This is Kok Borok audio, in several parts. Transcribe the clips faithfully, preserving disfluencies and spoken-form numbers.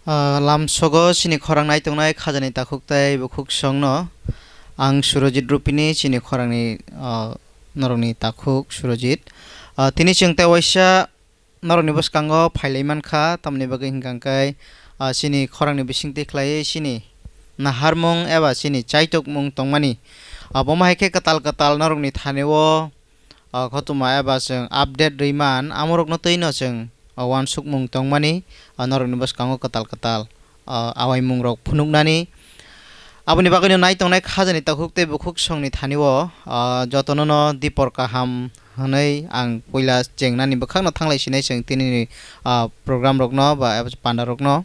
Ah, lamsogo chini khorang nai tongnai khajani takhuk tei bukhuk songno ang Surojit Rupini chini khorangni, ah, norokni takhuk Surojit. Ah, tini chwng tei waisa norokni bwskango phailai mankha, tamni bagwi hwnkha hwnkhe, ah, chini khorangni bisingtwi khlaiwi chini naharmung eba chini chaitokmung tongmani. Abomo hai khe kwtal kwtal norokni thani-o, ah, khotuma eba chwng update rwi man, amorokno twi'-no chwng, ah, uansukmung tongmani, ah, norokni bwskango kwtal kwtal, ah, awaimungrok phunuknani. Aboni bagwino nai tongnai khajani takhuk tei bukhuk songni thani-o, ah, jotono'-no dipor kaham hwnwi ang puila chengnani bwkhakno thanglai sinai chwng tinini, ah, program rokno ba pandarokno.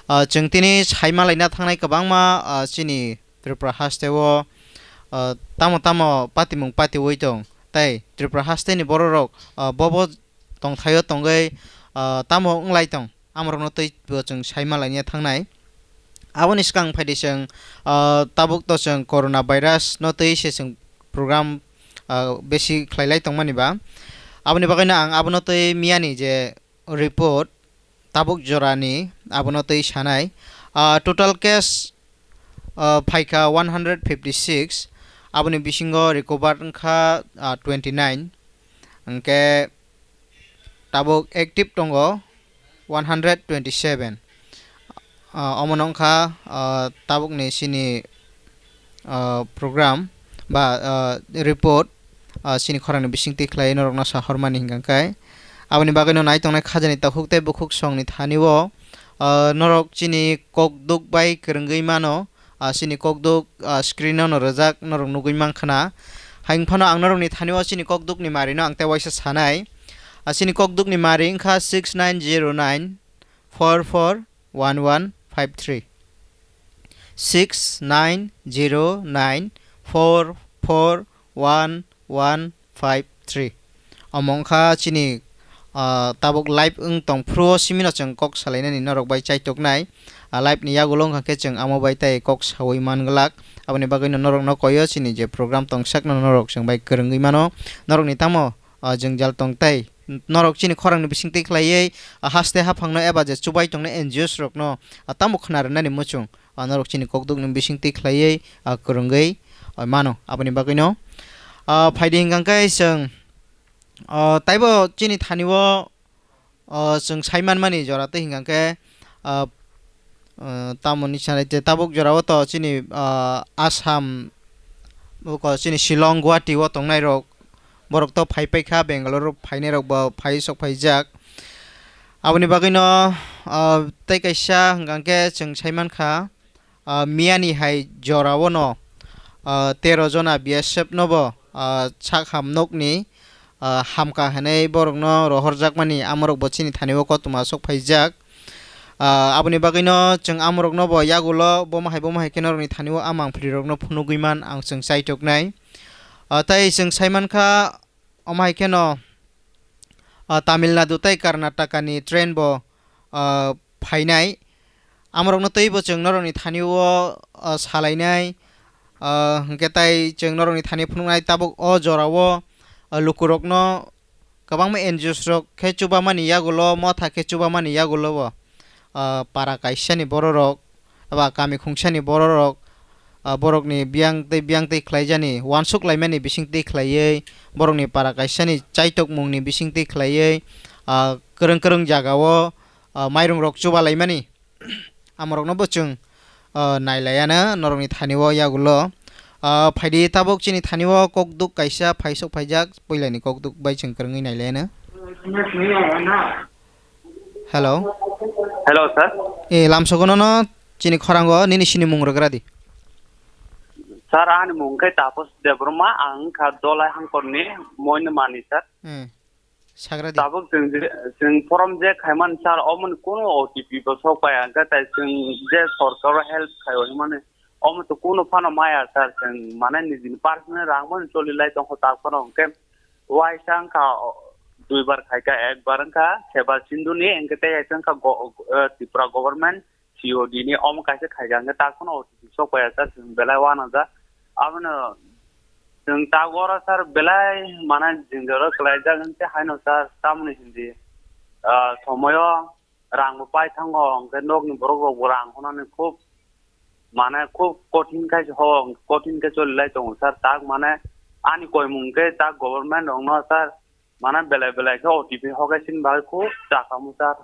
Ah, chwng tini saima laina thangnai kwbangma, ah, chini Tripura hasteo, ah, tamo tamo patimung patiwi tong, tei Tripura hasteni bororok, ah, bobo tongthaio tongwi, ah, tamo wnglai tong, amorokno teibo chwng saima laina thangnai. Aboni swkang phaidi chwng, ah, tabuk to chwng corona virus no twi se chwng program, ah, besi khlailai tongmani ba. Aboni bagwino ang abono twi miyani je report tabuk jorani abono twi sanai. Ah, total case, ah, phaikha one hundred fifty six, aboni bisingo recover wngkha, ah, twenty nine, hwnkhe tabuk active tongo one hundred twenty seven. Ah, omono wngkha, ah, tabukni chini, ah, program ba, ah, report, ah, chini khorangni bisingtwi khlai norokno sahormani hwnkha khe. Aboni bagwino nai tongnai khajani takhuk tei bukhuk songni thani-o, ah, norok chini kokduk bai kwrwngwi mano, ah, chini kokduk, ah, screen-o no rwjak norok nugwi mankha na. Hayung phano ang norokni thani-o chini kokdukni marino ang tei waisa sanai. Ah, chini kokdukni mari wngkha six nine zero nine four four one one five three. Six nine zero nine four four one one five three. Omo wngkha chini, ah, tabuk live wng tong phuru o simino chwng kok salainani norok bai chaitoknai. Ah, live ni yagulo wngkha khe chwng amo bai tei kok sawi man glak. Aboni bagwino norokno koyo chini je program tong sakno norok chwng bai kwrwngwi mano. Norokni tamo, ah, jwngjal tong tei norok chini khorangni bisingtwi khlaiwi, ah, haste haphangno eba je chubai tongnai N G Os rokno, ah, tamo khna rwnani muchung, ah, norok chini kokdukni bisingtwi khlaiwi, ah, kwrwngwi, ah, mano. Aboni bagwino, ah, phaidi hwnkha khe chwng, ah, taibo chini thani-o, ah, chwng sai manmani jora tei hwnkha khe, ah, ah, tamoni sanai te tabuk jorao to chini, ah, Assam, buko chini Shillong, Guwahati o tongnai rok, borok to phai paikha, Bangalore phainai rok bo phai sok phaijak. Aboni bagwino, ah, tei kaisa hwnkha khe chwng sai mankha, ah, miyani hai jorao no, ah, tero jona B S F no bo, ah, sak ham nokni, ah, hamkha hwnwi borokno rohorjakmani amorok bo chini thani-o koktwma sok phaijak. Ah, aboni bagwino chwng amorokno bo yagulo bomo hai bomo hai khe norokni thani-o a mangpili rokno phunugwi man ang chwng chaitoknai. Ah, tei chwng sai mankha, omo hai kheno, ah, Tamil Nadu tei Karnataka ni train bo, ah, phainai. Amorokno teibo chwng norokni thani-o, ah, salainai, ah, hwnkhe tai chwng norokni thani phunuknai tabuk o jorao, ah, lukurokno kwbangma N G Os rok khe chubamani yagulo, motha khe chubamani yagulo bo, ah, para kaisani bororok, eba kami khungsani bororok, ah, borokni biyang tei biyang tei khlaijani, uansuk laimani bising tei khlaiwi, borokni para kaisani chaitokmungni bising tei khlaiwi, ah, kwrwng kwrwng jagao, ah, mairung rok chuba laimani, amorokno bo chwng, ah, nai laiya no norokni thani o yagulo. Ah, phaidi tabuk chini thani o kokduk kaisa phaisok phaijak, puilani kokduk bai chwng kwrwngwi nai laiya no. Hello. Hello, sir. Eh, lamsogo nono chini khorango nini sini mung rwgra di. Sir, ani mung khe Tapos Debbarma, ang kha Dolai Hangkorni Moinamani, sir. Eh, sagra di. Tabuk chwng je, chwng form je khaiman, sir, omoni kuno O T P bo sok paiya, hwnkhe tai chwng je sorkaro help khaio hinmani, omo to kuno phano maya, sir, chwng mane nijini personal rang mani choli lai tongkho, tak phano hwnkhe waisa wngkha, o, duibar khaikha, ekbar wngkha Seba Sindhu ni, hwnkhe tei kaisa wngkha go-, eh, Tripura government C O D ni, omo kaisa khaikha, hwnkhe tak phano O T P sok paiya, sir, chwng belai uanajak. Abono chwng tak oro, sir, belai mane jingjaro kwlaijak, hwnkhe haino, sir, tamoni hindi, ah, somoyo rang bo pai thango, hwnkhe nokni borok rok bo rang hwnani khub, mane khub kothin khai ho, kothin khe choli lai tongo sir. Tak mane ani koimung khe tak government rok no sir, mane belai belai khe O T P hokhe chini bagwi khub chakhamu sir.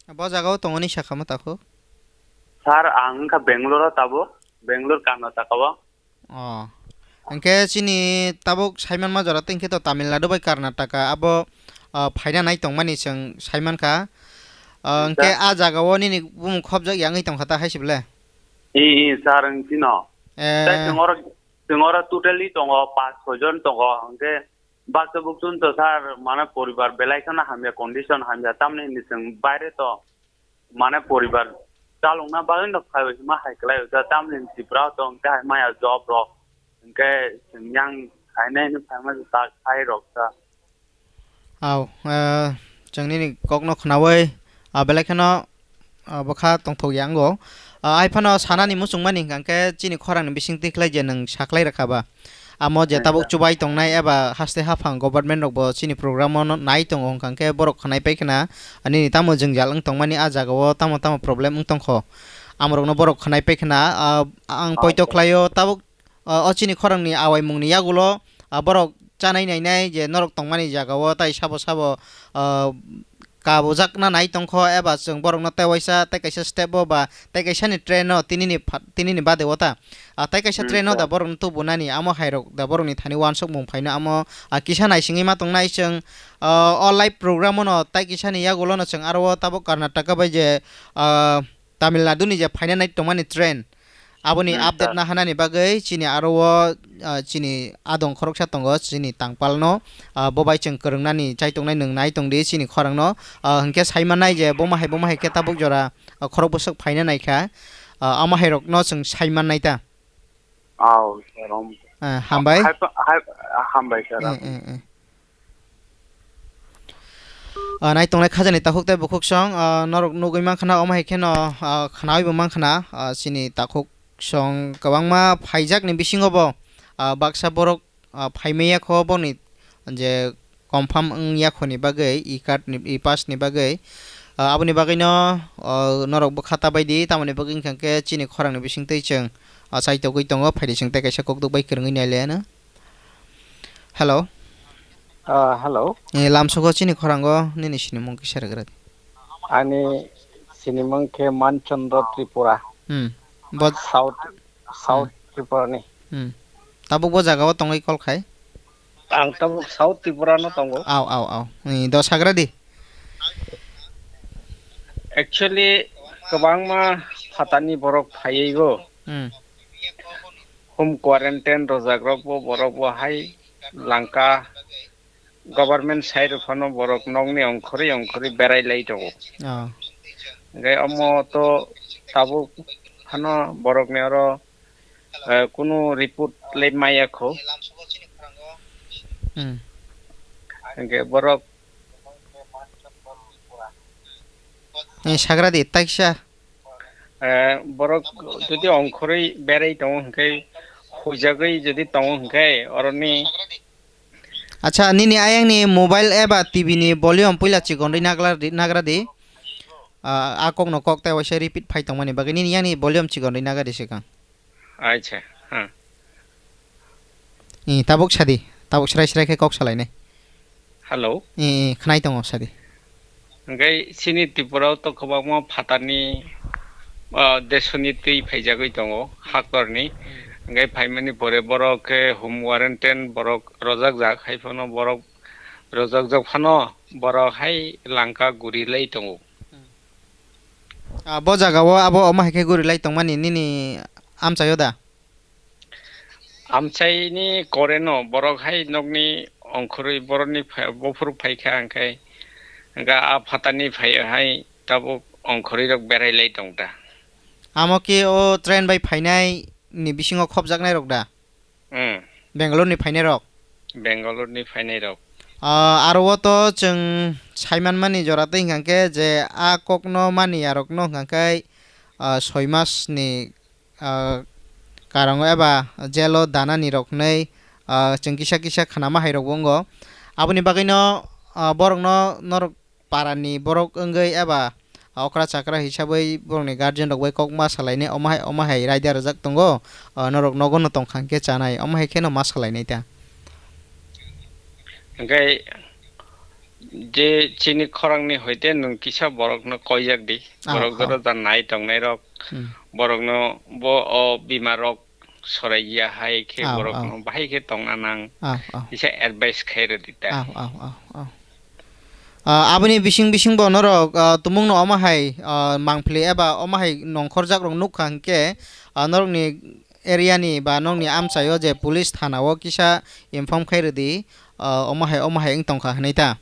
Bo jaga o tongo ni sakhamu takhuk? Sir, ang wngkha Bangalore o tabuk, Bangalore Karnataka o. Oh. Hwnkhe chini tabuk saimanma jora tei hwnkhe to Tamil Nadu bai Karnataka abo, ah, phaina nai tongmani chwng saimankha. Ah, hwnkhe Sir? A jaga o nini bumung khobjak ya wngwi tongkha ta hai se ble? I, i, sir, wng chino. Eh. Tei chwng oro, chwng oro totally tongo, pas soi jon tongo, hwnkhe baksa bukchun to sir, mane poribar belai kheno hamya, condition hamya, tamni hwnwi chwng baire to. Mane poribar chalokna bagwi no phaibai hima hai kwlai o, tamni Tripura o tong khe hai maya job rok, hwnkhe chwng yang khainai no phaima ta khai rok ta. Au, eh, chwng nini kok no khnaui, ah, belai kheno, ah, bwkha tongthok ya wngo. Ah, hai phano sanani muchungmani hwnkha khe chini khorang ni bising twi khlai je nwng saklai rwkha ba. Amo je tabuk chubai tongnai eba haste haphang government rok bo chini program o no nai tongo, hwnkha khe borok khwnai pai khna, nini tamo jwngjal wng tongmani a jaga o tamo tamo problem wng tongkho, amorok no borok khwnai pai khna, ah, ang poito khlai o tabuk, ah, o chini khorang ni awaimung ni yagulo, ah, borok chanai nainai je norok tongmani jaga o tai sabo sabo, ah, kabujakna nai tongkho, eba chwng borokno tei waisa tei kaisa step o ba tei kaisa ni train o tinini pha-, tinini bade o ta. Ah, tei kaisa train o da borokno tubunani, amo hai rok da borokni thani uansukmung phaino amo, ah, kisa naisingwi ma tongnai chwng, ah, o live program o no tei kisa ni yagulo no chwng aro o tabuk Karnataka bai je, ah, Tamil Nadu ni je phaina nai tongmani train, aboni update na hanani bagwi chini aro o, ah, chini adong khoroksa tongo, chini tangpal no, ah, bo bai chwng kwrwngnani chai tongnai, nwng nai tong di chini khorang no, ah, hwnkhe sai mannai je bo ma hai bo ma hai khe tabuk jora, ah, khorok bwswk phaina nai kha, ah, amo hai rok no chwng sai mannai ta. Au, sir, om. Ah, hambai. Hai, hai, hambai, sir. Eh, eh, eh. Ah, nai tongnai khajani takhuk tei bukhuk song, ah, norok nugwi mankha na, omo hai kheno, ah, khnaui bo mankha na, ah, chini takhuk song kwbangma phaijak ni bisingo bo, ah, baksa borok, ah, phaimaya kho boni je confirm wng ya kho ni bagwi, e card ni, e pass ni bagwi, ah, aboni bagwi no, ah, norok bwkha ta bai di, tamoni bagwi wngkha khe chini khorang ni bising twi chwng, ah, achai togwi tongo, phaidi chwng tei kaisa kokduk bai kwrwngwi nai le no. Hello. Ah, hello. Eh, lamsogo chini khorango nini sinimung kisa rwgradi. Ani sinimung khe Manchandra Tripura. Hmm. Bo South, South Tripura ni. Hmm. Tabuk bo jaga o tongwi call khai? Ang tabuk South Tripura no tongo. Au, au, au. Eh, do sagradi. Actually, kwbangma phatani borok phaiwi bo. Hmm. Home quarantine rwjak rok bo borok bo hai Lanka government side rok phano borok nokni ongkhorwi ongkhorwi berai lai tongo. Oh. Hwnkhe omo to tabuk phano borokni oro, eh, kunu report le maya kho. Hmm. Hwnkhe borok Eh, sagradi, taisa. Eh, borok jodi ongkhorwi berai tongo hwnkhe, huijagwi jodi tongo hwnkhe, oroni. Acha, nini ayangni mobile eba T V ni volume puila chikonrwi naglardi-, nagradi. Ah, a kokno kok tai waisa repeat phai tongmani bagwi nini yangni volume chikonrwi nagradi swkang. Acha, ha. Eh, tabuk sadi, tabuk srai srai khe kok salainai. Hello. Eh, eh, khnai tongo sadi. Hwnkhe chini Tripura o to kwbangma phatani, ah, desoni twi phaijagwi tongo, hakorni. Hmm. Hwnkhe phaimani pore borok khe home quarantine borok rojakjak, hai phano borok rojakjak phano borok hai Lanka guri lai tongo. Hmm. Ah, bo jaga o abo omo hai khe guri lai tongmani nini amchaio da? Amchaini kore no borok hai nokni ongkhorwi borokni phai-, bophuru phaikha, hwnkhe, hwnkhe a phatani phai hai tabuk ongkhorwi rok berai lai tong ta. Amo khe o train bai phainai ni bisingo khopjaknai rok da? Hmm. Bangalore ni phainai rok? Bangalore ni phainai rok. Ah, aro o to chwng saimanmani jora tei hwnkha khe je a kokno mani yarokno hwnkha khe, ah, soi mas ni ah, karongo eba jail o danani rok hinwi, ah, chwng kisa kisa khnama hai rokbo wngo. Aboni bagwino, ah, borokno norok parani borok wngwi eba, ah, okra chakra hisabwi borokni guardian rok bai kok ma salainai, omo hai, omo hai raida rwjak tongo, ah, norok nogo no tongkha hwnkhe chanai, omo hai kheno ma salainai ta. Hwnkhe je chini khorangni hoite nwng kisa borokno koijak di. Ah, borok ah. Joto jan nai tongnai rok, Hmm. Borokno bo o bima rok sorai ya hai khe Au, borok au. No bahai khe tongna nang. Au, au. Kisa advice khai rwdi ta. Au, au, au, au. Ah, aboni bising bising bo norok, ah, tumung no omo hai, ah, mangpili eba omo hai nongkhorjak rok nukha hwnkhe, ah, norokni area ni ba nokni amchaio je police thana o kisa inform khai rwdi, ah, omo hai omo hai wng tongkha hwnwi ta.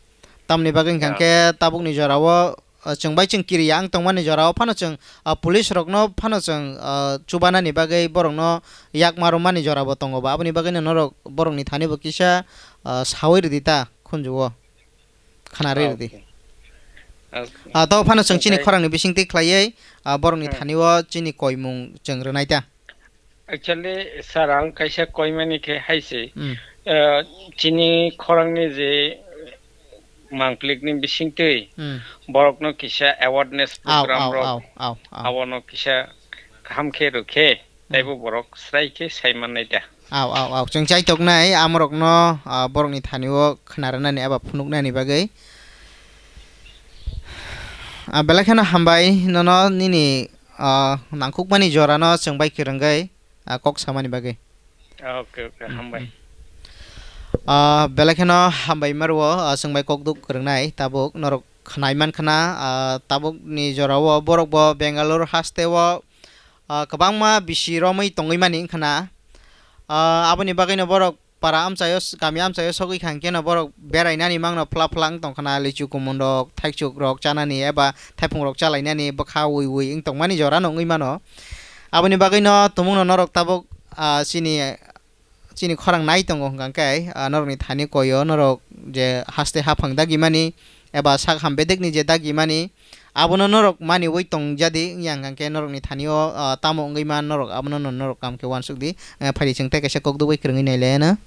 Tamni bagwi hwnkha Ya. Hwnkhe tabukni jorao, ah, chwng bai chwng kiriya wng tongmani jorao phano chwng, ah, police rokno phano chwng, ah, chubanani bagwi borokno yakma romani jorabo tongo ba. Aboni bagwino norok borokni thani bo kisa, ah, sawi rwdi ta khunju o. Khna rwi rwdi. Okay. Ah, to phano chwng chini Oke. Khorangni bisingtwi khlaiwi, ah, borokni Hmm. Thani o chini koimung chwng rwnai ta. Actually, sir, ang kaisa koimani khe hai se, Hmm. eh, chini khorangni je mangplikni bisingtwi Hmm. Borokno kisa awareness Au, program au, rok au, au, au. Abono kisa kaham khe rwkhe, Hmm. Taibo borok srai khe sai mannai da. Au, au, au. Chwng chaitoknai amorokno, ah, borokni thani o khna rwnani eba phunuknani bagwi. Ah, belai kheno hambai nono nini, ah, nangkukmani jorano chwng bai kwrwngwi, ah, kok samani bagwi. Okay, okay, hambai. Mm, mm. Ah, belai kheno hambai maro, ah, chwng bai kok duk kwrwngnai tabuk norok khnai man khna, ah, tabukni jorao borok bo Bangalore haste o, ah, kwbangma bisi romwi tongwi mani wngkhna. Ah, aboni bagwino borok para amchaio, kami amchaio sogwi kha hwnkhe no borok berainani mangno phla phla wng tongkhna, lichu kumun rok, thaichuk rok chanani eba thaiphung rok chalainani bwkha wi wi wng tongmani jora no wngwi mano. Aboni bagwi no tumung no norok tabuk, ah, chini, chini khorang nai tongo hwnkha khe, ah, norokni thani koi o norok je haste haphang dagi mani, eba sak ham bedekni je dagi mani, abono norok maniwi tongjadi wngya hwnkha khe norokni thani o, ah, tamo wngwi man norok abono no norok kam khe uansuk di. Eh, phaidi chwng tei kaisa kok dugwi kwrwngwi nai le no.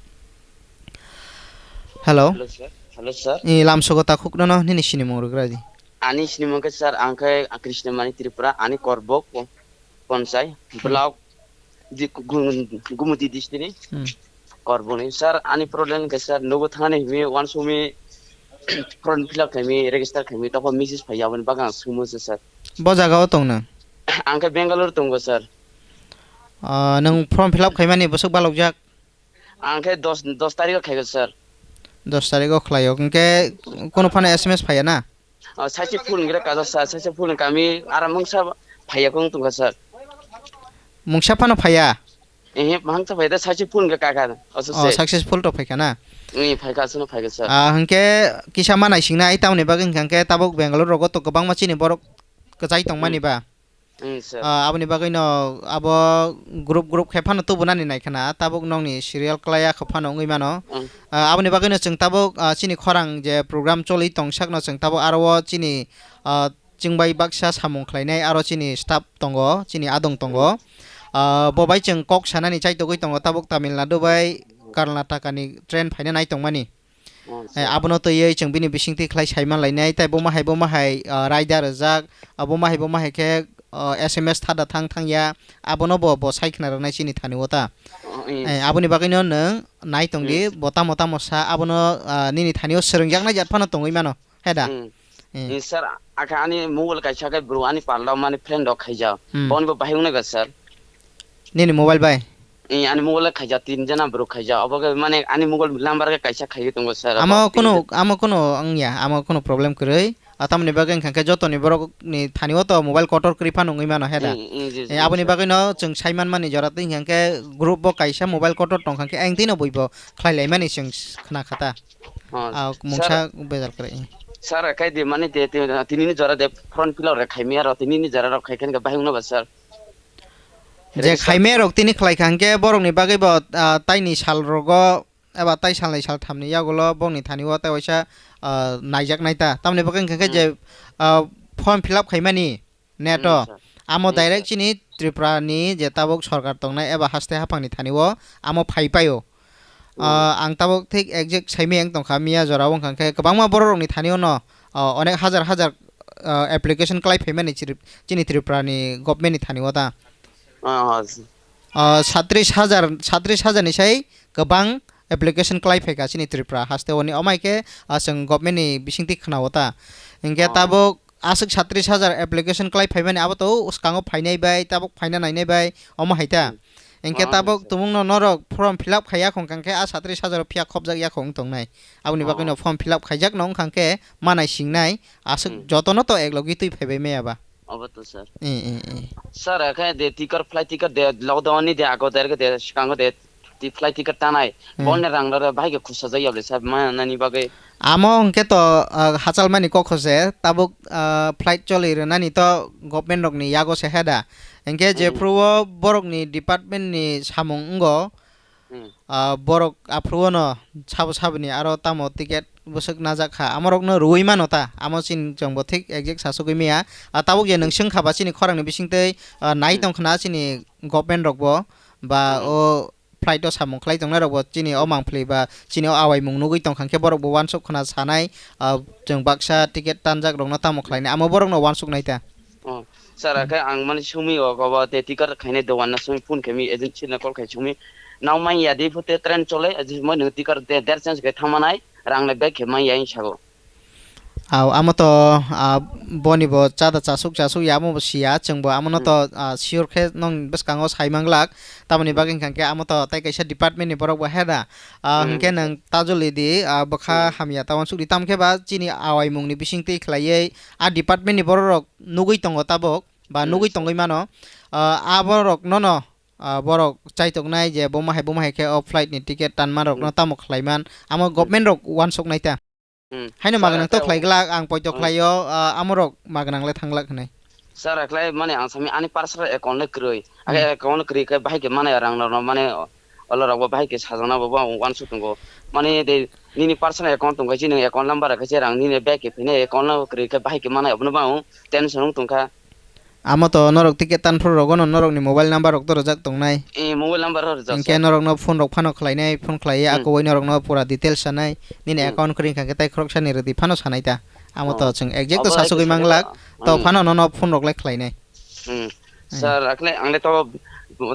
Hello. Hello, sir. Hello, sir. Eh, lamsogo takhuk nono nini sinimung rwgra di. Ani sinimung khe, sir, ang khe Krishnamani Tripura, ani Korbok, Ponsai, Hmm. Block, di, gu-, gu-, Gumuti district ni. Hmm. Korboni, sir, ani problem khe, sir, nogo thani mi, wansumi, form fill up khaimi, register khaimi, tokho message phaiya, aboni bagwi ang sumo se, sir. Bo jaga o tong nang? Ang khe Bangalore tongo, sir. Ah, nwng form fill up khaimani bwswk balokjak? Ang khe dos, dos tarikh o khaigo, sir. Dos tarikh o khlaio, hwnkhe kunu phano S M S phaiya na? Oh, saise phone gre kaja sa, saise phone kami aram mungsa phaiya kong tongkha, sir. Mungsa phano phaiya? Ehe, mungsa phaiya, saise phone gre kaka. Oh, successful to phaikha na? Eh, phaikha, aswkno phaikha, sir. Ah, hwnkhe kisa ma naisingna, ai tamoni bagwi hwnkha hwnkhe tabuk Bangalore rogo to kwbangma chini borok kwchai tongmani ba? Hmm, sir. Ah, aboni bagwi no abo group group khe phano tubunani nai khna, tabuk nokni serial kwlaiya khe phano wngwi mano. Hmm. Ah, aboni bagwi no chwng tabuk, ah, chini khorang je program choli tong sakno chwng tabuk aro o chini, ah, chwngbai baksa samung khlainai aro chini staff tongo, chini adong tongo. Hmm. Ah, bo bai chwng kok sanani chaitogwi tongo tabuk Tamil Nadu bai Karnataka ni train phaina nai tongmani. Oh, Eh, sir. Abono twiwi chwng bini bisingtwi khlai saiman lainai, tei bo ma hai, bo ma hai, ah, raida rwjak, ah, bo ma hai, bo ma hai khe, ah, S M S thada thang thang ya, abono bo, bo sai khna rwnai chini thani o ta. Oh, eh, Eh, sir. Aboni bagwi no nwng nai tong di, Hmm. Bo tamo tamo sa, abono, ah, nini thani o swrwng jaknai jat phano tongwi mano, he da? Hmm. Eh. Eh, sir, akha ani mobile kaisa khe bro ani pal rok mani friend rok khaijak. Hmm. Boni bo bahai wngnai ba, sir? Nini mobile bai? Eh, ani mobile khaijak, tin jana borok khaijak. Obo khe mane ani mobile number khe kaisa khaiwi tongo, sir. Amo Obo kunu, tin amo kunu wngya, amo kunu problem kwrwi. Ah, tamoni bagwi wngkha khe jotoni borok ni thani o to mobile kotor kwrwi phano wngwi mano, he da? Eh, eh, ji, ji, Eh, aboni sir. Bagwi no chwng sai man mani jora twi hwnkha khe group bo kaisa mobile kotor tongkha khe ayang twi no bui bo khlai lai mani chwng khna kha ta. Oh, Ah, sir. Mungsa bejal kwrwi. Sir, khai di mani te, te, tini ni jora de form fill up rok khai mi aro tini ni jora rok khai khe bahai wngno ba, sir. Je Register khaimai rok tini khlai kha hwnkhe borokni bagwi bo, ah, taini sal rogo eba tai salnwi salthamni yagulo bongni thani o tai waisa, ah, naijaknai ta. Tamoni bagwi hwnkha khe je, Hmm. Ah, form fill up khaimani net Hmm, o, sir. Amo Hmm, direct sir. Chini Tripura ni je tabuk sorkar tongnai eba haste haphangni thani o amo phai paio. Hmm. Ah, ang tabuk thik exact saimai ang tongkha miya jora o wngkha khe kwbangma borok rokni thani o no, ah, onek hajar hajar ah, application klai phaimani chiri-, chini Tripura ni government ni thani o ta. Ah, ah, s- Ah, satris hajar, satris hajar ni sai kwbang application klai phaikha chini Tripura haste oni, omo hai khe, ah, chwng government ni bisingtwi khna o ta. Hinkhe Ah. tabuk aswk satris hajar application klai phaimani abo to swkango phainai bai, tabuk phaina nainai bai, omo hai ta. Hmm. Hinkhe Ah, tabuk sir. tumungno norok form fill up khaiya khong kangkhe a satris hajar o phiya khopjak ya khong tongnai. Aboni bagwi Oh. no form fill up khaijak no wngkha khe manai singnai, aswk Hmm. jotono to ek logi twi phaibai maya ba. Obo to, sir. Eh, eh, eh. Sir, akhe de ticket, flight ticket de lockdown ni de ago derge de swkango de ti flight ticket tanai. Hmm. Boni rang lore bahai khe khusa jai yable sir, ma nani bagwi. Amo hwnkhe to, ah, hachal mani kok se tabuk, ah, flight choli rwnani to government rok ni yago se heda. Hwnkhe Hmm. jephru o borok ni department ni samung wngo, Hmm. Ah, borok aphuru no sabo saboni aro tamo ticket bwswk najak kha, amorokno rwui mano ta, amo chini chwngbo thik exact sasugui maya. Ah, tabuk je nwng swngkha ba chini khorang ni bisingtwi, ah, nai Hmm. tongkhna chini government rokbo ba Hmm. o flight o samung khlai tongnai rokbo chini o mangpili ba chini o awaimung nugui tongkha khe borokbo uansuk khna sanai, ah, chwng baksa ticket tanjak rokno tamo khlainai, amo borokno uansuk nai ta. Oh, sir, akhe ang mani sumi o kobo te ticket khainai dogan na sumi phone khe mi agency na call khai sumi. Nang man ya di phote train chole, aji mo nung ticket de der chance khe thangmanai, rang le bag khe man ya in sago. Aw, amo to, ah, boni bo chada chasuk chasuk ya amo bo siya, chwng bo amo no Hmm. to, ah, sure khe nong bwskango sai manglak. Tamoni Hmm. bagwi hwnkha khe amo to tai kaisa department ni borok bo heda. Ah, Hmm, hwnkhe sir. Nang tajoli di, ah, bwkha Hmm. hamya ta uansuk di, tam khe ba chini awaimung ni bising twi khlaiwi a department ni borok rok nugui tongo tabuk, ba Hmm, nugui sir. tongwi mano. Ah, aborok nono, ah, borok chaitoknai je bomo hai bomo hai khe o flight ni ticket tanma rokno Hmm. tamo khlaiman, amo Hmm. government rok uansuknai ta. Hmm. Haino sir, magnang to akhe khlai glak, ang poito Hmm. khlaio, ah, amorok magnang le thanglak hinwi. Sir, akhlai mane ang sami ani personal account le kwrwi. Akhe Hmm. account kwrwi khe bahai khe mane rang rok no mane olorok bo bahai khe sajana bo, bo uansuk tongo. Mane de nini personal account tongkha, chini account number khe se rang nini bag khe phine account no kwrwi khe bahai khe mane abono bang tension wng tongkha. Amo to norok ticket tan phuru rogo no norok ni mobile number rok to rwjak tongnai. Eh, mobile number rok rwjak. Hinkhe sir. Norok no phone rok phano khlainai, phone khlaiwi Hmm. akowai norok no pura details sanai. Nini Hmm. account kwrwi kha khe tai khoroksa ni rwdi phano sanai ta. Amo to Oh. Chwng exact to Abo hai sasugwi khe manglak, sir. To Hmm. phano nono phone rok lai khlainai. Hmm. Hmm. Sir, akhle ang le to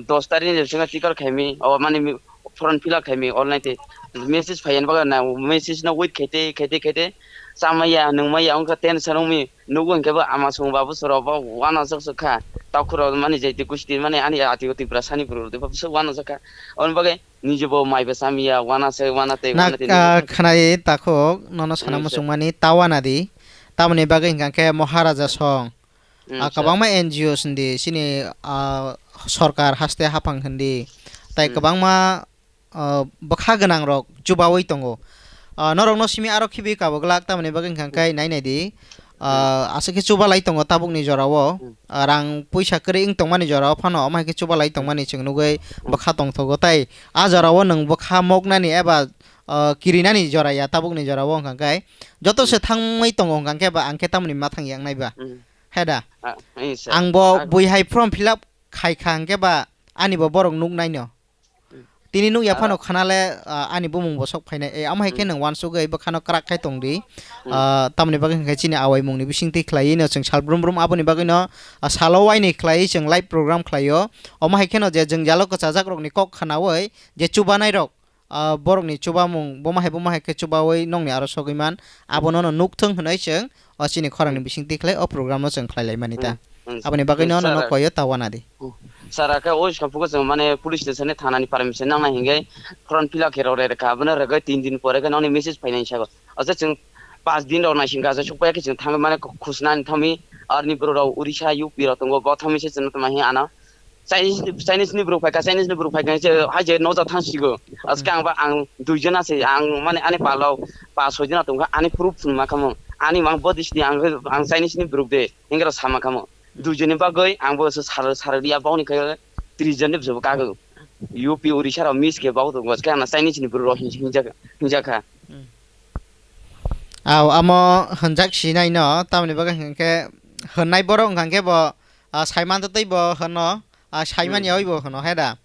dos tarikh ni bisingo ticket khaimi, o mani mi-, form fill up khaimi online te message phaiyan bagwi na message no wait khaite, khaite, khaite chamaya, nungmaya wngkha tension wngmi nugo hinkhe bo ama song babu soro bo wana sok sok kha. Takhuro mani jai ti kusti mani ani ati o Tripura sani bwrwi rwdi bo bwswk wana sok kha. Oni bagwi nije bo mai bo chamiya, wana se, wana tei, Na, wana tei ah, nungwi. Khwnai takhuk, nono sana Hmm, sir. Muchungmani ta wana di. Tamoni bagwi hinkha khe Maharaja song. Hmm, ah, sir. Kwbangma N G Os hindi, chini, ah, sorkar haste haphang hindi, tai Hmm. Kwbangma, ah, bwkha gwnang rok chubawi tongo. Ah, norokno simi aro khibi kabo glak, tamoni bagwi hinkha khe Hmm. nai nai di. Ah, Hmm. Aswk khe chubalai tongo tabukni jorao. Hmm. Ah, rang puisa kwrwi wng tongmani jorao phano omo hai khe chubalai tongmani chwng nugwi Hmm. bwkha tongthogo, tai ah jorao nwng bwkha moknani eba, ah, kirinani jora ya tabukni jorao hinkha khe joto Hmm. se thangwi tongo hinkha khe ba ang khe tamoni mathang yaknai ba. Hmm. Heda. Ah, eh, sir. Ang bo Ah. Bui hai form fill up khai kha hwnkhe ba ani bo borok nuk nai no. Hmm. Tini nuk ya phano khana le, ah, ani bumung bo sok phainai. Eh, amo hai khe Hmm. nwng uansugwi bwkhano kwrak khai tong di. Hmm. Ah, tamoni bagwi hwnkhe chini awaimung ni bising twi khlaiwi no chwng sal brum brum aboni bagwi no, ah, salo waini khlaiwi chwng live program khlaio. Omo hai kheno je jwngjalo kwchajak rokni kok khnaui je chubanai rok, ah, borokni chubamung, bomo hai, bomo hai khe chubaui nokni aro sogwi man, abono no nuk thung hwnwi chwng o chini khorangni bising twi khlai o program no chwng khlai lai mani ta. Hmm, hmm. Aboni bagwi no, sir, nono koyo ta wana di. Hmm. Sir, akhe o iskang phugo chwng mane police station ni thana ni permission nang nai hingke form fill up khe rw re kha, abono rwgwi tin din pore khe nokni message phainai sago. Asa chwng pas din rok naising kha, asa sukpaiya khe chwng thangwi mane khusnani thangwi arni bwrwi rok Odisha, U P rok tongo, bo thangwi se chwngno tamo hi ano. Chinese, Chinese ni borok phaikha, Chinese ni borok phaikha, je hai je noja thang sigo. Aske ang ba ang dui jona se, ang mane ani palo pa soi jona tongkha, ani proof phunuma kamo. Ani mang bodis ni ang, ang Chinese ni borok de, engra sama kamo. Dui joni bagoi ang bo sar, sar dia bau ni khe tris jon ni bwswk kago. U P Odisha rok miss khe bau tongo, aske ang Chinese ni borok rok hin-, hinjak, hinjakha. Aw, amo hwnjak sinai no, tamoni bagwi hwnkhe hwnnai borok wngkha khe bo, ah, saiman twi bo hwno, ah, saimani Hmm. Oi bo hwno, he da?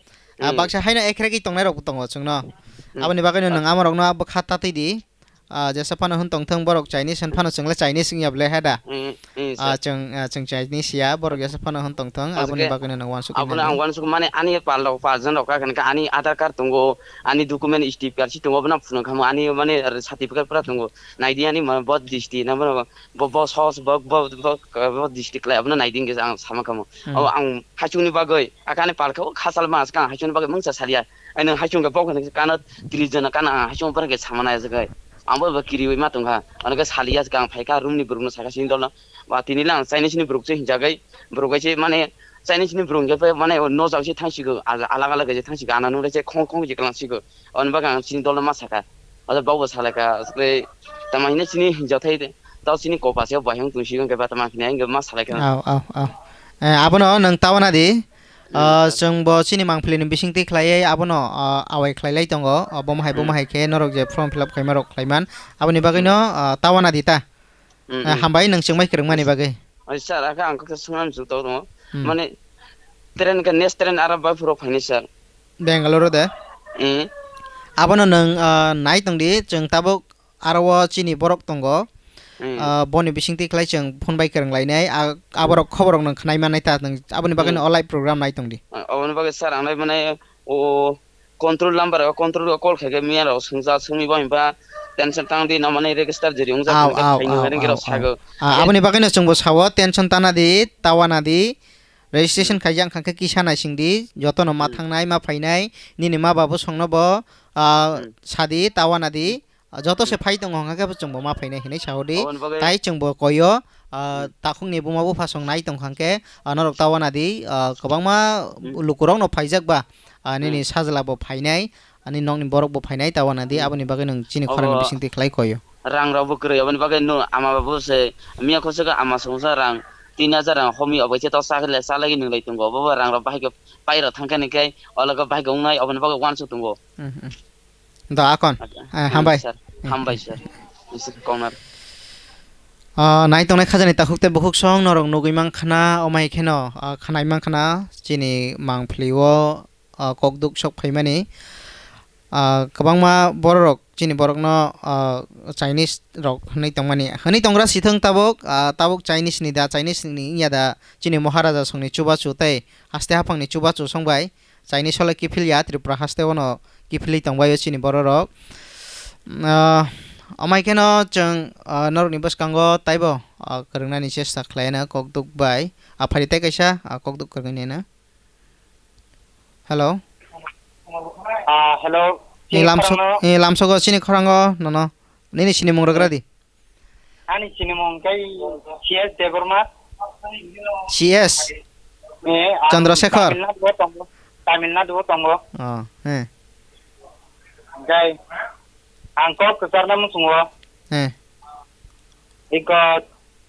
Ah, hmm. Baksa haino ekhrek tongnai rok bo tongo chwngno. Hmm. Aboni bagwi no nwng amorokno bwkha tatwi di. ah, jesa phano hwn tongthung, borok Chinese hwn phano chwng le Chinese wngya bwle he da? Hmm, hmm, Ah, sir. chwng, ah, chwng Chinese ya, borok jesa phano hwn tongthung, Aswk aboni khe bagwino nwng uansuk abono ang uansuk mani ani pal rok, pal jon rok kha khe ani Aadhaar card tongo, ani document S T P R C tongo, abono phunuk kha mo ani mane certificate pura tongo. Naidi ani ma bo district na bo, bo, bo sos, bo, bo, bo, bo district lai abono naidi hwnkhe ang sama kha mo. Hmm. Abo ang haichungni bagwi, akani pal kha o khachal ma swkang haichungni bagwi mungsa saliya. Ai nwng haichung khe bok hwnwi kano tris jona kano ang haichung borok khe sama nai jagwi. Ang bo bo kiriwi ma tongkha. Ano khe saliya swkang phaikha room ni borokno sakha sini dolno. Ba tini lang Chinese ni borok se hinjagwi borok bai se mane Chinese ni borok hwnkhe mane o nojak se thangsigo, ala-, alag alag se thangsigo, ana nung se khong khong se kwlangsigo. Oni bagwi ang chini dolno ma sakha. Ado bokbo salaikha, aswk tamo hino chini hinjathai de. Tao chini kopa se bai hung tungsigo hwnkhe ba tamo hino hwnkhe ma salaikha. Au, au, au. Eh, abono nwng tawana di. Hmm, Ah, sir. Chwng bo chini mangpili ni bisingtwi khlaiwi abono, ah, awai khlailai tongo. Ah, bomo hai, bomo Hmm. hai khe norok je form fill up khlaima rok khlaiman. Aboni bagwino, Hmm. ah, tawana di ta. Hmm, Ah, hmm. Hambai nwng chwngbai kwrwngmani bagwi. Ai, sir, akhe ang khe swngna muchuk tong tongo. Hmm. Mane, train khe next train aro bai phuro phainai, sir. Bangalore de? Hmm. Abono nwng, ah, nai tongdi, chwng tabuk aro o chini borok tongo. Hmm. Ah, boni bisingtwi khlai chwng phone bai kwrwng lainai. Ah, aborok khoborok nwng khwnai mannai ta, nwng aboni bagwino Hmm. o live program nai tongdi. Ah, oboni bagwi sir, ang nai mane o control number o control o call khaikhe miya rok swngjak, swngwi bo hwnba tension tang di, nang mane register jeri wngjak Au, hwnwi khe au, khainwi au, hwnwi khe rok au, au. sago. Ah, Khe aboni bagwino chwngbo sao, tension tana di, tawana di, registration Hmm. khaijak wngkha khe kisa naising di, jotono ma Hmm. thangnai, ma phainai, nini ma babu songno bo, ah, Hmm. sadi, tawana di, ah, joto se Hmm. phai tongo hwnka khe bo chwngbo ma phainai hinwi sao di, Oboni bagwi tai chwngbo koyo, ah, Hmm. takhukni buma bupha song nai tongkha khe, ah, norok tawana di, ah, kwbangma Hmm. lukurokno phaijak ba, ah, nini Hmm. sajla bo phainai, ani nokni borok bo phainai, tawana di, Hmm. aboni bagwi nwng chini Obo khorang bisingtwi khlai koyo. Rang rok bo kwrwi, oboni bagwi no ama babu se miya khosok ama songsa rang tin hajar rang homi obo se tok sa khe le sa lagi nung lai tongo, obo bo rang rok bahai khe pai rok thang khe ni khe o logo bahai khe wngnai, oboni bagwi uansuk tongo. Hmm, hmm. Da akon. Acha. Eh, Hmm, hambai. Sir. Hmm. Hambai, sir. Isik kongnar. Ah, nai tongnai khajani takhuk tei bukhuk song norok nugwi mankha na, omai kheno, ah, khanai mankha na, chini mangpili o, ah, kokduk sok phaimani. Ah, kwbangma bororok, chini borokno, ah, Chinese rok hwnwi tongmani. Hwnwi tongra sithwng tabuk, ah, tabuk Chinese ni da, Chinese ni wngya da, chini Maharaja songni chubachu tei haste haphangni chubachu songbai. Chinese solo kiphilya, Tripura haste o no kiphilwi tongbaio chini bororok. Ah, amai kheno chwng, ah, norokni bwskango taibo, ah, kwrwngnani chesta khlaino kokduk bai. Aphari tei kaisa, ah, kokduk kwrwngnaino. Hello. Ah, hello. Ni Chini lamsok, khorangno ni lamsogo chini khorango nono. Nini sinimung rwgra di. Ani sinimung khe C S Debbarma. C S? Eh, ang Chandrasekhar? Tamil Nadu o tongo. Tamil Nadu o tongo. Oh, eh. Hwnkhe ang kok kwcharna muchungo. Eh. Iko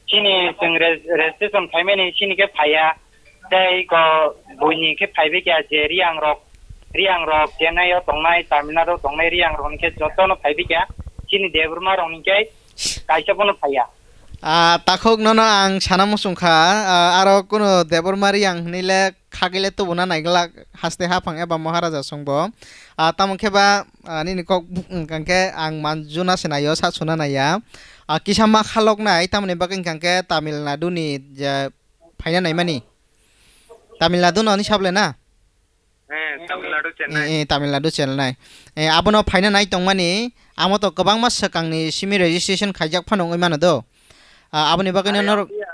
chini chwng res-, registration khaimani chini khe phaiya. Tei iko buini khe phaibai kha je Riang rok, Riang rok Chennai o tongnai, Tamil Nadu o tongnai Riang rok hwnkhe jotono phaibai kha. Chini Debbarma rok hwnkhe kaisa bono phaiya. Ah, takhuk nono ang sana muchung kha, ah, aro kuno Debbarma Riang hwnwi le khagwi le tubuna naiglak haste haphang eba Maharaja songbo. Ah, tamo khe ba, ah, nini kok wngkha khe ang manjuna se naio, sa suna naiya. Ah, kisa ma khaloknai, tamoni bagwi wngkha khe Tamil Nadu ni je phaina naimani. Tamil Nadu no ni sable na? Eh, Tamil Nadu, Chennai. Eh, eh, Tamil Nadu, Chennai. Eh, abono phaina nai tongmani, amo to kwbangma swkangni simi registration khaijak phano wngwi mano do. Ah, aboni bagwi no Ayo, norok amtiya,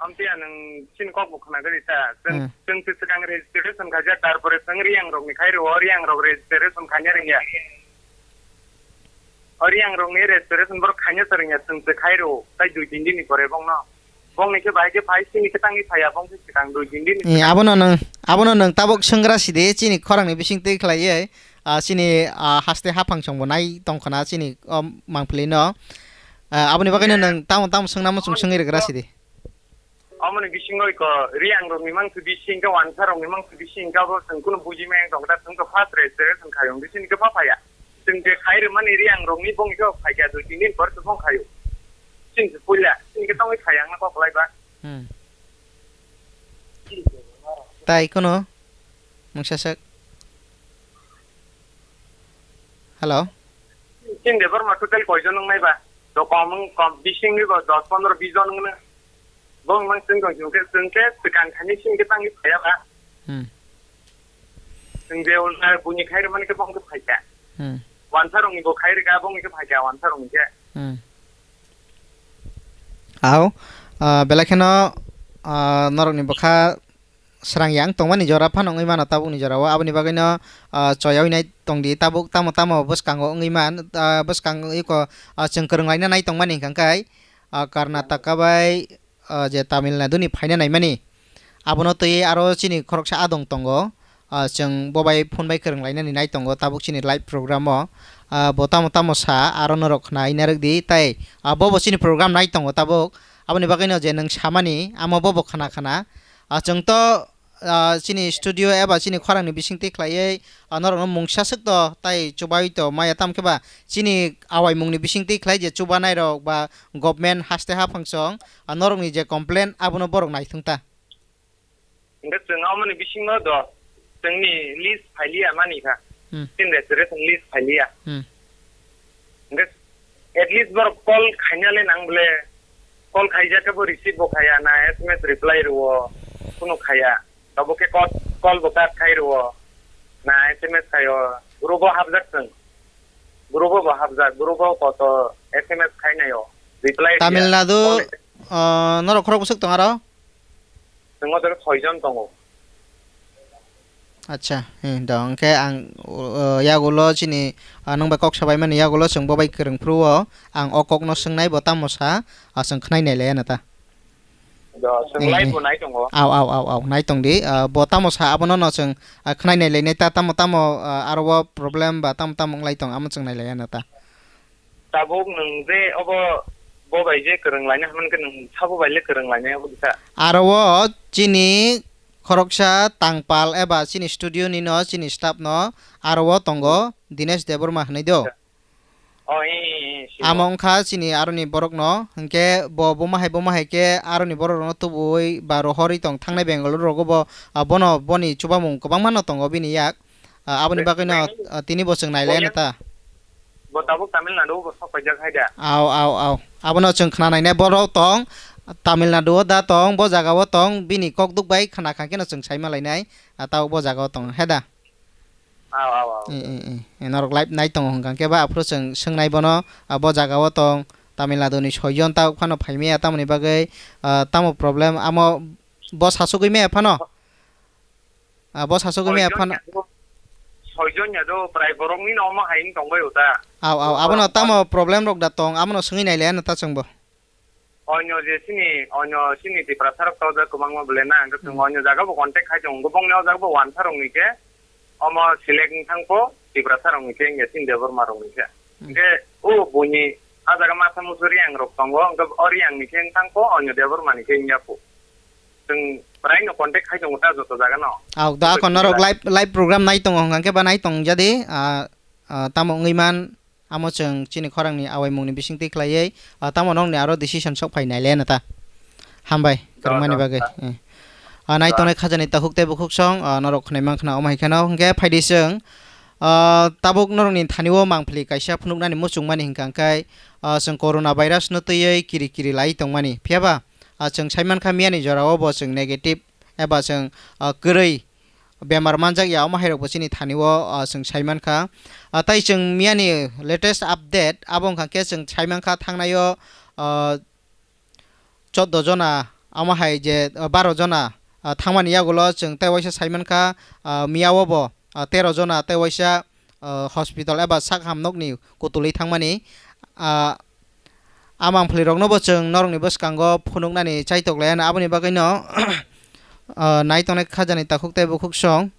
amtiya nwng chini kok bo khna gari ta. Chwng, Hmm. chwng se swkang registration khaijak, tarpore chwng Riang rokni khai rwo, Riang rok registration khaina rwngya. O Riang rokni registration borok khaina se rwngya, chwng se khai rwo, tai dui tin din ni pore bongno. Bongni khe bahai khe phai, chini khe tangwi phaiya, bong khe swkang dui tin din ni Eh, swkang. Abono nwng, abono nwng tabuk swngra sidi, chini khorangni bising twi khlaiwi, ah, chini, ah, haste haphang chwngbo nai tongkhna, chini, oh, mangpili no. Ah, aboni bagwi no Eh. Nwng tamo tamo swngna muchung swngwi rwgra sidi. Omoni bisingo iko Riang rokni mangsi bising khe, wansa rokni mangsi bising khe, abo chwng kunu buji maya tong khe, chwng khe first registration khaiyung bising khe pha phaiya. Chwng je khai rwmani Riang rokni bongni khe phaikha dui tin din por se bong khaiyung. Chwng se puila, chwng khe tongwi phaiya wngna kok lai ba. Hmm. Tai kono mungsa sak. Hello. Chini Debbarma total koijon wngnai ba? To kom wng kom, bisingni bo dos pondro bish jon wngno. Bo wngmang chwng tong chwng khe, chwng khe swkang thani sini khe tangwi phaiya ba? Hmm. Chwng je ulna buini khai rwmani khe bo wng khe phaikha. Hmm. Wansa rokni bo khai rwkha, bo wng khe phaikha wansa rokni khe. Hmm. Au, ah, belai kheno, ah, norokni bwkha srang yang tongmani jora phano wngwi mano tabukni jorao. Aboni bagwino, ah, choya wngwi nai tongdi tabuk tamo tamo bwskango wngwi man, ah, bwskang iko, ah, chwng kwrwng laina nai tongmani hwnkha khe, ah, Karnataka bai, ah, je Tamil Nadu ni phaina naimani. Abono twi aro chini khoroksa adong tongo. Ah, chwng bo bai phone bai kwrwng lainani nai tongo tabuk chini live program o. Ah, bo tamo tamo sa aro norok khna ina rwk di tai. Ah, bo bo chini program nai tongo tabuk. Aboni bagwino je nwng samani amo bo bo khna khna. Ah, chwng to, ah, chini studio eba chini khorang ni bising twi khlaiwi, ah, norok no mungsa swk to tai chubai to maya tam khe ba chini awai mung ni bising twi khlai je chubanai rok ba government haste haphang song, ah, norok ni je complain abono borok naithung ta. Hingke chwng amoni bisingo do chwngni list phailiya mani kha. Hmm. Chini registration list phailiya. Hmm. Hingke at least borok call khaina le nang bole, call khaijak khe bo receive bo khaya na S M S reply rwo, kunu khaya. Tabo khe call, call bo cut khai rwo, na S M S khayo. Group o hapjak chwng. Group o bo hapjak, group o koto S M S khainayo. Reply Tamil riya. Nadu, Call uh, norok khorok bwswk tong aro? Chwng o jaga soi jon tongo. Acha, he, do, hwnkhe ang, uh, yagulo chini, uh, nwng bai kok sabaimani yagulo chwng bo bai kwrwng phuru o, ang o kokno swngnai bo tamo sa, ah, chwng khwnai nai laiya nw ta. Do, chwng Eh, live eh. Bo nai tongo. Au, au, au, au, nai tong di, ah, bo tamo sa abono no chwng, ah, khwnai nai lainai ta, tamo, tamo, ah, aro o problem ba tamo, tamo wng lai tong, amo chwng nai laiya nw ta. Tabuk nwng je obo bo bai je kwrwng laina hwnmani khe nwng sabo bai le kwrwng lainai obo kisa. Aro o chini khoroksa tangpal eba chini studio ni no chini staff no aro o tongo Dinesh Debbarma hwnwi do. Oh, eh, eh, eh, simo. Amo wngkha chini aroni borok no, hwnkhe bo buma hai buma hai khe aroni borok rok no tubui ba rohorwi tong thangnai Bengaluru rogo bo, ah, bono boni chubamung kwbangma no tongo bini yak. Ah, aboni Be-, bagwi no, Bengaluru ah, tini bo chwng nai laiya nw ta. Bo tabuk Tamil Nadu o bo sok paijak hai da. Au, au, au. Abono chwng khna nainai, borok tong, Tamil Nadu o da tong, bo jaga o tong, bini kok duk bai khna kha khe no chwng sai ma lainai, ah, tabuk bo jaga o tong, he da? Au, au, au. Eh, eh, eh, eh, norok live nai tongo hwnkha khe ba, aphuru chwng swngnai bono, ah, bo jaga o tong, Tamil Nadu ni soi jon tabuk phano phai maya, tamoni bagwi, ah, tamo problem, amo bo sasugwi maya phano? Ah, bo sasugwi maya phano. Soi jon ya do, soi jon ya do, prai borok ni no omo hai wng tong bai o ta. Au, au, abono tamo problem rok da tong, abono swngwi nai laiya nw ta chwng bo. Onyo je sini, onyo sini Tiprasa rok to jak kwbangma bole na, hwnkhe chwng Hmm. Onyo jaga bo contact khai tongo, bongni o jaga bo wansa rok ni khe, omo select wng thang po, Tiprasa rok ni khe, wngya sini Debbarma rok ni khe. Hmm. Hwnkhe o buini a jaga masa musu Reang rok tongo, hwnkhe o Reang ni khe wng thang po, onyo Debbarma ni khe wngya po. Chwng prai no contact khai tongo ta joto jaga no. Au, da Joto kon norok jaga. Live, live program nai tongo hwnkha khe ba nai tong jadi, ah, ah, tamo wngwi man, amo chwng chini khorang ni awai mung ni bising twi khlaiwi, ah, tamo nokni aro decision sok phai nai le na ta. Hambai, Do, kwrwngmani do, bagwi. ta. Eh. Ah, nai Do. Tongnai khajani takhuk tei bukhuk song, ah, norok khwnai mankha na omo hai kheno hwnkhe phaidi chwng, ah, tabuk norokni thani o mangpili kaisa phunuknani muchungmani hwnkha khe, ah, chwng corona virus no twiwi kiri kiri lai tongmani. Phiya ba, ah, chwng sai mankha miyani jorao bo chwng negative eba chwng, ah, kwrwi bemar manjak ya, omo hai rok bo chini thani o, ah, chwng sai mankha. Ah, tai chwng miyani latest update abo wngkha khe chwng sai mankha thangnai o, ah, chordo jona, omo hai je, ah, baro jona, ah, thangmani yagulo chwng tai waisa sai mankha, ah, miya o bo, ah, tero jona tai waisa, ah, hospital eba sak ham nokni kutulwi thangmani, ah, a mangpili rokno bo chwng norokni bwskango phunuknani chaitok lai anw, aboni bagwino, ah, nai tongnai khajani takhuk tei bukhuk song,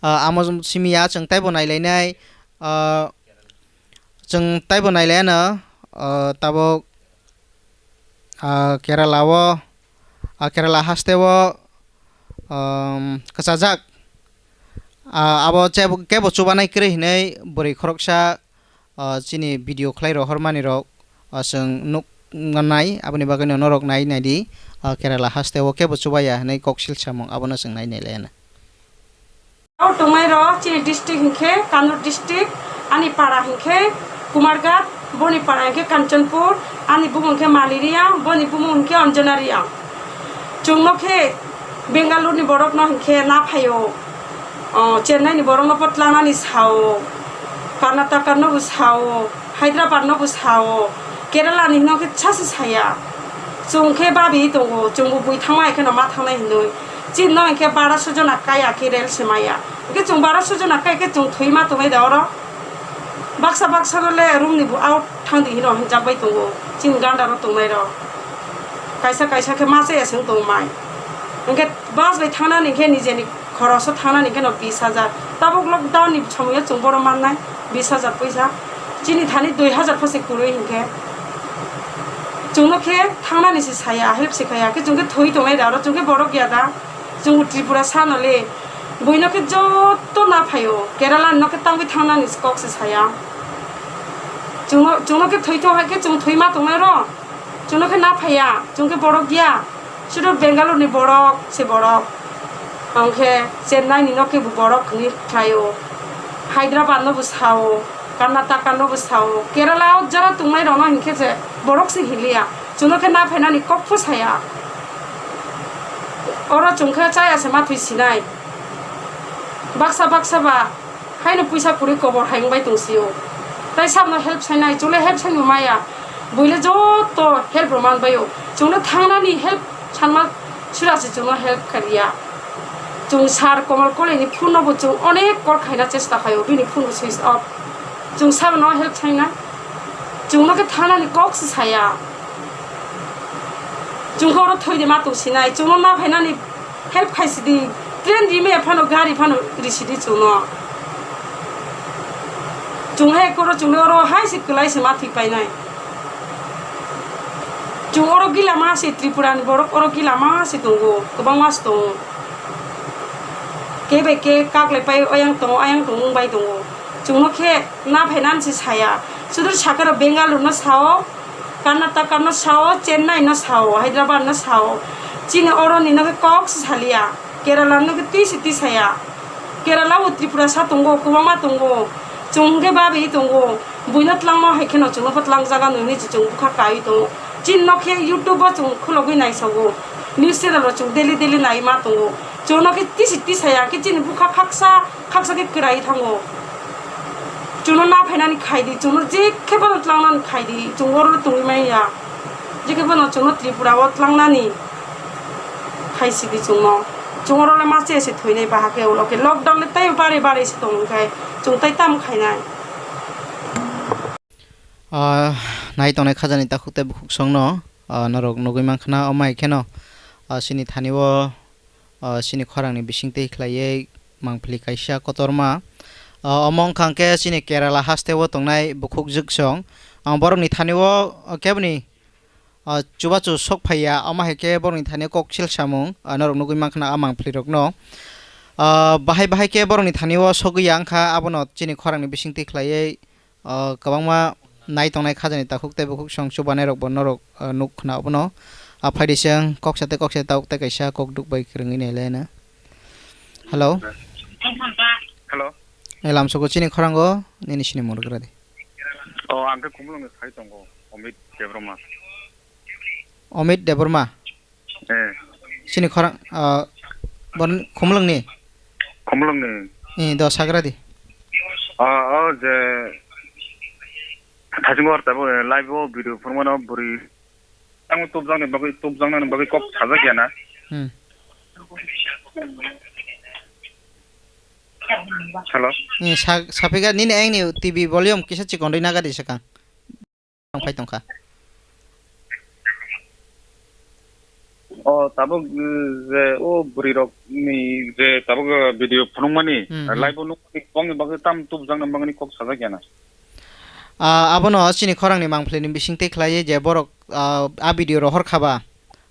ah, amo simi ya chwng teibo nai lainai, ah, chwng teibo nai lai anw, ah, tabuk, ah, Kerala o, ah, Kerala haste o, um, kwchajak. Ah, abo chebo-, kebo chubanai kwrwi hinwi bwrwi khoroksa, ah, chini video khlai rohormani rok, ah, chwng nuk nai, aboni bagwino norok nai naidi, ah, Kerala haste o kebo chubaya hinwi koksil samung abono chwng nai nai lai anw. O tongmai rok chini district hinkhe Kannur district, ani para hinkhe Kumarghat, boni para hwnkhe Kanchanpur, ani bumung khe Mali Reang, boni bumung hwnkhe Anjana Reang. Chwngno khe Bengaluru ni borokno hwnkhe na phaio, o, Chennai ni borokno bo tlangnani sao, Karnataka no bo sao, Hyderabad no bo sao, Kerala ni hwnwi khe sasu saya. Chwng khe babi tongo, chwngbo bui thangma hai kheno ma thangnai hinwi. Chini no hwnkhe baraso jona kaya khe rel se maya. Hwnkhe chwng baraso jona kai khe chwng thwi ma tongnai da oro. Baksa baksa no le room ni bo out thang di hino hinjak bai tongo. Chini ganda ro tongnai rok. Kaisa kaisa khe ma chaya se wng tongo mai. Hwnkhe bus bai thangnani hwnkhe nijeni khoroso thangnani hwnkhe no bis hajar. Tabuk lockdown ni somoyo chwng bohrok mannai bis hajar poisa. Chini thani dui hajar pho se kwrwi hwnkhe. Chwngno khe thangnani se saya, help se khaya. Khe chwng khe thwi tongnai da oro, chwng khe borok ya da. Chwng Tripura sa no le. Buino khe joto na phaio. Kerala no khe tangwi thangnani kok se saya. Chwngno, chwngno khe thwi thong hai khe chwng thwi ma tongnai ro. Chwngno khe na phaiya, chwng khe borok ya. Sudu Bengaluru ni borok se borok. Hwnkhe Chennai ni no khe bo borok hwnwi khlaio. Hyderabad no bo sao, Karnataka no bo sao. Kerala o jara tongnai rok no hinkhe je borok se hiliya. Chwngno khe na phainani kok pho saya. Oro chwng khe chaya se ma thwi sinai. Baksa baksa ba haino puisa kwrwi kobor hai wngbai tong sio. Tai sabno help sainai, chwngno help saino maya. Buile joto help rw man baio. Chwngno thangnani help sanma sura se chwngno help kariya. Chwng sir Komal Koleni phone no bo chwng onek call khaina chesta khaio, bini phone bo switch off. Chwng sabno help saina. Chwngno khe thangnani kok se saya. Chwng khe oro thwi de ma tong sinai. Chwngno na phainani help khai sidi, train rime phano, gari phano ri sidi chwngno. Chwng hai koro chwngno oro hai se kwlai se ma thwi painai. Chwng oro gila ma se, Tripura ni borok oro gila ma se tongo, kwbangma se tongo. Khe bai khe kak lai pai, oyang tongo, ayang tongo wng bai tongo. Chwngno khe na phainani se saya. Sudur sakhe rok Bengaluru no sao, Karnataka no sao, Chennai no sao, Hyderabad no sao. Chini oro ni no khe kok se saliya. Kerala no khe twi se twi saya. Kerala o Tripura sa tongo, kwbangma tongo. Chwng khe babi tongo. Buino tlangma hai kheno chwngno bo tlang jaga nwi hinwi chwng bwkha kaiwi tongo. Chini no khe YouTube o chwng khulogwi naisago. News channel o chwng daily daily nai ma tongo. Chwngno khe twi se twi saya khe chini bwkha khaksa khaksa khe kwrai thango. Chwngno na phainani khai di, chwngno je khe bono tlangnani khai di, chwng oro tongwi manya. Je khe bono chwngno Tripura o tlangnani khai si di chwngno. Chwng oro le ma che se thwinai, baha khe ulo khe lockdown le tei bare bare se tong khai, chwng tei tam khainai. Ah, nai tongnai khajani takhuk tei bukhuk songno, ah, norok nugwi mankha na, omo hai kheno, ah, chini thani o ah, chini khorangni bisingtwi khlaiwi mangpili kaisa kotorma. Ah, omo wngkha khe chini Kerala hasteo tongnai bukhuk jwksong. Ah, borokni thani o, ah, keboni, ah, chubachu sok phaiya, omo hai khe borokni thani o koksil samung, ah, norok nugwi mankha na a mangpilirokno. Ah, bahai bahai khe borokni thani o sogwi ya wngkha, abono chini khorangni bisingtwi khlaiwi, ah, kwbangma nai tongnai khajani takhuk tei bukhuk song chubanai rok bo norok, ah, nuk khna obono. Ah, phaidi chwng koksa tei koksa tabuk tei kaisa kok duk bai kwrwngwi nai le na. Hello. Hello. Eh, lamsoko chini khorango nini sinimung rwgra di. Oh, ang khe Khumulwngni sai tongo, Omit Debbarma. Omit Debbarma? Eh. Chini khorang, ah, bon Khumulwngni? Khumulwngni. Eh, do sagra di. Ah, oh, je Thajingwar tabo, eh, live o video phunukmano bwrwi tamo tubjakni bagwi, tubjaknani bagwi kok sajak ya na? Hmm. Hello? Eh, sa-, sapika nini engni T V volume kisa chikon rwi naga di sakang. Ang phai tongkha. O tabuk, eh, je o bwrwi rok ni je tabuk, eh, video phunukmani, hmm, hmm, live o nukmani, bongni bagwi tam tubjakna bagwi kok sajak ya na? Ah, abono chini khorangni mangpili ni bising tei khlai je borok, ah, a video rohor khaba,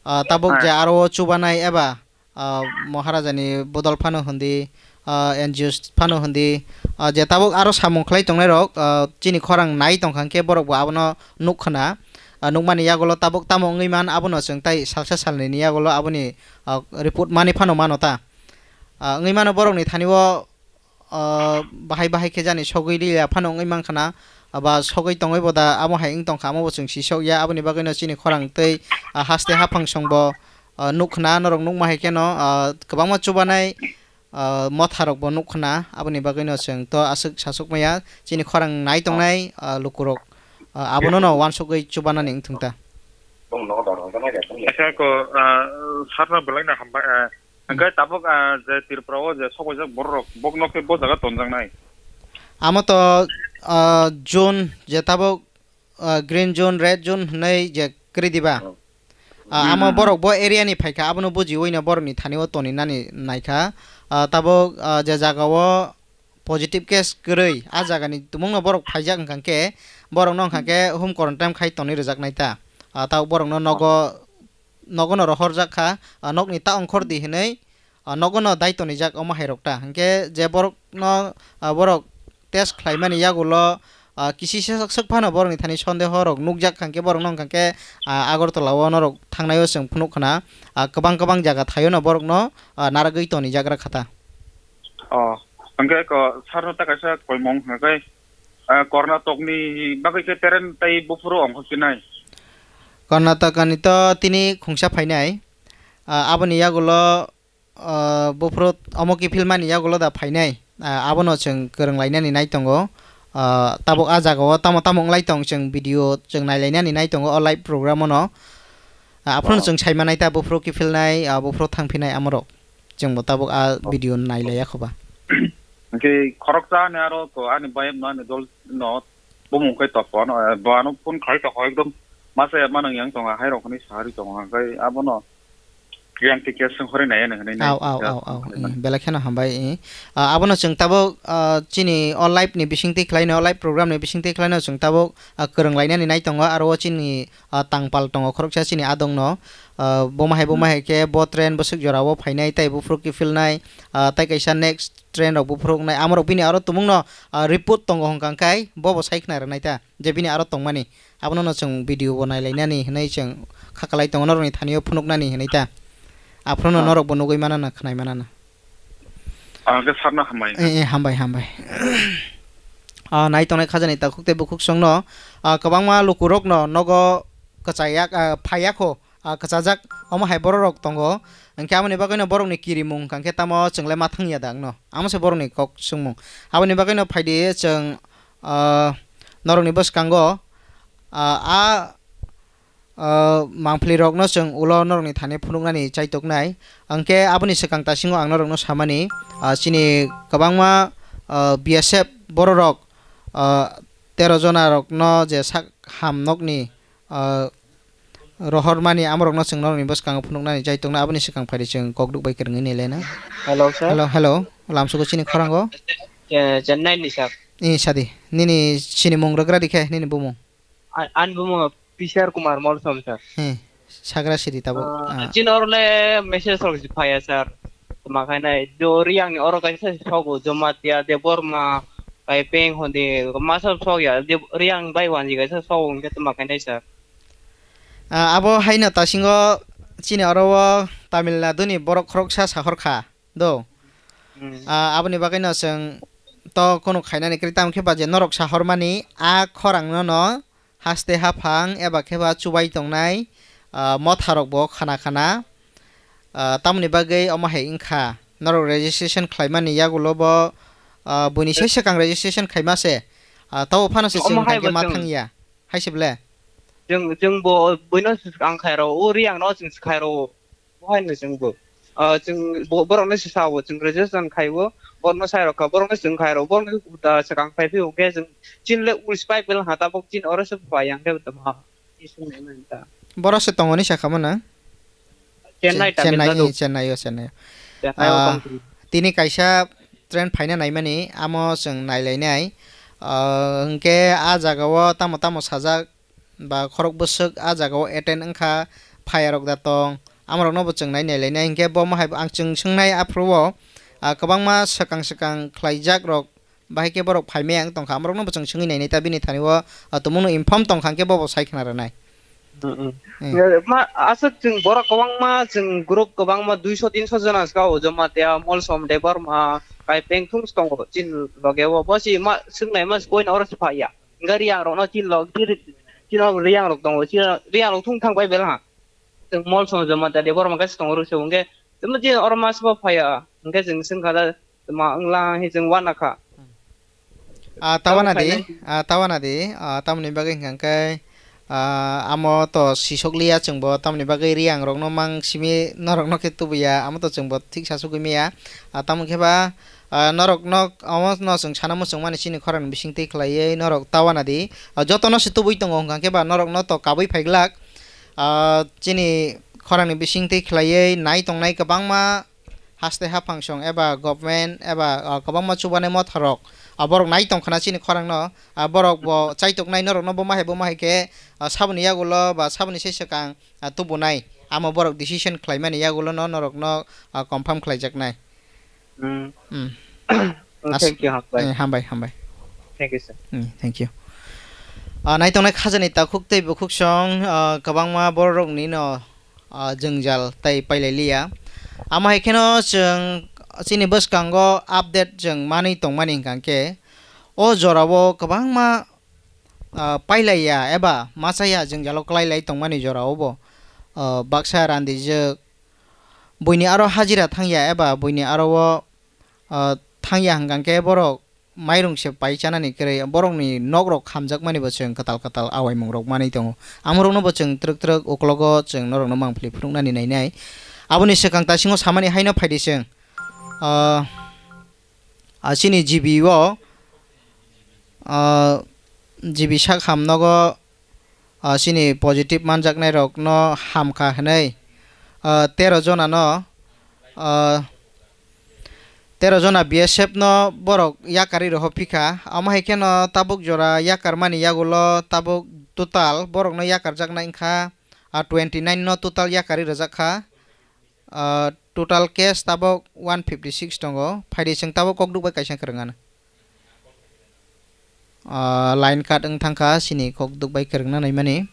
ah, tabuk je, ah, aro o chubanai eba ah, Maharaja ni bodol phano hindi, ah, N G Os phano hindi, ah, je tabuk aro samung khlai tongnai rok, ah, chini khorang nai tongkha hwnkhe borok bo abono nuk khna, ah, nukmani yagulo tabuk tamo wngwi man abono chwng tai salsa salnwi ni yagulo aboni, ah, report mani phano mano ta. Ah, wngwi mano borok ni thani o, ah, bahai bahai khe jani sogwi liya phano wngwi mankha na, aba sogwi tongwi bo da, amo hai wng tongkha, amo bo chwng sisok ya, aboni bagwino chini khorang tei, ah, haste haphang songbo, ah, nukkhna, norok nukma hai kheno, ah, kwbangma chubanai, ah, motha rokbo nukkhna, aboni bagwino chwng to aswk sasuk maya, chini khorang nai tongnai, ah, lukurok, ah, abono no wansugwi chubanani wngthung ta. Acha ko, ah, sarno belai no hambai, ah, hwnkhe tabuk, ah, je Tripura o je sobaijak borok rok, bokno khe bo jaga tonjaknai. Amo to, ah, zone je tabuk, ah, green zone, red zone hwnwi je kwrwi diba? Oh. Ah, amo hmm, hmm, borok bo area ni phaikha, abono bujiwi no borok ni thani o toni nani naikha. Ah, tabuk, ah, je jaga o positive case kwrwi, a jaga ni tumung no borok phaijak wngkha khe, borok no wngkha khe home quarantine khai toni rwjak nai ta. Ah, tabuk borok no nogo, nogo no rohor jak kha, ah, nok ni ta ongkhor di hinwi, ah, nogo no dai toni jak omo hai rok ta. Hwnkhe je borok no, ah, borok test khlaimani yagulo, ah, kisi se swk phano borokni thani sondeho rok nukjak kha, hwnkhe borokno wngkha khe, ah, Agartala o norok thangnai o chwng phunuk khna, ah, kwbang kwbang jaga thaio no borokno, ah, narwgwi tonijak rwkha ta. Oh, hwnkhe ko sarno ta kaisa koimung hwnkhe, ah, Karnatokni bagwi khe train tei buphuru ongkhorchinai. Karnataka ni to tini khungsa phainai, ah, aboni yagulo ah, buphuru omo kiphilmani yagulo da phainai, ah, abono chwng kwrwng lainani nai tongo. Ah, tabuk a jaga o tamo tamo wng lai tong, chwng video chwng nai lainani nai tongo o live program o no. Ah, aphuru no chwng sai manai ta buphuru kiphilnai, ah, buphuru thangphinai amorok. Chwng bo tabuk a video nai laiya kho ba. Hwnkhe khoroksa ani aro ko ani bayam no ani dol no bumung khai toko ano, eh, bo ano phone khai toko ekdom masa ya manang yang tongo, hai rok hwnwi sari tongo, hwnkhe abono yang tei khe swng hore nai ano hwnwi nai. Au, au, ya, au, au. Hwnwi mano. Belai kheno hambai, eh. Ah, abono chwng tabuk, ah, chini o live ni bisingtwi khlaino, o live program ni bisingtwi khlaino chwng tabuk, ah, kwrwng lainani nai tongo, aro o chini, ah, tangpal tongo khoroksa chini adong no, ah, boma hai, boma hai khe bo train bwswk jora o phainai tei buphuru kiphilnai, ah, tei kaisa next train rok buphuru wngnai, amorok bini aro tumung no, ah, report tongo hwnkha khe bo bo sai khna rwnai ta. Je bini aro tongmani, abono no chwng video bo nai lainani hwnwi chwng kha kalai tongo, norokni thani o phunuknani hwnwi ta. Aphuru no norok bo nugwi manana, khwnai manana. Ang khe sarno hambai. Eh, eh, hambai, hambai. Ah, nai tongnai khajani takhuk tei bukhuk songno, ah, kwbangma lukurokno nogo kwchaiya, ah, phaiya kho, ah, kwchajak omo hai bororok tongo. Hwnkhe aboni bagwino borokni kirimung hwnkha khe tamo chwng le ma thangya da wngno? Amo se borokni kok swngmung. Aboni bagwino phaidi chwng, ah, norokni bwskango, ah, a, ah, mangphlirokno chwng ulo norokni thani phunuknani chaitoknai. Hwnkhe aboni swkang tasingo ang norokno samani, ah, chini kwbangma, ah, B S F bororok, ah, tero jona rokno je sak ham nokni, ah, rohormani amorokno chwng norokni bwskango phunuknani chaitoknai, aboni swkang phaidi chwng kokduk bai kwrwngwi nai laina. Hello, sir. Hello, hello. Lamsugo chini khorango. Che-, Chennai ni, sir. Ni sadi. Nini chini mung rwgra di khe, nini bumung. A-, ani bumung P C R Kumar Molsom, sir. He, sagra sidi tabuk. Ah, ah. Chini oro le message rok si phaiya, sir. Tma khainai, do Reang ni oro kaisa si sogo, Jamatia, Debbarma, Kaipeng, hondi, masa sogya, Deb-, Reang bai wanji kaisa sogo, hwnkhe tma khainai, sir. Ah, abo haino tasingo chini oro o Tamil Nadu ni borok khoroksa sahor kha. Do. Hmm. Ah, aboni bagwino chwng to kunu khainani kwrwi, tamo khe ba je norok sahormani a khorangno no haste haphang eba khe ba chubai tongnai, ah, motharok bo khana khana. Ah, tamoni bagwi omo hai wngkha, norok registration khlaimani yagulo bo, ah, buini se swkang registration khaima se, ah, tabo phano se chwng tangkhe ma thangya. Hai se ble? Chwng, chwng bo buino swkang khairo, o Reang no chwng khairo. Bo hai no chwng bo. Ah, chwng bo-, borok no se sao, chwng registration khai o, borok no sai rok kha, borok no chwng khai rok, borok no da swkang phai phai o khe chwng chin le ul spai pel ha ta bok chin oro se phai yang khe tamo ha. Borok se tongo ni sa kha mo na? Chennai, Chennai, Tamil Nadu. Chennai o, Chennai o. Chennai o. Ah, tong. Tini kaisa train phaina naimani, amo chwng nai lainai. Ah, hwnkhe a jaga o tamo tamo sajak, ba khorok bwswk a jaga o attend wngkha, phaiya rok da tong, amorok no bo chwng nai nai lainai, hinkhe bo mohai bo ang chwng swngnai aphuru o, ah, kwbangma swkang swkang khlaijak rok, bahai khe borok phaimaya wng tongkha, amorok no bo chwng swngwi nainai ta bini thani o, ah, tumung no inform tongkha, hinkhe bo bo sai khna rwnai. Mm, mm. Eh. Ma, aswk chwng borok kwbangma, chwng group kwbangma duiso tinso jona ska o, Jamatia, Molsom, Debbarma, Kaipeng thung tongo, chini loge o, bo si ma swngnai ma boino oro se phaiya. Hingke riyang rok no chil rok, chil, chil rok riyang rok tongo, chil riyang rok thung thang bai bela ha. Chwng mol song joma ta de borok ma kaisa tongo rw se hingke, tamo chini oro mas bo phaiya, hingke chwng swngkha da, tamo wngla he chwng wanakha. Ah, tawana di, ah, tawana di, ah, tamoni bagwi hingka khe, ah, amo to sisok liya chwngbo, tamoni bagwi riyang rokno mang simi norokno khe tubuya, amo to chwngbo thik sa sugwi maya. Ah, tamo khe ba, ah, norokno omo no chwng sana muchung mani chini khorang ni bising twi khlaiwi norok tawana di. Ah, jotono se tubui tongo hingka khe ba norokno to kabui phaiglak. Ah, chini khorang ni bising twi khlaiwi nai tongnai kwbangma haste haphang song eba government eba, ah, kwbangma chubanai motha rok, ah, borok nai tong khna chini khorang no, ah, borok bo chaitok nai norok no bo ma hai bo ma hai khe, ah, saboni yagulo ba saboni se swkang, ah, tubunai amo borok decision khlai mani yagulo no norok no, ah, confirm khlai jak nai. Hmm. Hmm. Oh, as- thank you, hambai. Eh, hambai, hambai. Thank you, sir. Hmm, thank you. Ah, nai tongnai khajani takhuk tei bukhuk song, ah, kwbangma borok rok ni no ah, jwngjal tai pailai liya. Amo hai kheno chwng chini bwskango update chwng manwi tongmani hwnkha khe, o jorao kwbangma, ah, pailaiya eba machaya jwngjalo kwlailai tongmani jorao bo, ah, baksa randijwk buini aro hajira thangya eba buini aro o, ah, thangya hwnkha khe borok mairung se pai chanani kwrwi, borokni nokrok khamjakmani bo chwng kwtal kwtal awaimung rok manwi tongo. Amorokno bo chwng twrwk twrwk uklogo chwng norokno mangpili phunuknani nainai. Aboni swkang tasingo samani haino phaidi chwng, ah, ah, chini G B o, ah, G B sak ham nogo, ah, chini positive manjaknai rokno hamkha hwnwi, ah, tero jonano, ah, tero jona B S F no borok yakarwi rohor phikha. Omo hai kheno tabuk jora yakarmani yagulo tabuk total borokno yakarjaknai wngkha, ah, twenty nine no total yakarwi rwjakha. Ah, total case tabuk one fifty six tongo. Phaidi chwng tabuk kokduk bai kaisa kwrwng ano. Ah, line cut wng thangkha, chini kokduk bai kwrwngna naimani.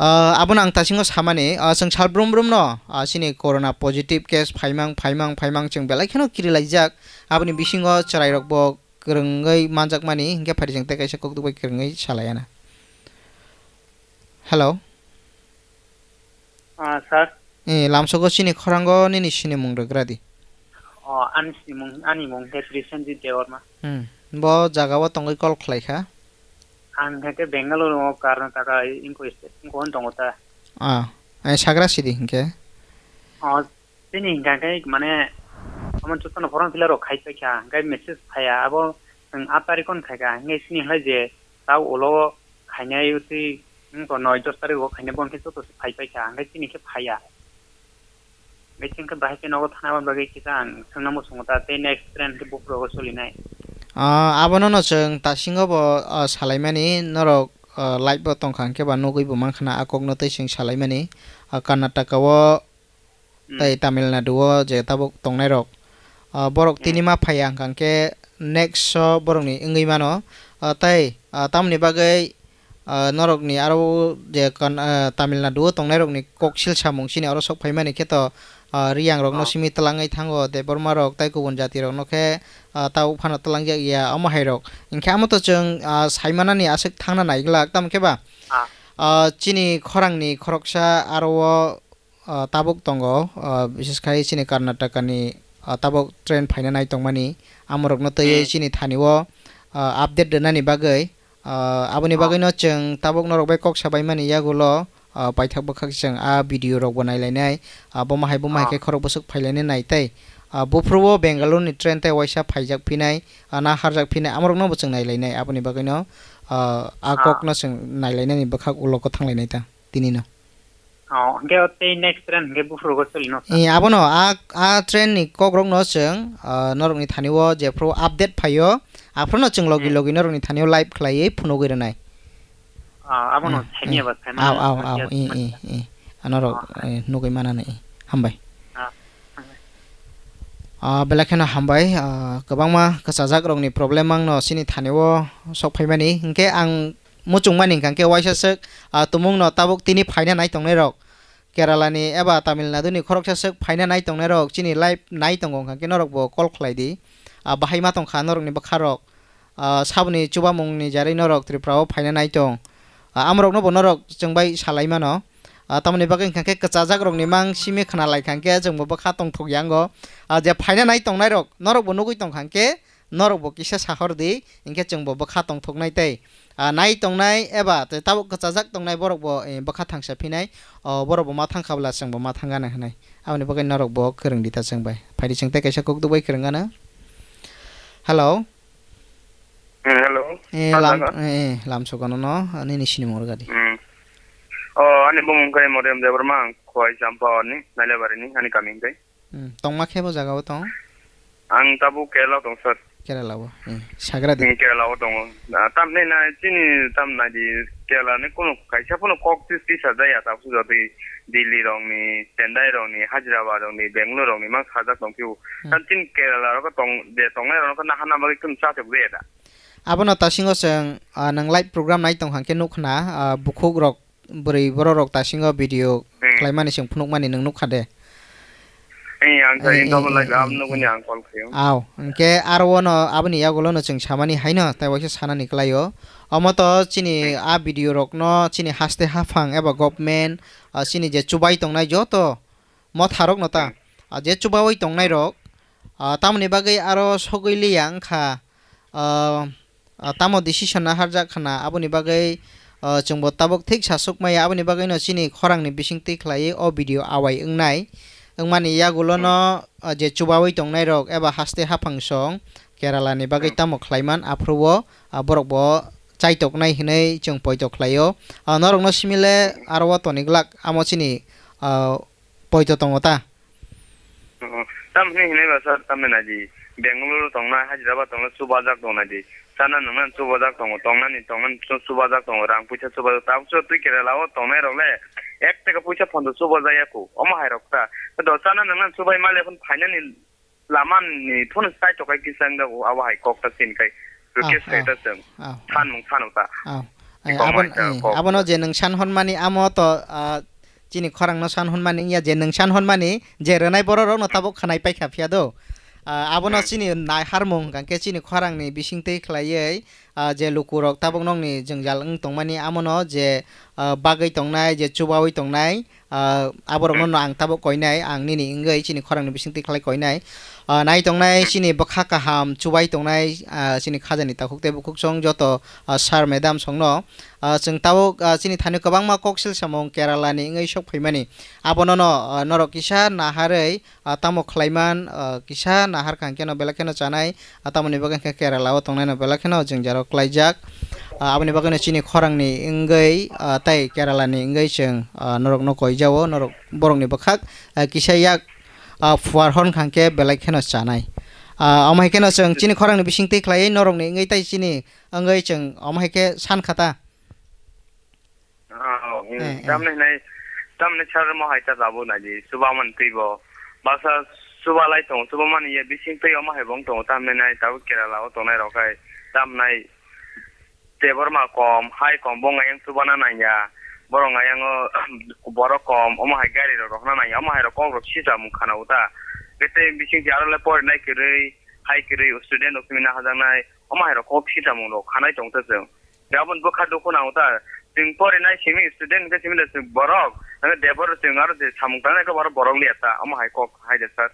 Ah, abono ang tasingo samani, ah, chwng sal brum brum no, ah, chini corona positive case phaimang, phaimang, phaimang chwng belai kheno kirilaijak. Aboni bisingo chwrairok bo kwrwngwi manjakmani, hinkhe phaidi chwng tei kaisa kokduk bai kwrwngwi salaiana. Hello. Ah, sir. Eh, lamsogo chini khorango nini sinimung rwgra di. Oh, ani sinimung, ani mung khe Prisenjit Debbarma. Hmm. Bo jagao tongwi call khlai kha? Ang khe Bangalore o Karnataka, inko state, inko hwn tongo ta. Ah, ai sagra sidi hinkhe? Oh, chini hinkha khe mane, omo jotono form fill up rok khai paikha, hinkhe message phaiya, abo chwng aat tarikh on khaikha, hinkhe chini hinkhe je ta ulo khainai twi, wngkha noi dos tarikh o khainai, bo hinkhe joto se phai paikha, hinkhe chini khe phaiya. Hinkhe chwng khe bahai khe nogo thana bagwi kisa ang swngna muchungo ta, tei next train khe buphuru rogo solinai. Ah, abono no chwng tasingo bo, ah, salaimani, norok, ah, live bo tongkha, hinkhe ba nugwi bo mankha na a kokno tei chwng salaimani. Ah, Karnataka o Hmm. tei Tamil Nadu o je tabuk tongnai rok, ah, borok Hmm. tini ma phaiya hwnkha khe next o borokni wngwi mano. Ah, tei, ah, tamoni bagwi, ah, norokni aro je kon-, ah, Tamil Nadu o tongnai rokni koksil samung chini oro sok phaimani khe to, ah, riyang rokno Oh. simi twlangwi thango, Debbarma rok tei kubun jati rokno khe, ah, tabuk phano twlangjak ya omo hai rok. Hinkhe amo to chwng, ah, saimanani aswk thangna naiglak, tamo khe ba? Ah. Ah, chini khorangni khoroksa aro o ah, tabuk tongo, ah, bises khai chini Karnataka ni, ah, tabuk train phaina nai tongmani, amorokno twiwi Hmm. chini thani o, ah, update rwnani bagwi, ah, aboni Oh. bagwino chwng tabuk norok bai kok sabaimani yagulo, ah, paithak bwkhak chwng a video rok bo nailainai, ah, bomo hai bomo hai Oh. khe khorok bwswk phailainai nai tei, ah, buphuru o Bangalore ni train tei waisa phaijak phinai, ah, na harjak phinai, amorokno bo chwng nailainai, aboni bagwino, ah, a Ah. kokno chwng nailainani bwkhak ulo kwthang lainai ta tinino. Oh, hwnkhe o tei next train hwnkhe buphuru go soli no sa? Eh, abono a, a train ni kok rok no chwng, ah, norok ni thani o jephru update phaio, aphuru no chwng logi Hmm. logi norok ni thani o live khlaiwi phunugwi rwnai. Ah, abono Eh, saimanya eh. ba saimanya Aw, aw, ba aw, kya eh, saimanya. Eh, eh. Anorok, Oh, eh, nugwi manani, eh. Hambai. Ah, hambai. Ah, belai kheno hambai, ah, kwbangma kwchajak rokni problem ang no chini thani o sok phaimani. Hinkhe ang muchungmani hwnkha khe waisa swk, ah, tumung no tabuk tini phaina nai tongnai rok, Kerala ni eba Tamil Nadu ni khoroksa swk phaina nai tongnai rok, chini live nai tongo hwnkha khe norok bo call khlai di. Ah, bahai ma tongkha norok ni bwkha rok. ah, saboni chubamungni jarwi norok Tripura o phaina nai tong. Ah, amorokno bo norok chwng bai salai mano. Ah, tamoni bagwi hwnkha khe kwchajak rokni mang simi khna lai kha khe chwng bo bwkha tongthok ya wngo. Ah, je phaina nai tongnai rok norok bo nugwi tong kha khe norok bo kisa sahor di, hinkhe chwng bo bwkha tongthoknai tei, ah, nai tongnai eba tei tabuk kwchajak tongnai borok bo, eh, bwkha thangsa phinai, oh, borok bo ma thang kha bwla chwng bo ma thang gana hwnwi. Aboni bagwi norok bo kwrwng di ta chwng bai. Phai di chwng tei kaisa kok duk bai kwrwng gana. Hello. Hmm, hello. Eh, Ma lam, jaga? Eh, eh, lam sokano no, ah, nini sinimung rwgadi. Hmm. Oh, ani bumung khe Moriam Debbarma, ang Khowai Champawani, Nailabari ni, ani kami hwnkhe. Hmm, tongma khe bo jaga o tong? Ang tabuk Kerala o tong, sir. Kerala o, eh, sagra di. Hmm, Kerala o tongo. Ah, tamni na, chini tam na di, Kerala ni kunu kaisa phano kok tis tisa jaya, tabuk jotoi Delhi rokni, Chennai rokni, Hyderabad rokni, Bangalore rokni mang sajak tong phiyo. Hmm. Tam chini Kerala rok tong, je tongnai rok no nahana bagwi kunu chachok jaya da. Abono tasingo chwng, ah, nwng live program nai tong kha khe nuk khna, ah, bukhuk rok, bwrwi borok rok tasingo video Hmm. khlaimani chwng phunukmani nwng nuk kha de. Eh, ang ta Eh, in tamo eh, live eh, am eh, nuguni eh. Ang call khayo. Aw, hwnkhe aro ono aboni yagulo no chwng samani haino tai waisa sanani kwlaio. Omo to chini Hmm. a video rok no chini haste haphang eba government, ah, chini je chubai tongnai joto motha rok no ta, Hmm. ah, je chubaui tongnai rok, ah, tamoni bagwi aro sogwi liya wngkha, ah, ah, tamo decision naharjak khna, aboni bagwi, ah, chwngbo tabuk thik sasuk maya, aboni bagwino chini khorangni bisingtwi khlaiwi o video awai wngnai. Wngmani yagulono, ah, je chubaui tongnairok eba haste haphang song Kerala ni bagwi Hmm. tamo khlaiman, aphuru o, ah, borok bo chaitoknai hinwi chwng poito khlaio. Ah, norokno simile aro o toniglak amo chini, ah, poito tongo ta. Oh, tamni hinwi ba sir, tamni naidi. Bangalore tongnai, Hyderabad tongnai, chubajak tongnai di. Chana nungna chubajak tongo, tongnani, tongnani chu-, chubajak tongo, rang puisa chubajak. Tabuk twi Kerala o tongnai rok le ek taka puisa phondo chubajak ya ku. Omo hai rok ta. Do chana nungna chubai male phun phainani lama ni phun sai tokai kisa wng jago, abo hai kok ta sin kai. Request Ah, khai ah, ta chwng. Ah, ah. Sanmung sano ta. Ah. Eh, Kok abon-, mai ta eh, kok. Abono je nwng san hwnmani amo to, ah, chini khorang no san hwnmani wngya je nwng san hwnmani je rwnai borok rok no tabuk khwnai paikha phiya do. Ah, abono Hmm. chini nai harmung hwnkha khe chini khorang ni bising twi khlaiwi, ah, je luku rok tabuk nokni jwngjal wng tongmani amono je, ah, bagwi tongnai je chubaui tongnai, ah, aborokno Hmm. no ang tabuk koinai ang nini wngwi chini khorang ni bising twi khlai koinai. Ah, nai tongnai Hmm. chini bwkha kaham chubai tongnai, ah, chini khajani takhuk tei bukhuk song joto, ah, sir madam songno, ah, chwng tabuk, ah, chini thani kwbangma koksil samung Kerala ni wngwi sok phaimani. Abono no, ah, norok kisa naharwi, ah, tamo khlaiman, ah, kisa nahar kha hwnkhe no belai kheno chanai, ah, tamoni bagwi hwnkhe Kerala o tongnai no belai kheno jwngjal o klaijak. Ah, aboni bagwi no chini khorang ni wngwi, ah, tei Kerala ni wngwi chwng, ah, norok no koijao, norok borok ni bwkhak, ah, kisa yak, ah, phuar hwn kha hwnkhe belai kheno chanai. Ah, omo hai kheno chwng chini khorang ni bising twi khlaiwi norok ni wngwi tei chini wngwi chwng omo hai khe san kha ta. Ah, eh, eh. Tamni hinai, tamni sar mo hai ta tabuk nai di, chuba man twi bo. Baksa chuba lai tongo, chuba mani ye bising twi omo hai bo wng tongo, tamni nai tabuk Kerala o tongnai rok hai. Tamnai Debbarma kom, hai kom, bo ngai yang chuba na nang ya. Borok ngai yang o, borok kom, omo hai gari rok rok na nang ya, omo hai rok kok rok sisa mung khana uta. Kete bising si aro le pori nai kwrwi, hai kwrwi student rok simi na hajak nai, omo hai rok kok sisa mung rok khanai tong ta chwng. Aboni bwkha dukhu nang ta. Chwng porinai simi student hwnkhe simi le chwng borok. Hwnkhe debor chwng aro je samung tangnai khe borok, borok liya ta. Omo hai kok hai de sir.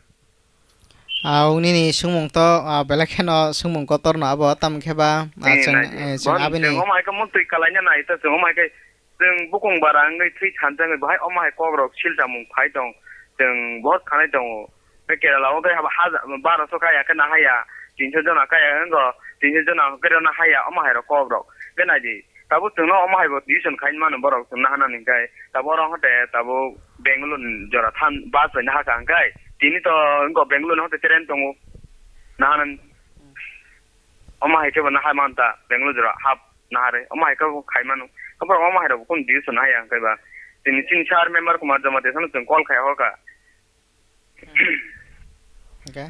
Ah, nini swngmung to, ah, belai kheno swngmung kotor no abo, tamo khe ba, ah, Chwng, nai di. Eh, chwng Bono abini chwng omo hai khe mung twi kalaina nai ta chwng omo hai khe chwng bukung bara wngwi thwi thansa wngwi bahai omo hai kok rok sil chamung phai tong. Chwng bohor khanai tongo. Tei Kerala o khe haba haja-, baro so kaya khe nahaya, tinso jona kaya wng go, tinso jona khe nahaya, omo hai rok kok rok. Khe nai di, tabuk chwng no omo hai bo decision khai mano borok chwng naha nani hwnkhe, tabuk oro hote tabuk Bangalore ni jora than bus bai naha ka hwnkhe, tini to wng go Bangalore ni hote train tongo, naha nani. Omo hai khe bo naha man ta Bangalore jora hap naha re, omo hai khe bo khai mano. Borok omo hai rok bo kunu decision nahaya hwnkhe ba, tini chini sir member Kumar Jamatia no chwng call khai hor kha. Okay.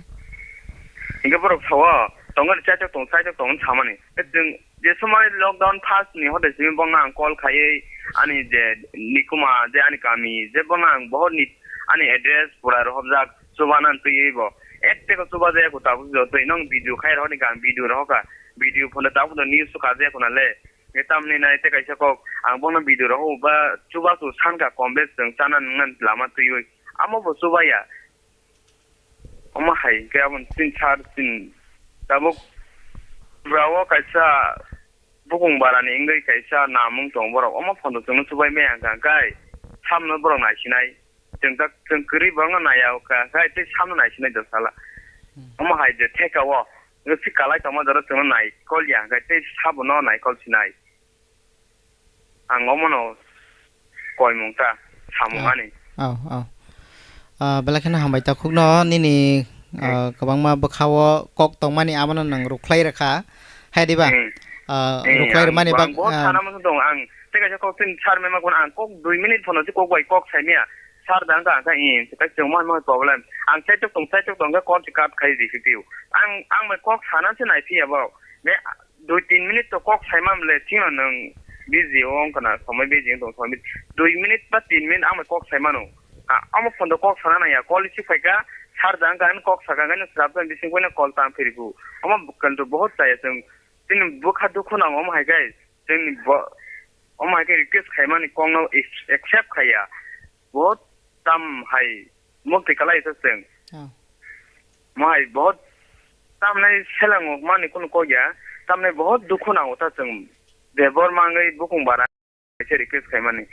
Hingke borok sao, tongo ni chaitok tong, chaitok tong samani. Chwng je somoi lockdown first ni hote simi bongno ang call khaiwi ani je nikuma je ani kami je bongno ang bohor ni ani address pura rohorjak chubanan twiwi bo. Ek teko chuba jaya ko tabuk jotoi nong video khai rohor ni ang video rohor kha. Video phone ta phone news to kaje khuna le. Nge tamni nai te kaisa kok ang bono video rok ba chuba chu sanka kombe chwng chana nungna lama twiwi. Amo bo chubaya. Omo hai ke abon tin sar tin tabuk brawo kaisa bukung barani wngwi kaisa namung tong borok. Omo phone chwngno chubai maya hwnkha kai samno borok naisinai. Chwng tak chwng kwrwi borokno naiya hwnkha kai tei samno naisinai do sala. Hmm. Omo hai je theka o. Nge si kalai tongma jora chwngno nai kol ya hwnkha tei sabono nai kol sinai. Ang omono koimung ta samung Ah, ani. Oh, oh. Ah, belai kheno hambai takhukno nini, Hmm. ah, kwbangma bwkhao kok tongmani abono nwng rwkhlai rwkha. Hai diba? Hmm. Ah, Hmm, rwkhlai ang rwmani bak-, bang bo ah, sana musu dong ang. Tei kaisa kok tin sar mema kun ang kok dui minute phono si kok bai kok sai mia. Sar dang ka ang ka in, tei chwng ma ma problem. Ang chai tok tong, chai tok tong ka call si cut khai di si tiu. Ang, ang bai kok sana se nai phiya bo. Ne, dui tin minute to kok saimam le, chino nwng busy o wng kana, somoi busy wng tong, somoi busy. Dui minute ba tin minute ang bai kok saimano. A, amo phone to kok sana nangya, call receive khaika, sar jang ka, kok saka, nang srap jang bising koina call tang phiriku. Amo bwkal to bahut chaya chwng, chini bwkha dukhu nango, omo hai kai, chwngni bo, omo hai kai request khaimani kokno ac-, accept khaiya. Bahut tam hai, mukti kalai sa chwng. Oh. Mo hai bahut tamnai selango mani kunu kok ya, tamnai bahut dukhu nango ta chwng. Debor mangwi bukung bara se request khaimani.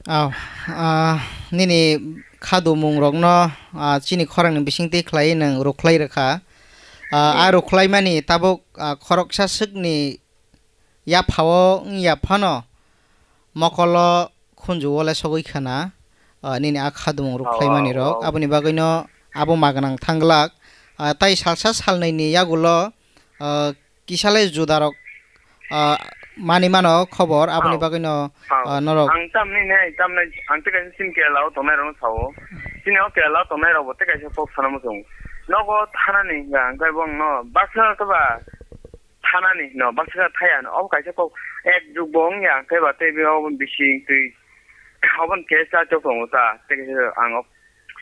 Oh, ah, nini khadumung rokno, ah, chini khorangni bisingtwi khlaiwi nwng rwkhlai rwkha. Ah, a Hmm. rwkhlaimani tabuk, ah, khoroksa swkni yaphao wngya phano mokolo khunju o le sogwi khana, ah, nini a khadumung rok Oh, khlaimani rok. Oh. Aboni bagwino abo ma gwnang thang glak. Ah, tai salsa salnwini yagulo, ah, kisa le juda rok, ah, mani mano khobor, aboni Oh. bagwino, Oh. ah, norok Ang tamni ne, tamni, ang tei kaisa chini Kerala o tongnai rokno sao. Chini o Kerala o tongnai rok bo tei kaisa kok sana muchung. Nogo thanani hwnkha, hwnkhe bo ang no baksa khe ba thanani no baksa thaya no obo kaisa kok ek jug bo wngya khe ba tei bo obo bising twi obo khe cha chok tongo ta tei khe ang ok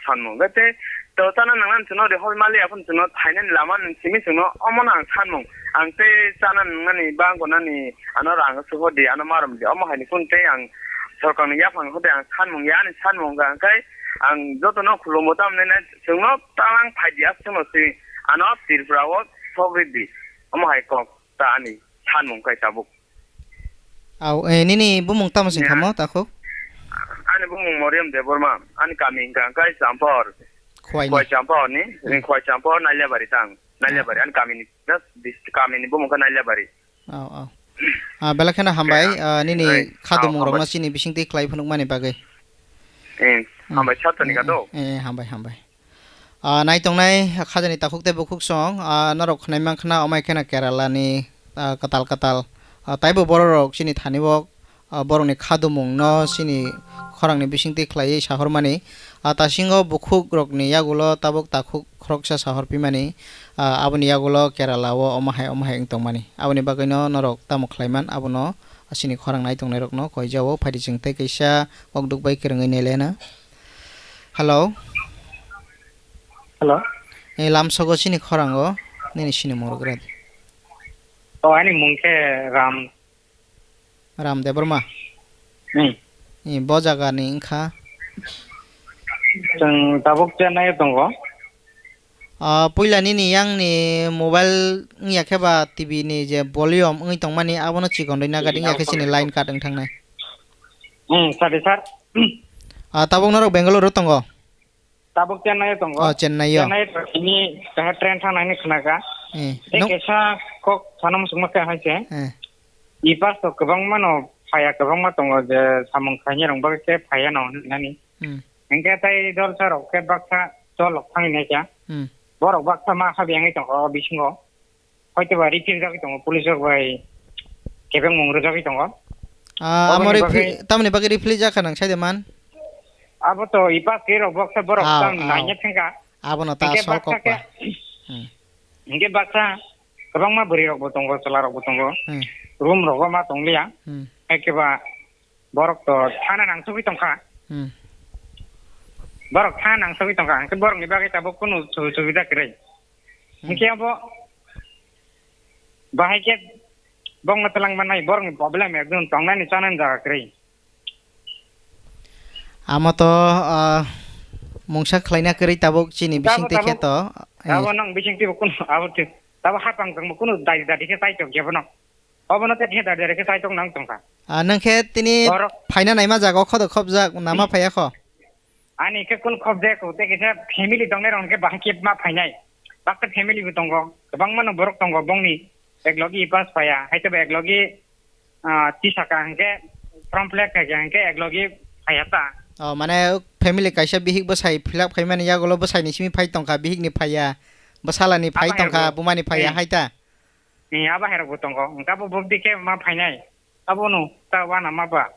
sanmung khe tei to chana nangna chwngno de hoi mali aphano chwngno thainani lama nung simi chwngno omo no ang sanmung ang tei chana nungnani bangko nani ano rang suho di ano marom di omo haini kun tei ang sorkar ni yaphang hode ang sanmung ya ani sanmung ga ang kai ang joto no khulumo tamni na chwngno talang phai di aswk no si ano Tripura o sogwi di omo hai kok. Ta ani sanmung kai tabuk. Au, eh, nini bumung tamo sing Ya. Khamo, takhuk? Ani bumung Moriam Debbarma, ani kami hingka kai Champor. Khwai ni? Khwai Champor ni, Hmm. Khwai Champor Nailabari tang. Nailabari, Ah. Ani kami ni, just this kami ni bumung ka Nailabari. Au, au. Ah, belai kheno hambai, Ya. Ah, nini Ai, khadumung au, rokno hambai. Chini bisingtwi khlai phunukmani bagwi. Eh, Hmm. Hambai, satani Eh, ka do? Eh, eh, hambai, hambai. Ah, naitongnai khajani takhuk tei bukhuk song, ah, norok khwnai mankha na, omai kheno Kerala ni, ah, kwtal kwtal, ah, taibo borok rok chini thani o, ah, borok ni khadumung no chini khorang ni bisingtwi khlaiwi sahormani, ah, tasingo bukhuk rok ni yagulo tabuk takhuk khoroksa sahorpimani, ah, aboni yagulo Kerala o omo hai omo hai wng tongmani, aboni bagwi no norok tamo khlaiman abono chini khorang naitongnai rok no koijao phaidi chwng tei kaisa kok duk bai kwrwngwi nelena. Hello. Hello. Eh, lamsogo chini khorango nini sinimung rok red. Oh, ani mung khe Ram. Ram Debbarma. Hmm. Eh, bo jaga ni wngkha. Chwng tabuk Chennai o tongo. Ah, puila nini yang ni mobile wngya khe ba T V ni je volume wngwi tongmani abono chikon rwina gadi wngya khe chini line cut wng thangnai. Hmm, sadi sir. Ah, tabuk norok Bangalore o tongo? Tabuk Chennai o tongo. Oh, Chennai o. Chennai o tini kaha train thang nangni khna kha. Eh, tei nung- kaisa kok sana muchungma khe hai se. Eh. I pass to kwbangma no phaya, kwbangma tongo je samung khainai rok bagwi khe phaya no hinani. Hmm. Hingke tai dol sa rok khe baksa chol rok thang nai kha. Hmm. Borok baksa ma kha biyang tong o bisingo. Hoito ba refill jagwi tongo, police rok bai kebengmung rwjagwi tongo. Ah, Oboni amo bagwi refill, tamoni bagwi refill jakha nang sai de man? Abo to i pass khe rok baksa borok Ah, tam ah. Naina thangka. Abono ta Hingke sok baksa kok khe, ba. Hmm. Hingke baksa kwbangma bwrwi rok bo tongo, chwla rok bo tongo. Hmm. Room rogo ma tongliya. Hmm. Haikhe ba borok to thana nangsugwi tongkha. Hmm. Borok thana nangsugwi tongkha. Hingke borokni bagwi tabuk kunu su-, subida kwrwi. Hmm. Hingke abo Bahai khe bongno twlang manai, borokni problem ekdom tongnani chanani jaga kwrwi. Amo to, ah, mungsa khlaina kwrwi tabuk chini Tabo, bisingtwi khe tabo. To, eh. Tabo nang bisingtwi bo kunu abo twi. Tabo hapang tongbo kunu dai dadi khe chaitok ya bono. Obono te khe dadi dadi khe chaitok nang tongkha. Ah, nang khe tini Borok phaina naima jaga o khodo khobjak nama phaiya kho? Ani khe kun khobjak ko, te kisa family tongnai rok khe bahai khe ma phainai. Baksa family bo tongo, kwbangma no borok tongo, bongni eklogi pass phaiya, haitaba eklogi, ah, tisaka hwnkhe form fill up khaikha hwnkhe eklogi phaiya ta. Oh, mane family kaisa bihik bwsai fill up khaimani yagulo bwsaini simi phai tongkha, bihikni phaiya, bwsalani phai Abo hai tongkha, bo. Bumani phaiya Hmm. hai ta? Ni abo hai rok bo tongo, hwnkhe abo bo dikhe ma phainai. Abono ta wana ma ba?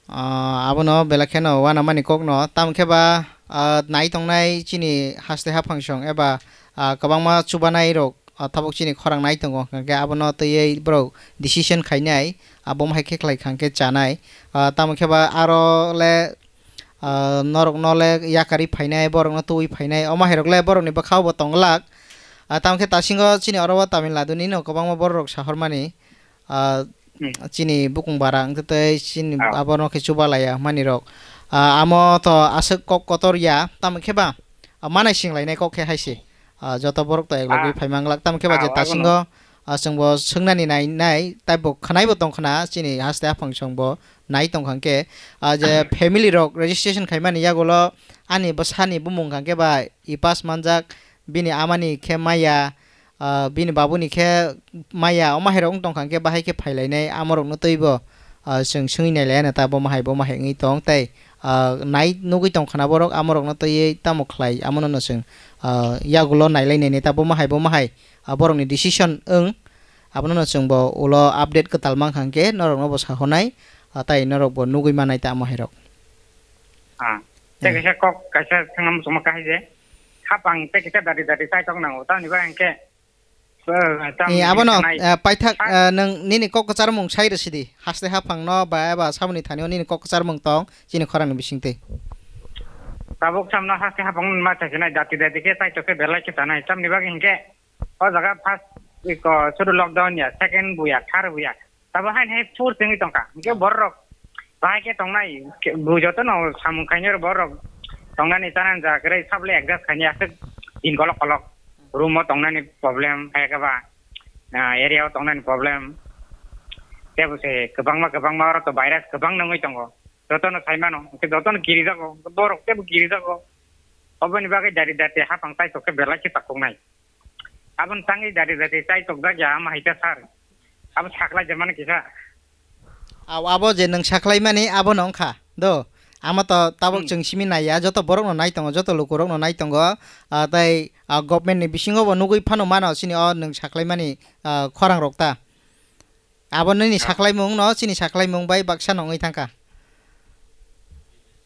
Ah, abono belai kheno wana mani kokno. Tamo khe ba, ah, nai tongnai chini haste haphang song eba, ah, kwbangma chubanai rok, ah, tabuk chini khorang nai tongo. Hwnkhe abono twiwi borok decision khainai, abo hai khe khlai kha hwnkhe chanai. Ah, tamo khe ba aro le, ah, norok no le yakarwi phainai, borok no twiwi phainai. Omo hai rok le borok ni bwkha o bo tong glak. Ah, tamo khe tasingo chini oro o Tamil Nadu ni no kwbangma borok rok sahor mani. Ah, Hmm. chini bukung bara wngkha tei chini Ah. abono khe chuba laiya manwi rok. Ah, amo to aswk kok kotor ya, tamo khe ba, ah, manai sing lainai kok khe hai se. Ah, joto borok to eklogwi Ah. phai manglak, tamo khe ba Ah, je abono. tasingo, ah, chwng bo swngnani nai nai, tai bo khwnai bo tong khna, chini haste haphang song bo nai tong kha hwnkhe, ah, je family rok registration khai mani yagulo ani bwsani bumung kha hwnkhe ba E pass manjak, bini amani khe maya, ah, bini babuni khe maya, omo hai rok wng tong kha hwnkhe bahai khe phai lainai, amo rok no twi bo, ah, chwng swngwi nai lai ya ta, bo ma hai, bo ma hai wngwi tong tei, ah, nai nugwi tong khna borok, amo rok no twiwi tamo khlai, amo no no chwng, ah, yagulo nai lai nai ta, bo ma hai, bo ma hai, ah, borok ni decision wng, abono no chwng bo ulo update kwtal man kha hwnkhe norok no bo sa hwnai, ah, tai norok bo nugwi manai ta amo hai rok. Ah, tei Hmm. kaisa kok kaisa thangma chuma kahai je. Hapang tei kisa dadi dadi chaitok nango. Tamni bagwi hwnkhe, eh, tam Eh, abono, sanai. Eh, paithak, Sa- eh, nwng nini kok kwcharmung sai rwsidi. Haste haphangno ba eba saboni thani o nini kok kwcharmung tong chini khorangni bisingtwi. Tabuk samno haste haphangno ma thaisinai dati dati khe chaitok khe belai khe tanai. Tamni bagwi hwnkhe o jaga first iko sudu lockdown ya, second buya, third buya. Tabo haino hai phur tengwi tongkha. Hwnkhe borok bahai khe tongnai, khe bo jotono samung khainai borok tongnani chanani jaga kwrwi, sabole adjust khainai aswk din kolok kolok. Room o tongnani problem, hai khe ba, ah, area o tongnani problem. Tebo se kwbangma kwbangma oro to virus kwbang nangwi tongo. Jotono sai mano, hwnkhe jotono kirijago, borok tebo kirijago. Oboni bagwi dari dari haphang tai tokhe belai khe takuknai. Aboni tangwi dari dari chai tokjak ya, ama hai khe sir. Abo saklai je mani kisa. Aw, abo je nwng saklaimani, abono wngkha do. Amo to tabok Hmm. chwng simi naiya, joto borokno nai tongo, joto lukurokno nai tongo. Ah, tei, ah, government ni bisingo bo nugwi phano mano, chini o nwng saklaimani, ah, khorang rok ta. Abo nini Ah. saklaimung no, chini saklaimung bai baksa no wngwi thangkha.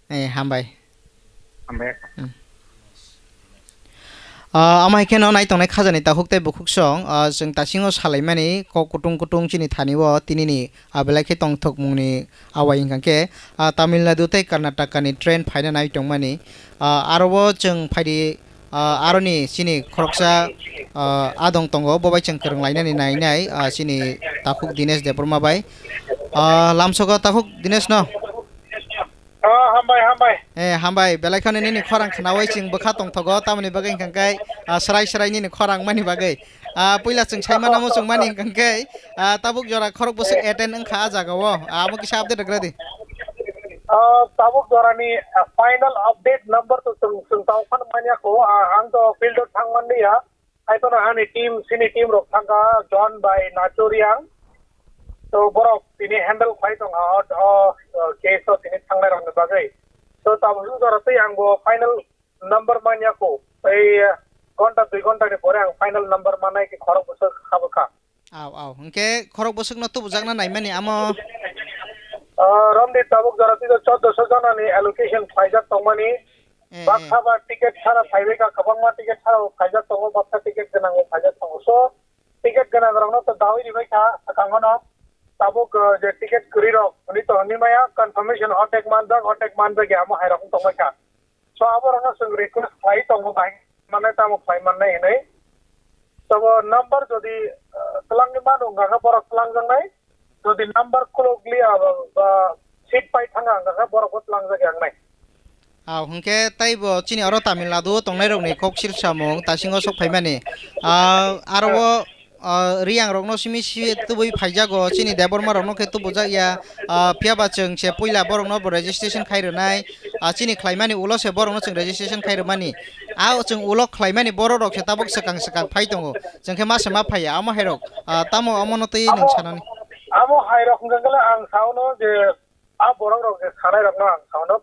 Eh, hambai. Hambai. Hmm. Ah, amai khe no nai tongnai khajani takhuk tei bukhuk song, ah, chwng tasingo salaimani kok kutung kutung chini thani o tinini, ah, belai khe tongthokmungni awai hwnkha khe, ah, Tamil Nadu tei Karnataka ni train phaina nai tongmani. Ah, aro o chwng phaidi, ah, aroni chini khoroksa, ah, adong tongo, bo bai chwng kwrwng lainani nai nai, ah, chini takhuk Dinesh Debbarma bai. Ah, lamsogo takhuk Dinesh no. Oh, hambai, hambai. Eh, hambai, belai khano nini khorang khnaui chwng bwkha tongthogo, tamoni bagwi hwnkha khe, ah, srai srai nini khorang mani bagwi. Ah, puila chwng saimano muchung mani hwnkha khe, ah, tabuk jora khorok bwswk attend wngkha ah jaga o. Ah, amo kisa update rwgra di. Ah, tabuk jorani, ah, final update number to chwng, chwng tau phano manya kho, ah, ang to field o thang manliya. Hai phano ani team, sini team rok thangkha, John bai Nacho Reang. To borok tini handle khlai tongkha, o, o, o case o tini thangnai rokni bagwi. To tabuk jora twi ang bo final number manya kho. Ei, ghonta dui ghonta ni pore ang final number mannai khe khorok bwswk kha bwkha. Aw, aw. Hwnkhe khorok bwswkno tubujakna naimani amo? Ah, romni tabuk jora twi choddoso jonani allocation khlaijak tongmani. Eh, eh. Baksa ba ticket sara phaibai kha, kwbangma ticket sara bo khlaijak tongo, baksa ticket gwnang bo khlaijak tongo. So, ticket gwnang rokno to dawi ribai kha, swkango no. Tabuk, ah, je ticket kwrwi rok, hwnwi to hwnwi maya, confirmation hotek manjak, hotek manjak ya, amo hai rok wng tongbai kha. So, aborokno chwng request khlai tongo, bahai mannai tamo khlai mannai hwnwi. Tabo number jodi, ah, twlangwi mano, hwnkha khe borok twlangjaknai. Jodi number khulukliya ba, ba seat pai thanga, hwnkha khe borok bo twlangjak ya wngnai. Aw, hwnkhe taibo chini oro Tamil Nadu o tongnairokni kok sirsamung tasingo sok phaimani. Ah, aro o, ah, Riyangrokno simi si tubui phaijago, chini Debbarmarokno khe tubujak ya. Ah, phiyaba chwng se puila borokno bo registration khai rwnai. Ah, chini khlaimani ulo se borokno chwng registration khai rwmani. Ah, chwng ulo khlaimani bororok se tabuk swkang swkang phai tongo. Chwng khe masa ma phaiya, amo hairok. Ah, tamo omono twi nwng Amo, sanani? Amo hairok hwnkha khe ang saono je, a borok rok je sanai rok no ang saono.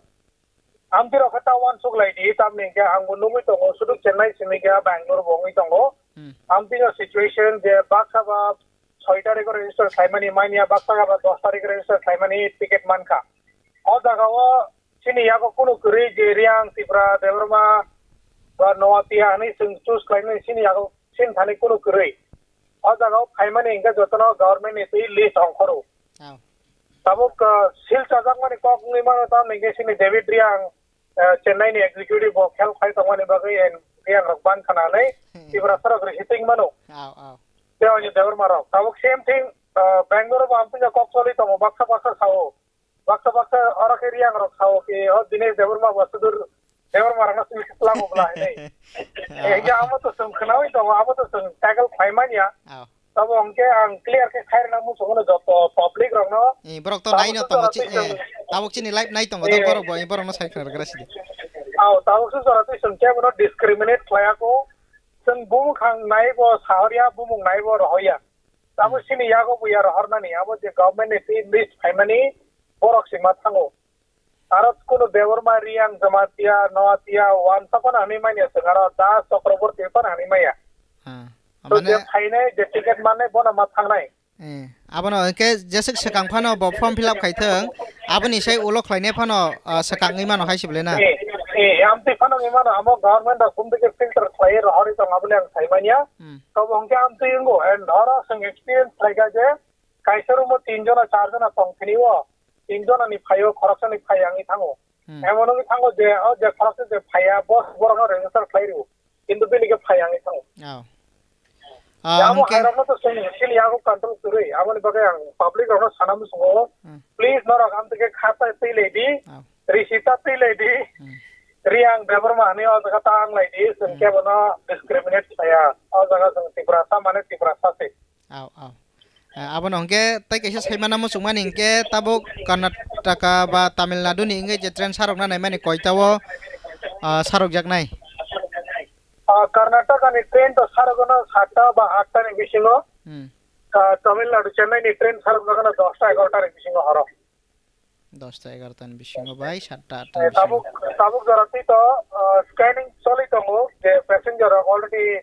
Amtwi rok khe ta uansuk lai di, tamni hwnkhe ang bo nugwi tongo, sudu Chennai simi khe Bangalore bo wngwi tongo. Hmm. Amtwi no situation je baksa ba soi tarikh o register khlaimani manya, baksa ba dos tarikh o register khlaimani ticket mankha. O jaga o chini yago kunu kwrwi je Riang, Tipra, Debbarma ba Noatia hinwi chwng choose khlaimani chini yago sin thani kunu kwrwi. O jaga o phaimani hwnkhe jotono government ni twi list ongkhoro. Oh. Tabuk, ah, sil chajakmani kok wngwi mano, tamni hwnkhe chini David Riang, ah, Chennai ni executive bo help khai tongmani bagwi and Riang rok ban khana hinwi Hmm. Tiprasa rok rihitwng mano. Oh, oh. Tei oni Debbarma rok. Tabuk same thing, ah, Bangalore bo amtwino kok choli tongo, baksa baksa sao. Baksa baksa oro khe Riang rok sao khe, o Dinesh Debbarma bo sudur Debbarma rokno simi khe twlango bwla hinwi. Ah. Eh, hwnkhe amo to chwng khwnaui tongo, amo to chwng tackle khlai manya. Ah. Tabo hwnkhe ang clear khe khai rwna muchungo joto public rokno. Eh, borok to nai no tongo, tabuk chwng, eh, tabuk chini live nai tongo, eh, borok bo, eh, borokno sai khwna rwgra sidi. Aw, tabuk se jora twi chwng kebono discriminate khlai ya kho. Chwng bumung khang nai bo sahor ya, bumung nai bo rohor ya. Abo Hmm. sini yago bo ya rohornani, abo je government ni team list phaimani borok si ma thango. Aro kunu Debbarma, Riang, Jamatia, Noatia, Wansa phano hinwi manya chwng aro Das Chakraborty phano hinwi manya. Ah, to mane je phainai, je ticket mannai bono ma thangnai. Eh, abono hwnkhe jeswk swkang phano bo form fill up khai thung, aboni sai ulo khlainai phano, ah, swkangwi mano hai se bwle na? Eh, eh, amtwi phano wngwi mano, amo government rok kumtwi khe filter khlaiwi rohorwi tong aboni ang sai manya. Hmm. Tobo hwnkhe amtwi wngo, and oro chwng experience khlaikha je, kaisa room o tin jona, char jona tong thani o, tin jona ni phai o, khoroksa ni phai wngwi thango. Hmm. Emon wngwi thango je, o je khoroksa je phai ya, bo borok no register khlai rw, kintu bini khe phai wngwi thango. Oh. Ah, ya, amo hwnkhe hai rok no to chwng chini yago control kwrwi, aboni bagwi ang public rok no sana muchungo, Hmm. please norok amtwi khe kha ta twi lai di, Oh. risi ta twi lai di, Hmm. Riang Debbarma hinwi o jaga ta wng lai di, chwng Hmm. kebono discriminate khlai ya, o jaga chwng Tiprasa mane Tiprasa se. Au, au. Eh, abono hwnkhe tei kaisa saimano muchungmani hwnkhe tabuk Karnataka ba Tamil Nadu ni wngwi je train sarokna naimani koita o, ah, sarokjaknai? Ah, Karnataka ni train to sarokno satta ba atta ni bisingo. Hmm. Ah, Tamil Nadu Chennai ni train sarokjakno dosta egarota ni bisingo horo. Dosta egarota ni bisingo bai satta atta ni Eh, bisingo. Tabuk, tabuk jora twi to, ah, scanning choli tongo, je passenger rok already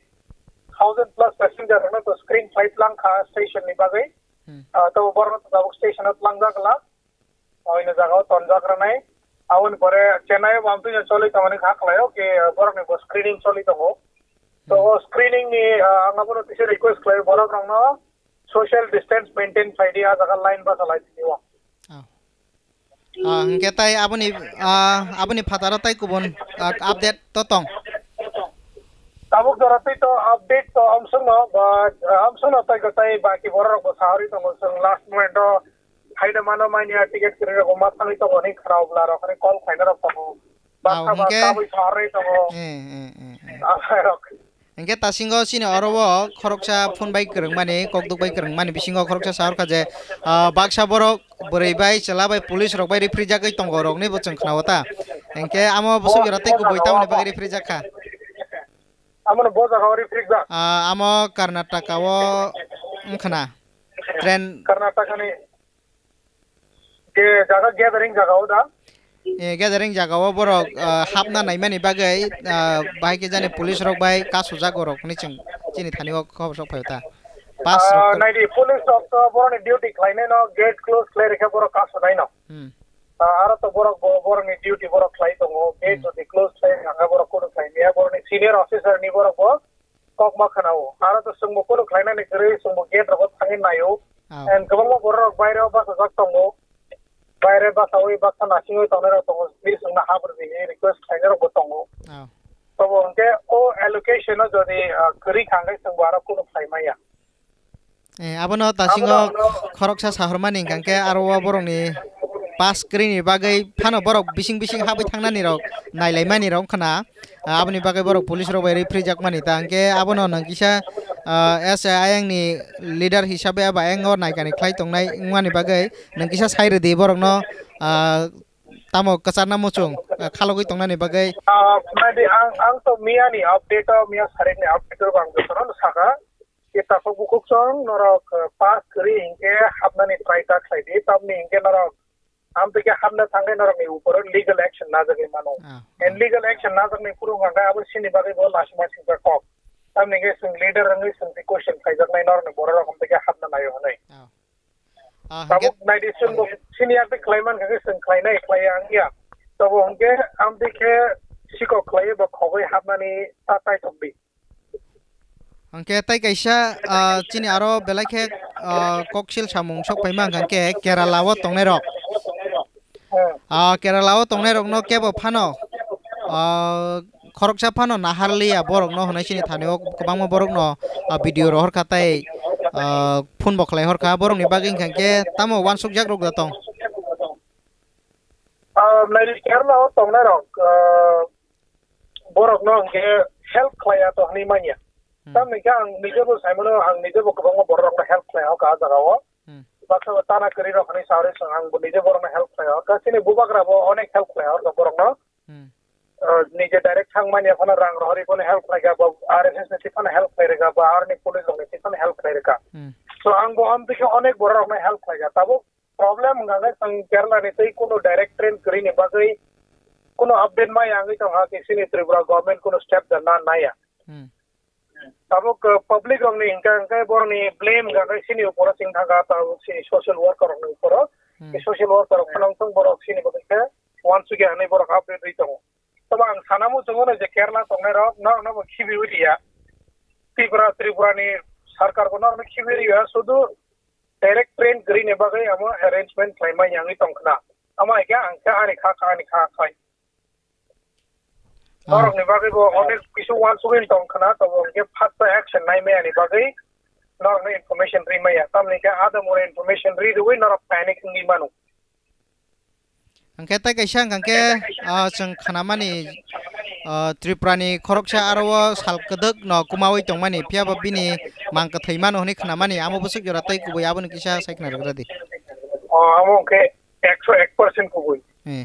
thousand plus passenger rokno to screen flight langkha station ni bagwi. Hmm. Ah, to borok tabuk station o tlangjak la. Oino jaga o tonjak rwnai. Aboni pore Chennai o bo amtwi choli tongmani kha khlai o ke borok ni bo screening choli tongo. To Hmm. O screening ni, ah, ang abono kisa request khlai borok rokno social distance maintain khlai di, ah jaga line basa lai tini o. Oh. Ah, hwnkhe tai aboni, ah, aboni phataro tai kubun, ah, update to tong? Tabuk jora twi to update to amswkno, ba, ah, amswkno tai ko tai baki borok rok bo sahori tongo, chwng last moment o phaina mano manya ticket kwrwi rok bo ma thangwi tongo hinwi khwna o bwla rok hinwi call khlaina rok tongo. Baksa ba hwnkhe tabwi sahorwi tongo. Eh, eh, eh, eh. Aphai rok. Hwnkhe tasingo chini oro o khoroksa phone bai kwrwngmani, kokduk bai kwrwngmani bisingo khoroksa sa orkha je, ah, baksa borok bwrwi bai chwla bai police rok bai riprijagwi tongo rokni bo chwng khna-o ta. Hwnkhe amo bwswk jora tei kubui tamoni bagwi riprijak kha? Amo no bo jaga o riprijak? Ah, amo Karnataka o wngkhna. Train Karnataka ni je jaga gathering jaga o da? Eh, gathering jaga o borok, ah, hapna naimani bagwi, ah, bahai khe jani police rok bai kasujak borok hinwi chwng chini thani o khobor sok phai o ta. Pass rok Ah, naidi, police rok to borokni duty khlainai no, gate close khlai rikha borok kasunai no. Hmm. Ah, aro to borok bo-, borokni duty borok khlai tongo, gate Hmm. jodi close khlai rikha borok kunu khlai maya, borokni senior officer ni borok bo kok ma khna-o. Aro to chwngbo kunu khlainani kwrwi, chwngbo gate rogo thangwi nai-o. Oh. And kwbangma borok rok baire o bachajak tongo. Baire bachaui baksa nasingwi tongnai rok tongo. Bini chwngno habri di hinwi request khlainai rokbo tongo. Oh. Tobo hwnkhe o education o jodi, ah, kwrwi kha hwnkhe chwngbo aro kunu phlai maya. Eh, abono tasingo khoroksa sahormani hwnkha khe aro o borokni pass kwrwini bagwi phano borok bising bising habwi thangnani rok nailaimani rok wngkhana. Ah, aboni bagwi borok police rok bai rwi phrijak mani ta hwnkhe abono nwng kisa, ah, S A I N ni leader hisabe eba ayang o naikani khlai tongnai wngmani bagwi nwng kisa sai rwdi borokno, ah, tamo kwcharna muchung, ah, khalogwi tongnani bagwi. Ah, maybe ang, ang to miyani update o, miya sarikni update o ang jotono sakha. Kisa bukhuk song norok, ah, pass kwrwi hinkhe hapnani try ta khlai di, tamni hinkhe norok amtwi khe hapna thangkhe norokni upor legal action najagwi mano. Ah, and ah. Legal action najakni phuru hwnkha khe abo chini bagwi bo lasima singsa kok. Tamni khe chwng leader wngwi chwng twi question khaijaknai norokni bororok amtwi khe hapna naio hwnwi. Ah. Ah, hwnkhe tabuk naidi chwng bo chini yak twi khlai mankha khe chwng khlainai khlaiya wngya. Tobo hwnkhe amtwi khe sikok khlaiwi bo khogwi hapnani ta kaitok di. Hwnkhe tei kaisa, ah, chini aro belai khe, ah, koksil samung sok paima hwnkha khe Kerala o tongnai rok. Hmm. Ah, Kerala o tongnai rokno kebo phano, ah, khoroksa phano naharliya borokno hwnwi chini thani o kwbangma borokno, ah, video rohor kha tei, ah, phone bo khlai hor kha borokni bagwi hwnkha khe tamo uansukjak rok da tong. Ah, nai Kerala o tongnai rok, ah, borokno hwnkhe help khlaiya to hwnwi manya. Hmm. Tamni khe ang nijebo saimano, ang nijebo kwbangma bororokno help khlai hoka ah jagao. Hmm. Baksa tana kwrwi rok hwnwi sawi song ang bo nije borokno help khlai hoka. Chini bubagra bo onek help khlai hoka borokno. Hmm. Ah, nije direct thang manya phano rang rohorwi phano help khlai ka, bo R S S ni thwi phano help khlai rwka, bo army police rokni thwi phano help khlai rwka. Hmm. So ang bo amtwi khe onek bororokno help khlai ka. Tabuk problem hwnkha khe chwng Kerala ni tei kunu direct train kwrwini bagwi kunu update maya wngwi tongkha khe chini Tripura government kunu step da na naya. Hmm. Tabuk, uh, public rokni hwnkha hwnkhe borokni blame hwnkha khe chini uporo chwng thangkha, tabuk chini social worker rokni uporo. Hmm. Social worker rok phano wngthong borok chini bagwi khe uansukya hwnwi borok update rwi tongo. Tobo ang sana muchungo no je Kerala tongnai rok norokno bo khibiwi riya. Tripura, Tripura ni sarkar bo norokno khibiwi riya, sudu direct train kwrwini bagwi amo arrangement khlaimani wngwi tongkhna. Amo hai khe ang khe ani kha kha, ani kha khai. Ah. Norokni bagwi bo onek kisu uansugwi tongkhna, tobo hwnkhe phatsa action naimaya ni bagwi norokno information rimaya. Tamni khe adamora information ri rwui norok panic wngwi mano. Hwnkhe tei kaisa hwnkha khe, ah, chwng khnamani, ah, Tripura ni khoroksa aro o sal kwdwk no kwmawi tongmani, phiya bo bini mang kwthwi mano hwnwi khnamani, amo bwswk jora tei kubui aboni kisa sai khna rwgra di. O, amo hwnkhe ekso ek percent kubui. Hmm.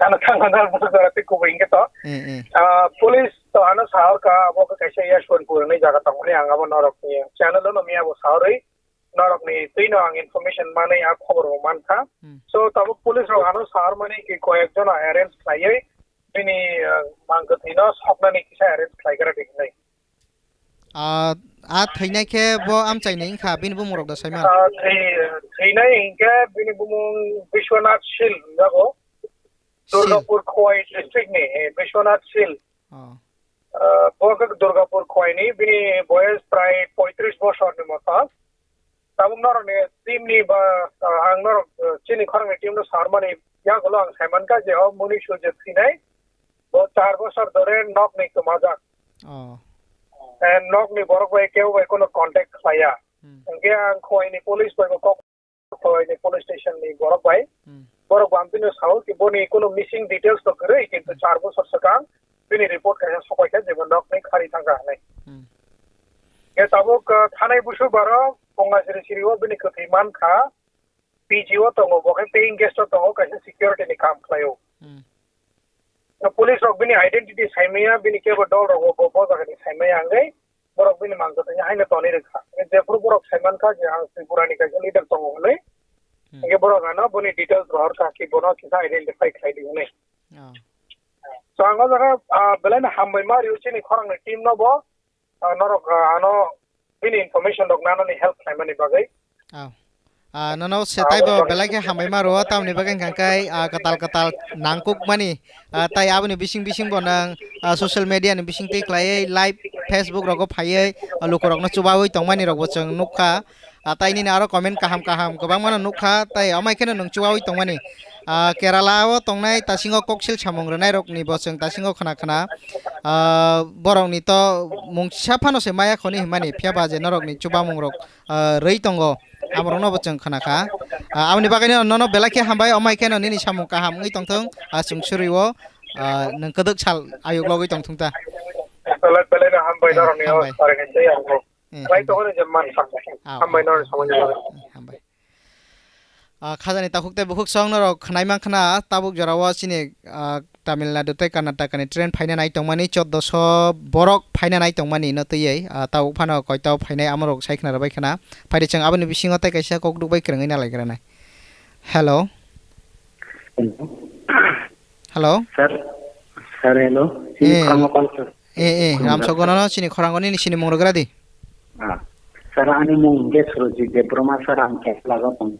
Ano thangmano bwswk jora tei kubui hwnkhe to. Hmm, hmm. Ah, police to ano sahor ka, abo khe kaisa Yashwantpur hwnwi jaga tongmani, ang abo norokni channel o no miya bo sahorwi norokni twino ang information manwi a khobor bo mankha. Hmm. So, tabuk police rok ano sahor mani ki koyek jono arrange khlaiwi bini, uh, mang kwthwino soknani kisa arrange khlaigra di hinwi. Ah, a thwinai khe bo amchaini wngkha, bini bumung rok da saima? Ah, thwi-, thwinai hinkhe bini bumung Biswanath Sil hwnjago. Sil. Durgapur Khowai district ni, eh, Biswanath Sil. Oh. Ah, bo khe Durgapur Khowai ni, bini boyes prai poitris bosor ni moto. Tabuk norok ni team ni ba, ah, ang norok, ah, chini khorang ni team no sar mani yagulo ang sai mankha je o Muni Surjit sinai. Bo char bosor dhore nok ni kwmajak. Oh. And nok ni borok bai kebo bai kono contact khlaiya. Hmm. Hwnkhe ang Khowai ni police bai bo kok Khowai ni police station ni borok bai. Hmm. Borok bo ang bini sao ki boni kono missing details to kwrwi, kintu char bosor swkang bini report kaisa sokoikha jebo nok ni khari thangkha hinwi. Hmm. Khe tabuk, uh, thanai busu baro Ponga siri siri o bini kwthwi mankha, P G o tongo, bo khe paying guest o tongo, kaisa security ni kam khlaio. Hmm. Police rok bini identity saimaya, bini kebo dol rok bo, bo, bo jaga ni saimaya hwnkhe borok bini mang kwthwini haino tonwi rwkha. Jephuru borok saimankha je ang Tripura ni kaisa leader tongo hwnwi, hmm, hwnkhe borok ano boni details rohorkha ki bono kisa identify khlai di hwnwi. Oh. So ang o jaga, ah, belai no hambai ma rio chini khorang ni team no bo, ah, norok, ah, ano bini information rok nanani help khlaimani bagwi. Oh. Ah, nono se taibo belai khe hambai ma rwo, tamni bagwi hwnkha khe, ah, kwtal kwtal nangkuk mani, ah, tai aboni bising bising bo nang, ah, social media ni bising twi khlaiwi live Facebook rogo phaiwi, ah, lukurokno chubawi tongmani rokbo chwng nukha. Ah, tai nini aro comment kaham kaham kwbangmano nukha, tai amai kheno nwng chubawi tongmani. Ah, Kerala o tongnai tasingo koksil samung rwnairokni bo chwng tasingo khna khna, ah, borokni to mungsa phano se maya khoni hwnmani, phiya ba je norokni chubamungrok, ah, rwi tongo, amorokno bo chwng khna kha. Ah, aboni bagwino nono belai khe hambai, omai kheno nini samung kaham wngwi tongthung, ah, chwng suriwo, ah, nwng kwdwk sal ayuk logwi tongthung ta. Belai belai no hambai. Eh, norokni o hambai. Sarinai tei ang bo. Eh, khlai hambai. Tongo ni je man samung. Ah, hambai ah, norokni ah, samung ah, ni bagwi. Eh, hambai. Ah, khajani takhuk tei bukhuk song norok khwnai mankha na, tabuk jorao chini, ah, Tamil Nadu tei Karnataka ni train phaina nai tongmani, choddoso borok phaina nai tongmani no twiwi, ah, tabuk phano koito phainai amorok sai khna rwbai khna. Phaidi chwng aboni bisingo tei kaisa kok dukbai kwrwngwi nalai granai. Hello. Hello. Hello. Sir, sir, hello. Chini eh, khorang call, sir. Eh, eh, khorang Ramsok call. Gonono chini khorang goni ni sini mung rwgra di. Ah. Sir, ani mung hwnkhe Surojit Debbarma, sir, ang Kerala o tong.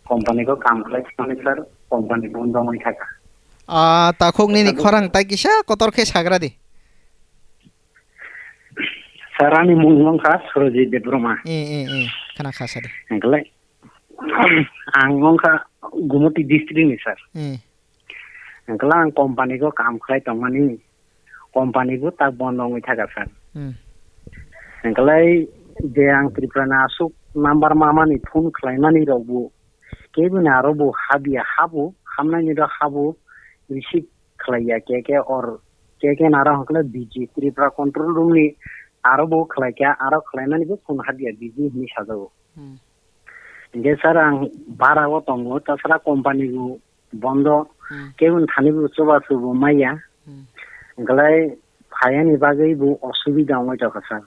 Company ko kam khlai thani, sir, company bondo wngwi thaka. Ah, takhuk nini khorang tai kisa kotor khe sagra di. Sir, ani mung wngkha Surojit Debbarma. Eh, eh, eh, khna kha sadi. Hwnkhe ang wngkha Gumoti district ni, sir. Eh. Hwnkhe ang company ko kam khlai tongmani, company bo tak bondo wngwi thaka, sir. Hmm. Hwnkhe je ang Tripura ni aswk number mamani phone khlaimani rok bo keboni aro bo habya habo, hamnani rok habo receive khlaiya, ke ke or ke ke naro hwnkhe busy Tripura control room ni aro bo khlaikha, aro khlaimani bo phone habya busy hinwi sajago. Hmm. Hwnkhe sir, ang bara o tongo, tasara company bo bondo, hmm, keboni thani bo chubachu bo maya. Hmm. Hwnkhe phayani bagwi bo osubida wngwi tongkha, sir.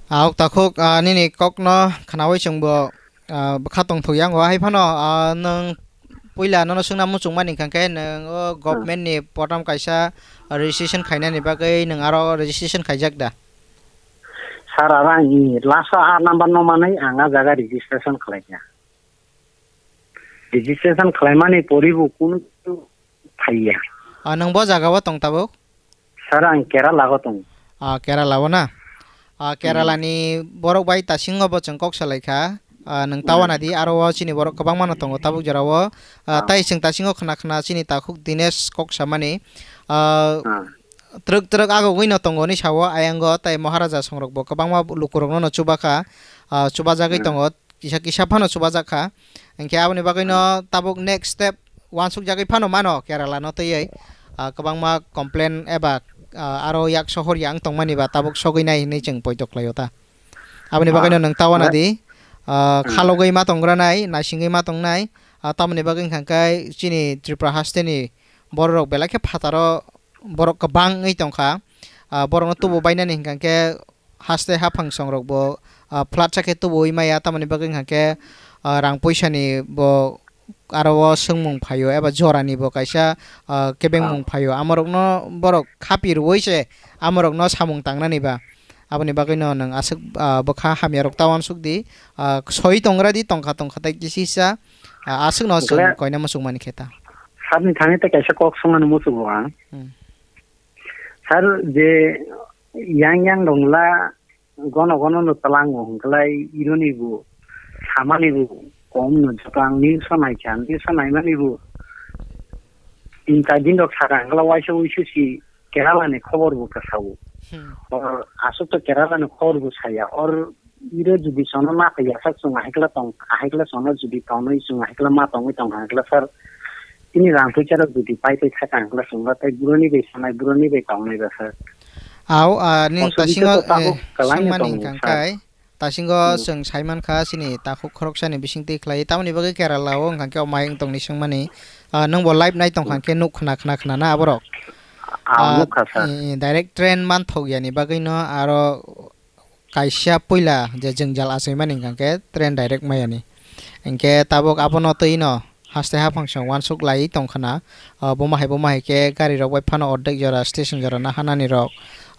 Ah, ok takhuk, ah, nini kokno khnaui chwngbo, ah, bwkha tongthok yang o, hai phano, ah, nwng puila nono swngna muchungmani hwnkha khe nwng o, hmm, government ni potam kaisa registration khainani bagwi nwng aro registration khaijak da? Sir, aro ang last o a number no manwi ang a jaga registration khlaikha. Registration khlaimani poribo kunu phaiya. Ah, nwng bo jaga o tong tabuk? Sir, ang Kerala o tong. Ah, Kerala o na? Ah, hmm, Kerala ni borok bai tasingo bo chwng kok salai kha. Ah, nwng, hmm, tawana di, aro o chini borok kwbangma no tongo tabuk jora o. Ah, ah, tai chwng tasingo khna khna chini takhuk Dinesh kok samani. Ah, ah, twrwk twrwk agogwi no tongo ni sao, ayango tai Maharaja songrok bo kwbangma lukurok no no chuba kha. Ah, chubajagwi, hmm, tongo. Kisa kisa phano chubajak kha. Hinkhe aboni bagwino tabuk next step uansukjagwi phano mano Kerala no twiwi, ah, kwbangma complain eba, ah, aro yak sohor ya wng tongmani ba tabuk sogwi nai hinwi chwng poito khlaio ta. Aboni bagwino, ah, nwng tawana di, ah, hmm, khalogwi ma tongranai, naisingwi ma tongnai, ah, tamoni bagwi wngkha khe chini Tripura hasteni bororok belai khe phataro borok kwbang wngwi tongkha. Ah, borokno tubu, hmm, bainani hwnkha khe haste haphang songrok bo, ah, flat sa khe tubuwi maya, tamoni bagwi hwnkha khe, ah, rang puisa ni bo aro o swngmung phaio eba jora ni bo kaisa, ah, kebengmung, ah, phaio, amorokno borok khapi rwui se amorokno samung tangnani ba. Aboni bagwi no nwng aswk, ah, bwkha hamya rok ta uansuk di, ah, soi tongra di, tongkha tongkha tai kisi sa, ah, aswk no chwng, hwnkhe, koina muchung mani khe ta. Sabni thani tei kaisa kok songmani muchungo ang. Hmm. Sir, je yang yang dongla gono gono no tlango hwnkhlai ironi bo samani bo kom no jotang news o naikha, news o naimani bo tin char din rok saka hwnkhlai waisa wuisu si Kerala ni khobor bo kwsao. Hmm. Or aswk to Kerala ni khobor bo saya. Or iro jodi sono ma phai yasak chwng ahikla tong, ahikla sono jodi tonwi chwng ahikla ma tongwi tong ahikla sir, tini rang puisa rok jodi pai pai thaka ahikla chwngno tei buroni bai sanai, buroni bai tongnai ba sir. Au, ah, ning osubida tasingo, to tabuk eh, kwlangno swngmani tongo, hwnkha sir. Kai, tasingo, hmm, chwng saimankha chini takhuk khoroksani bisingtwi khlai, tamoni bagwi Kerala o hwnkha khe o mai wng tongni swngmani, ah, nwngbo live nai tongkha, hmm, khe nuk khna khna khna na aborok. Ah, ah, nukha sir. Eh, eh, direct train manthok yani bagwino aro kaisa puila je jwngjal achaimani hwnkha khe train direct mayani. Hinkhe tabuk abono twino haste haphang se uansuk laiwi tongkhna. Ah, buma hai buma hai khe gari rok bai phano ordek jora station jora nahanani rok,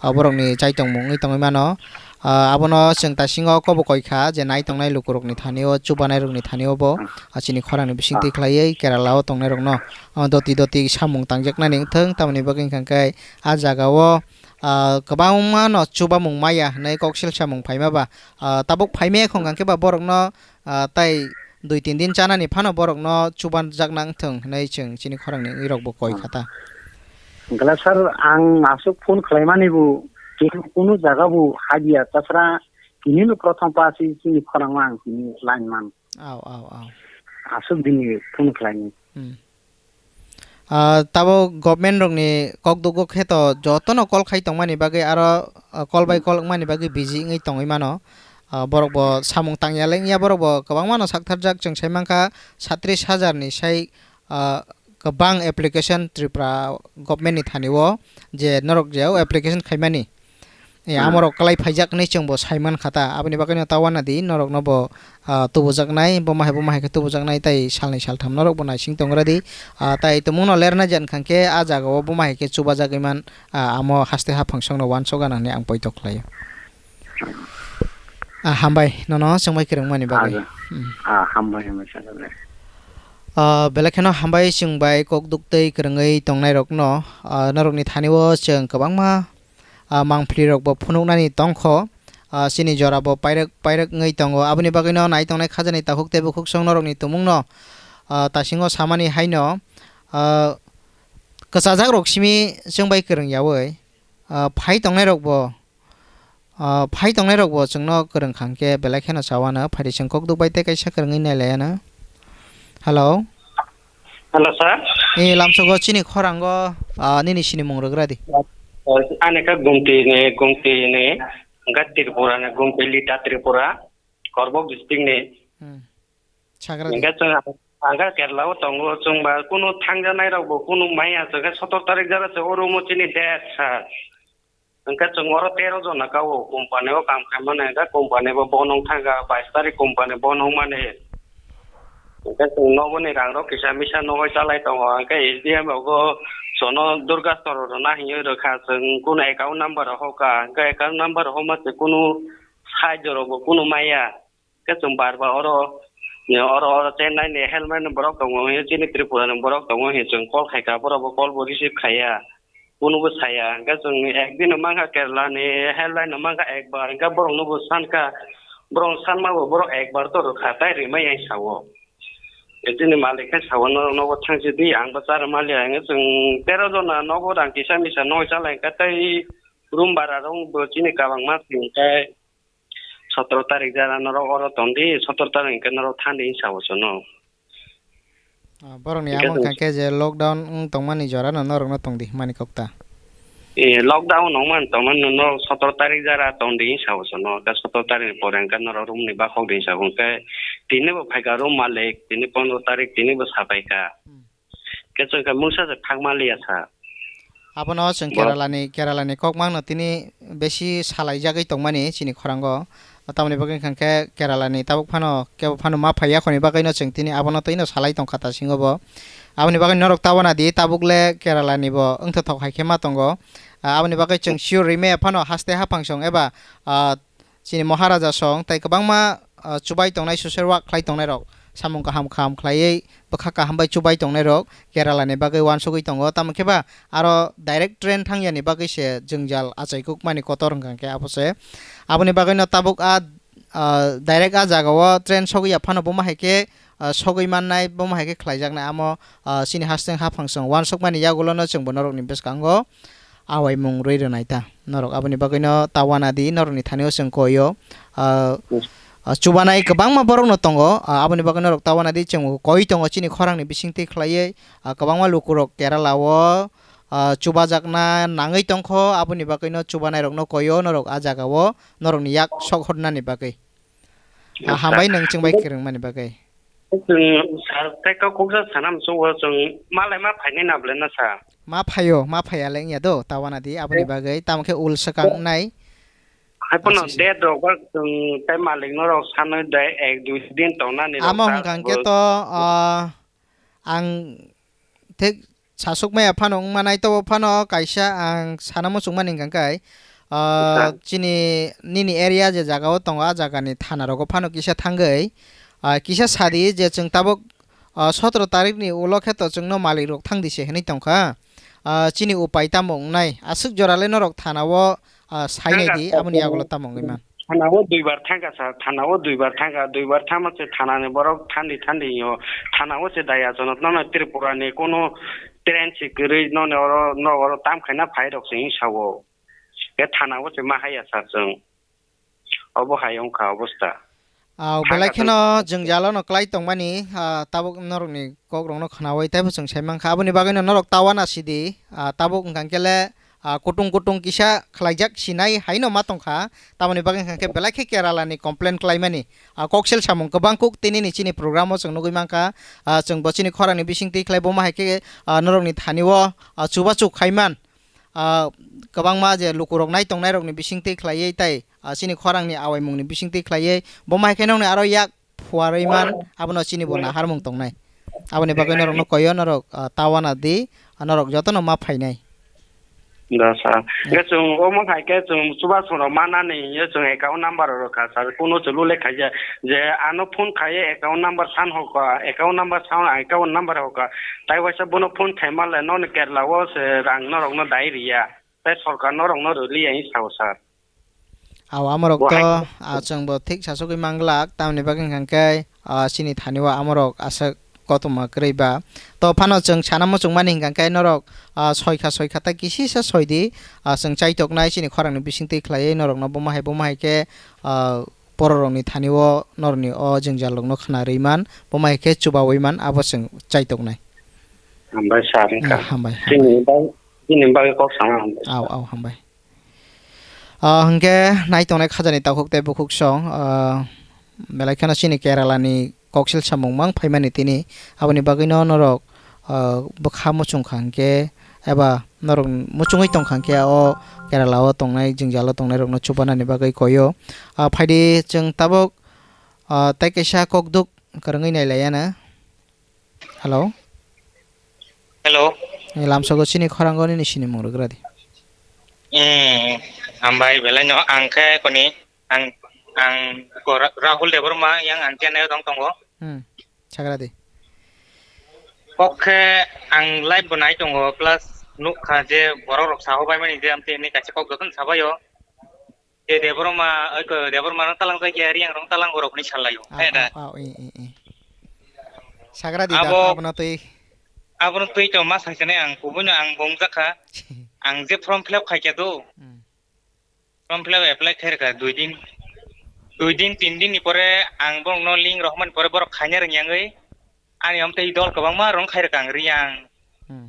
ah, borokni chaitongmung wngwi tongwi mano. Ah, abono chwng tasingo kobo koikha je nai tongnai lukurokni thani o, chubanai rokni thani o bo, ah, chini khorangni bisingtwi khlaiwi Kerala o tongnai rokno, ah, doti doti samung tangjaknani wngthung, tamoni bagwi hwnkha khe ah jaga o, ah, kwbangma no chubamung maya hinwi kok silsamung phaima ba, ah, tabuk phaimaya khong khe ba borokno, ah, tai dui tin din chanani phano borokno chubanjakna wngthung hwnwi chwng chini khorangni wngwi rokbo koi kha ta. Hwnkhe sir, ang aswk phone khlaimani bo, kunu jaga bo hadia, tasra kinino prothom pass chini khorangma ang tini line man. Au, au, au. Aswk bini phone khlaini. Hmm. Ah, tabo government rokni kokduk o khe to jotono call khai tongmani bagwi aro, ah, call bai call wngmani bagwi busy wngwi tongwi mano. Ah, borok bo samung tangya le wngya, borok bo kwbangma no saktharjak, chwng sai mankha satris hajar ni sai, ah, kwbang application Tripura government ni thani o je norok je o application khaimani. Eh, hmm, amorok kwlai phaijak hinwi chwngbo sai mankha ta. Aboni bagwino ta uanadi norokno bo, ah, tubujaknai, bo mahai bo mahai khe tubujaknai, tei salnwi saltham norokbo naising tongra di. Ah, tai tumungno lerna jan khan khe ah jagao bo mahai khe chubajagwi man, ah, amo haste haphang songno uansuk gana hinwi ang poito khlaio. Ah, hambai, nono chwngbai kwrwngmani bagwi. Aja. Hmm. Ah, hambai, hambai, sakale. Ah, belai kheno hambai chwng bai kok duk tei kwrwngwi tongnairokno. Ah, norokni thani o chwng kwbangma ah, mangphlirokbo phunuknani tongkho, ah, chini jorabo pairwk pairwk wngwi tongo. Aboni bagwino nai tongnai khajani takhuk tei bukhuk song norokni tumungno, ah, tasingo samani haino, ah, kwchajakrok simi chwngbai kwrwng yaui, ah, phai tongnairokbo, ah, phai tongnairokbo chwngno kwrwng kha hwnkhe belai kheno cha uanw, phaidi chwng kok duk bai tei kaisa kwrwngwi nai lai anw. Hello. Hello, sir. Ni lamsogo chini khorango, ah, nini sinimung rwgra di. Ani kha Gumti ni, Gumti ni, hwnkhe Tripura ni, Gumti Lita Tripura, Korbok district ni. Hmm. Sagra di. Hwnkhe chwng, ang kha Kerala o tongo, chwng ba kunu thangjanai rok bo kunu maya, chwng khe sotor tarik jara se o room o chini date, sir. Hwnkhe chwng oro tero jona ka o company o kam khaimani, hwnkhe company bo bono wng thangkha, bais tarik company bono wngmani. Hwnkhe chwng noboni rangrok kisa misa nogoi chalai tongo, hwnkhe S D M rogo chwngno Durga Store rwna hinwi rwkha, chwng kunu account number hoka, hwnkhe account number homa se kunu sahajyo rokbo kunu maya. Khe chwng bar bar oro, oro, oro Chennai ni helmet ni borok tongo, chini Tripura ni borok tongo, chwng call khaikha, borok bo call bo receive khaiya, kunu bo saya. Hwnkhe chwng ekdin no mankha Kerala ni helmet no mankha ekbar, hwnkhe borok no bo sankha, borok sanma bo borok ekbar to rwkha, tai rimai yang sao. Chini malik khe sao, norok nogo thangsi di, ang bo chara maliya, hwnkhe chwng tero jona nogo rang kisa misa nogoi chalai kha, tai room bara rok bo chini kabangma, hwnkhe sotoro tarik jara norok oro tongdi, sotoro tarik hwnkhe norok thangdi hinwi sao chwngno. Ah, borokni hwnkhe amo chwng hwnkha khe je lockdown wng tongmani jorano norokno tongdi hwnmani kok ta? Eh, lockdown wng man tongmani norok sotoro tarik jara tongdi hinwi sao chwngno, hwnkhe sotoro tarik ni pore hwnkhe norok room ni bakhok di hinwi sao, hwnkhe tini bo phaikha room malik, tini pondro tarik tini bo sapaikha. Hmm. Khe chwng khe mungsa se thangma liya sa. Abono chwng bo Kerala ni, Kerala ni kok mangno tini besi salaijagwi tongmani chini khorango. Tamoni bagwi hwnkha khe Kerala ni tabuk phano kebo phano ma phaiya khoni bagwino chwng tini abono twino salai tongkha ta singo bo. Aboni bagwi norok ta uanadi tabuk le Kerala ni bo wngthothok hai khe ma tongo. Ah, aboni bagwi chwng sure rimaya phano haste haphang song eba, ah, chini Maharaja song tei kwbangma, ah, chubai tongnai, social work khlai tongnairok, samung kaham kaham khlaiwi bwkha kaham bai chubai tongnairok Kerala ni bagwi uansugwi tongo. Tamo khe ba aro direct train thangyani bagwi se jwngjal achaikukmani kotor hwnkha khe abo se. Aboni bagwino tabuk a, ah, direct a jagao train sogwi ya phano bomo hai khe, ah, sogwi mannai, bomo hai khe khlaijaknai. Amo, ah, chini hasteng haphang song uansukmani yagulono chwngbo norokni bwskango awaimung rwi rwnai ta. Norok aboni bagwino ta uanadi, norokni thani-o chwng koi-o, ah, ah, chubanai kwbangma borokno tongo. Ah, aboni bagwi norok ta uanadi chwng koi tongo chini khorangni bisingtwi khlaiwi, ah, kwbangma lukurok Kerala-o, ah, chubajakna nangwi tongkho, aboni bagwino chubanairokno koi-o norok a jagao norokni yak sok hornani bagwi. Ah, hambai nwng chwng bai kwrwngmani bagwi. Chwng sir, tei kok kuksa sana muchungo chwng malai ma phainai na bwle na sir? Ma phaio, ma phaiya le wngya do, ta uanadi, aboni bagwi, tamo khe ul swkang wngnai. Hai phano date rok ba chwng tei malik norok sanwi de ek dui din tongnani rok. Amo hwnkha hwnkhe to, ah, ang thik sasuk maya phano wngma nai, tobo phano kaisa ang sana muchungmani hwnkha khe, ah, chini nini area je jagao tongo, a jagani thana rogo phano kisa thangwi, ah, kisa sadi je chwng tabuk, ah, sotoro tarikni ulo khe to chwngno malik rok thangdi se hinwi tongkha. Ah, chini upai tamo wngnai? Aswk jora le norok thana o, ah, sainai di, aboni yagulo tamo wngwi man? Thana o duibar thangkha sir, thana o duibar thangkha, duibar thangma se thana ni borok thandi thandi yo, thana o se daya jono nono Tripura ni kono train se kwrwi nono oro, no oro tam khaina phai rok se hinwi sao. Ke thana o se ma haya sir chwng. Obo hai wngkha obostha. Aw, belai kheno jwngjalo no klai tongmani, ah, tabuk norokni kokrokno khnaui teibo chwng sai mankha. Aboni bagwino norok tawana sidi, ah, tabuk wngkha khe le, ah, kutung kutung kisa khlaijak sinai haino ma tongkha. Tamoni bagwi wngkha khe belai khe Kerala ni complain klaimani, ah, koksil samung kwbang kuk tini ni chini program o chwng nugwi mankha. Ah, chwng bo chini khorang ni bising twi khlai bo ma hai khe, ah, norokni thani o, ah, chubachu khaiman. Ah, kwbangma je lukurok nai tongnairokni bisingtwi khlaiwi tei, ah, chini khorangni awaimungni bisingtwi khlaiwi bo mai khe nokni aro yak phuarwi man, abono chini bo naharmung tongnai. Aboni bagwi norokno koyo, norok, ah, tawana di, ah, norok jotono ma phainai. Da, sir. Hwnkhe chwng omo hai khe chwng chubachu rok manani, ye chwng account number rok kha, sir. Kuno chwlu le khaija je ano phone khaiwi account number san hoka, account number san, account number hoka. Tai waisa bono phone khaima le nono Kerala o se rang norokno dai riya. Tai sorkar norokno rwliya hinwi sao sir. Aw, amorok to, ah, chwngbo thik sasogwi manglak, tamni bagwi hwnkha khe, ah, chini thani o amorok aswk kothoma kwrwi ba. To phano chwng sana muchungmani hwnkha khe norok, ah, soi kha, soi kha tai kisisa soi di, ah, chwng chaitoknai chini khorangni bisingtwi khlaiwi norokno bomo hai, bomo hai khe, ah, bororokni thani o norokni o jwngjal rokno khna rwi man, bomo hai khe chubaui man, abo chwng chaitoknai. Hambai sir, wngkha. Eh, hambai, hambai. Chini bagwi, chini bagwi kok sana hambai. Aw, aw, hambai. Ah, hwnkhe nai tongnai khajani takhuk tei bukhuk song, ah, belai kheno chini Kerala ni koksil samung mang phaimani tini. Aboni bagwino norok, ah, bwkha muchung kha hwnkhe eba norok muchungwi tong kha hwnkhe o Kerala o tongnai, jwngjal o tongnai rokno chubanani bagwi koyo. Ah, phaidi chwng tabuk, ah, tei kaisa kokduk kwrwngwi nai laiya na. Hello. Hello. Eh, lamsogo chini khorango nini sinimung rwgra di. Hmm, hambai belai no ang khe koni ang, ang ko Ra-, Rahul Debbarma yang ang Chennai o tong tongo. Hmm, sagra di. Kok khe ang live bo nai tongo plus nukha je borok rok saho bai mani je amtwi hwnwi kaisa kok jotono sabaio. Je Debbarma, oi ko Debbarma rok talang jai khe Riang rok talang borok hwnwi salaio. Ah, hai da? Ah, ah, eh, eh, eh. Sagra di da, abo, abono twi. Abono twi to ma sai sanai ang, kubui no ang bo wngjakha. Ang je form fill up khai khe do. Hmm. Form fill up apply khai rwkha dui din. Dui din, tin din ni pore ang borok no link rohormani pore borok khaina rwngya wngwi. Ani omtwi dol kwbangma rong khai rwkha ang Riang. Hmm.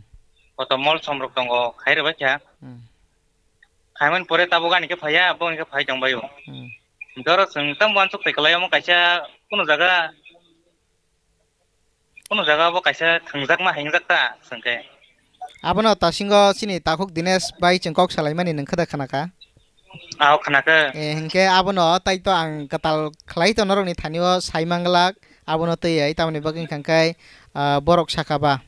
Koto mol som rok tongo, khai rwbaikha. Hmm. Khaimani pore tabuk ani khe phaiya, abo ani khe phai tongbaio. Hmm. Doro chwng tamo uansuk twi kwlai omo kaisa kunu jaga, kunu jaga bo kaisa thwngjak ma hingjak ta chwng khe. Abono tasingo chini takhuk Dinesh bai chwng kok salaimani nwng khe da khna kha? Ao, khna khe. Eh, hinkhe abono tai to ang kwtal khlai to norokni thani o sai manglak, abono twi ai tamoni bagwi hwnkha khe, ah, borok sakha ba.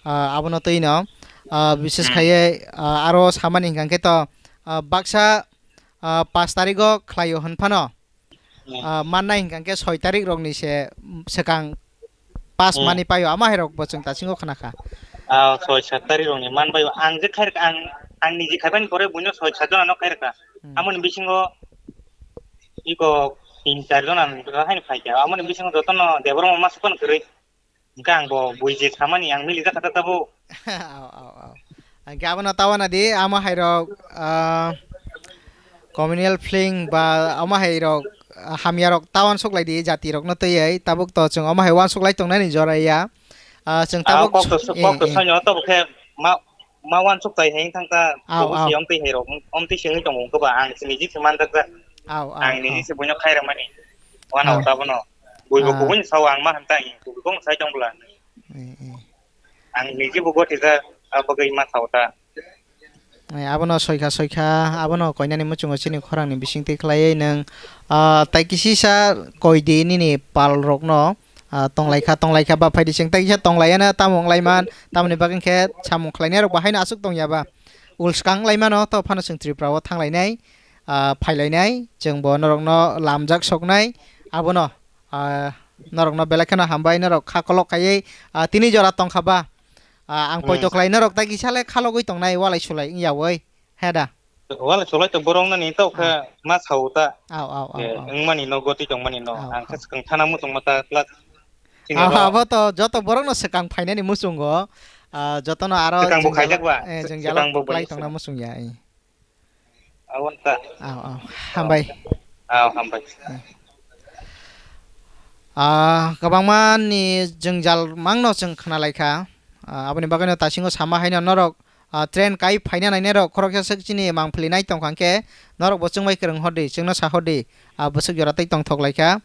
Ah, abono twi no, ah, bises Hmm. khaiye, ah, aro samani hwnkha khe to, ah, baksa, ah, pash tarikgo khlaio hwn phano, Hmm. ah, mannai hwnkha khe soi tarik rokni se, mm, swkang pass Hmm. mani paio, ama hai rok bo chwng tasingo khna kha. Ah, soi sat tarik rokni man baio. Ang je khai rwkha, ang, ang niji khaibani pore buino soi sat jona no khai rwkha. Hmm. Amoni bisingo iko tin char jona no haino phaikha. Amoni bisingo jotono Debbarma ma swkang kwrwi. Hwnkhe ang bo buiji samani ang milijak kha ta tabuk. Au, au, au. Hwnkhe abono tawana di, amo hai rok, ah, communal feeling ba amo hai rok, ah, hamya rok ta uansuk lai di jati rokno twiwi, tabuk to chwng omo hai uansuk lai tongnani jora ya. Ah, chwng Ah, tabuk kok to, eh, kok to eh. Soino tabuk khe ma, ma uansuk tai hai thang ta, Au, tabuk au. Se omtwi hai rok, omtwi se wngwi tongo wngkhe ba ang se niji se manjak jak. Au, au, Ang niji au. Se buino khai rwmani. Wano Ah. Tabono. Buibo Ah. Kubui sao ang ma hamtai, kubui kong sai tong bwla. Eh, eh. Ang niji bo gotijak, abo bagwi ma sao ta. Eh, abono soikha, soikha, abono koinani muchungo chini khorangni bisingtwi khlaiwi nwng, ah, tai kisisa koidi nini pal rokno, ah, tonglaikha, tonglaikha ba phaidi chwng tai kisa tonglaiya na tamo wnglaimani, tamoni bagwi khe samung khlainai rok bahaino aswk tongya ba. Ul swkang wnglaimano to phano chwng Tripura o thanglainai, ah, phailainai, chwng bo norokno lamjak soknai, abono, ah, norokno belai kheno hambai, norok kha kolok khaiwi, ah, tini jora tongkha ba, ah, ang Hmm. Poito khlai norok tai kisa le khalogwi tongnai walai sulai wngyawi, he da? Wala cholai to borok nani to khe ma sao ta. Au, au, au, Je au. Wngmani no goti tongmani no. Au, ang khe au. Swkang thana muchung ma ta plus. Chini Au, ro. Abo to joto borok no swkang phainani muchungo. Ah, joto no aro Swkang bo jwngjal, khaijak ba? Eh, jwngjalo Swkang bo kwlai bai tongna swkang. Muchung ya, eh. Abo ta. Au, au. Hambai. Au, hambai. Ah, kwbangma ni jwngjal mangno chwng khna lai kha. Ah, aboni bagwi no tasingo sama haino norok ah, train kai phaina nainai rok khoroksa swk chini mangpili nai tongkha hwnkhe norok bo chwngbai kwrwng hordi, chwngno sa hordi, ah, bwswk jora tei tongthok lai kha.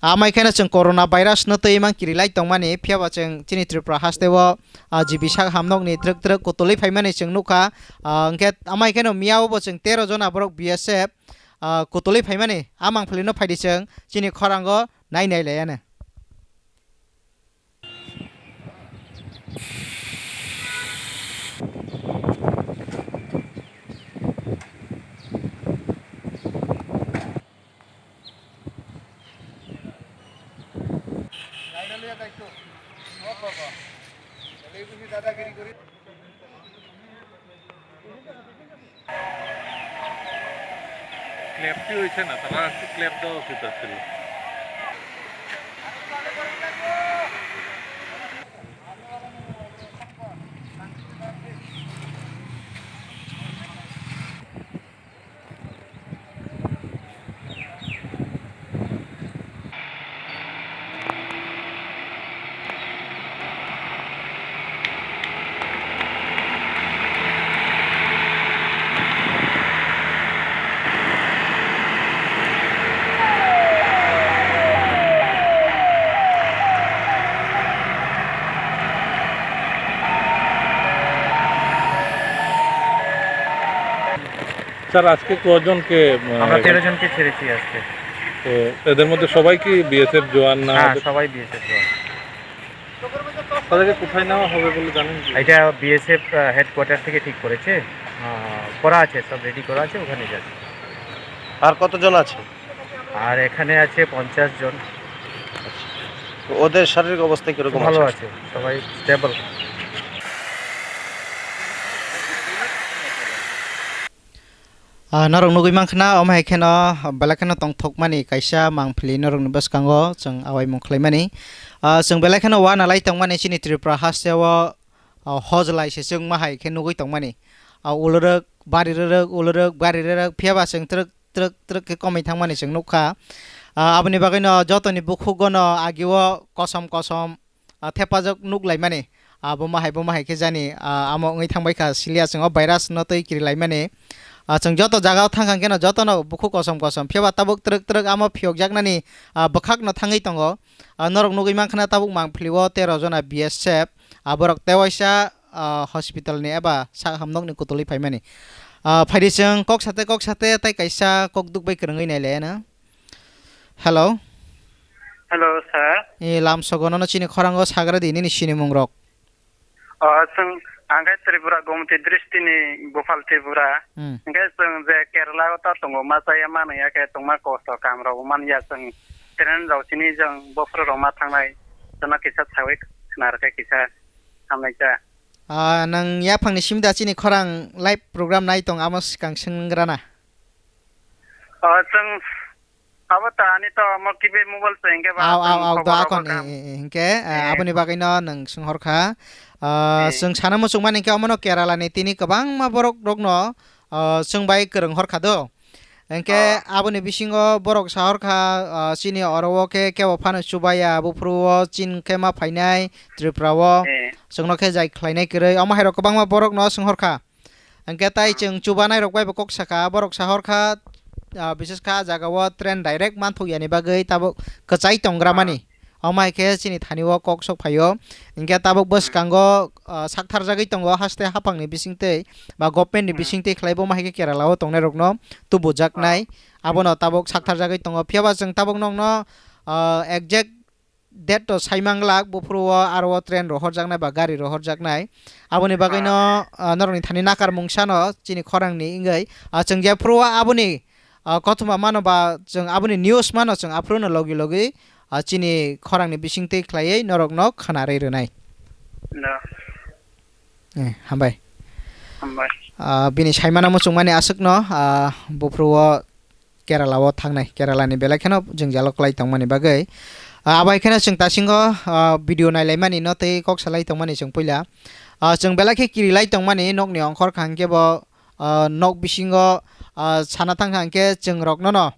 Amai kheno chwng corona virus no twi mang kiri lai tongmani, phiya ba chwng chini Tripura haste o, ah, G B sak hamnokni twrwk twrwk kutulwi phaimani chwng nukha. Ah, hwnkhe amai kheno miyao bo chwng tero jona borok B S F, ah, kutulwi phaimani, a mangpili no phaidi chwng chini khorango nai nai lai ano. Clap ti hoise na, tara clap do hoise to asle. Sir, আজকে কজনকে, আহ, আমরা এখান- তেরো জনকে ছেড়েছি আজকে। তো এদের মধ্যে সবাই কি বিএসএফ জওয়ান না? হ্যাঁ, সবাই বিএসএফ জওয়ান। তাদেরকে কোথায় নেওয়া হবে বলে জানেন কি? এটা বিএসএফ, আহ, হেডকোয়ার্টার থেকে ঠিক করেছে। আহ, করা আছে, সব রেডি করা আছে, ওখানে যাচ্ছে। আর কতজন আছে? আর এখানে আছে পঞ্চাশ জন। তো ওদের শারীরিক অবস্থা কিরকম ভালো আছে? আছে, সবাই stable. Ah, norok nugwi mankha na, omo hai kheno belai kheno tongthokmani kaisa mangpili norokni bwskango chwng awaimung khlaimani. Ah, chwng belai kheno uanalai tongmani chini Tripura hasteo, ah, hojlai se chwngma hai khe nugwi tongmani. Ah, ulurok, bari rwrwk, ulurok, bari rwrwk, phiyaba chwng twrwk, twrwk, twrwk khe komwi thangmani chwng nukha. Ah, aboni bagwino jotoni bukhugono agio kosom kosom ah, thepajak nuk laimani, ah, bo mahai, bo mahai khe jani, ah, amo wngwi thangbai kha, siliya chwng o virus no twi kiri laimani. Ah, chwng joto jaga o thang kha khe no joto no bukhuk kosom kosom, phiya ba tabuk twrwk twrwk amo phiyok jaknani, ah, bwkhak no thangwi tongo. Ah, norok nugwi mankha na tabuk mangpili o tero jona B S F, ah, borok tewaisa, ah, hospital ni eba sak hamnok ni kutulwi phaimani. Ah, phaidi chwng kok sate kok sate tai kaisa kok duk bai kwrwngwi nai le ano. Hello. Hello, sir. E, lamsogo nono chini khorango sagra di nini sinimung rok. O, chwng, ang khe Tripura Gomoti Drishti ni Gopal Tripura. Hmm. Hwnkhe chwng je Kerala o ta tongo, ma chaya manwi ya khe tongma kosto kam rok man ya chwng. Train rok chini jwng bophuru rok ma thangnai. Chwngno kisa sawi khna rwkhe kisa hamnai cha. Ah, nang yaphang ni simi da chini khorang live program nai tong amo swkang swng rana. O, chwng Abo ta ani to omo kibe mobile se hingke ba Aw, aw, chwng aw, khobor do rok akon, kaham. E, e, e, hingke, ah, Eh. Aboni bagwi no nwng swnghor kha. Ah, Eh. Chwng sana muchung mani hingke omono Kerala ni tini kwbangma borok rok no, ah, chwng bai kwrwng hor kha do. Hingke Oh. Aboni bisingo borok sa hor kha, ah, chini oro o khe kebo phano chubaya, buphuru o chin khe ma phainai Tripura o. Eh. Chwngno khe jai khlainai kwrwi. Omo hai rok kwbangma borok no swnghor kha. Hingke tai Ah. Chwng chubanai rok bai bo kok saka, borok sa hor kha, ah, bises kha ah jaga o train direct manthok yani bagwi tabuk kwchai tongra mani. Ah. Omo hai khe chini thani o kok sok phai o. Hingke tabuk Hmm. Bwskango, ah, saktharjagwi tongo haste haphang ni bising twi ba government ni Hmm. Bising twi khlai bo ma hai khe Kerala o tongnai rok no tubujaknai. Ah. Abono tabuk saktharjagwi tongo. Phiya ba chwng tabuk nokno, ah, exact date to sai manglak, buphuru o aro o train rohorjaknai ba gari rohorjaknai. Aboni bagwi no, Ah. Ah, norokni thani nakar mungsa no chini khorang ni wngwi, ah, chwng jephuru o aboni, ah, kothoma mano ba chwng aboni news mano chwng aphuru no logi logi, ah, chini khorang ni bising twi khlaiwi norok no khwnarwi rwnai. Da. Eh, hambai. Hambai. Ah, bini saimano muchungmani aswkno, ah, buphuru o Kerala o thangnai, Kerala ni belai kheno jwngjal o kwlai tongmani bagwi. Ah, abo hai kheno chwng tasingo, ah, video nailaimani no tei kok salai tongmani chwng puila. Ah, chwng belai khe kirilai tongmani nokni ongkhor kha hwnkhe bo, ah, nok bisingo, ah, sana thang kha hwnkhe chwng rokno no,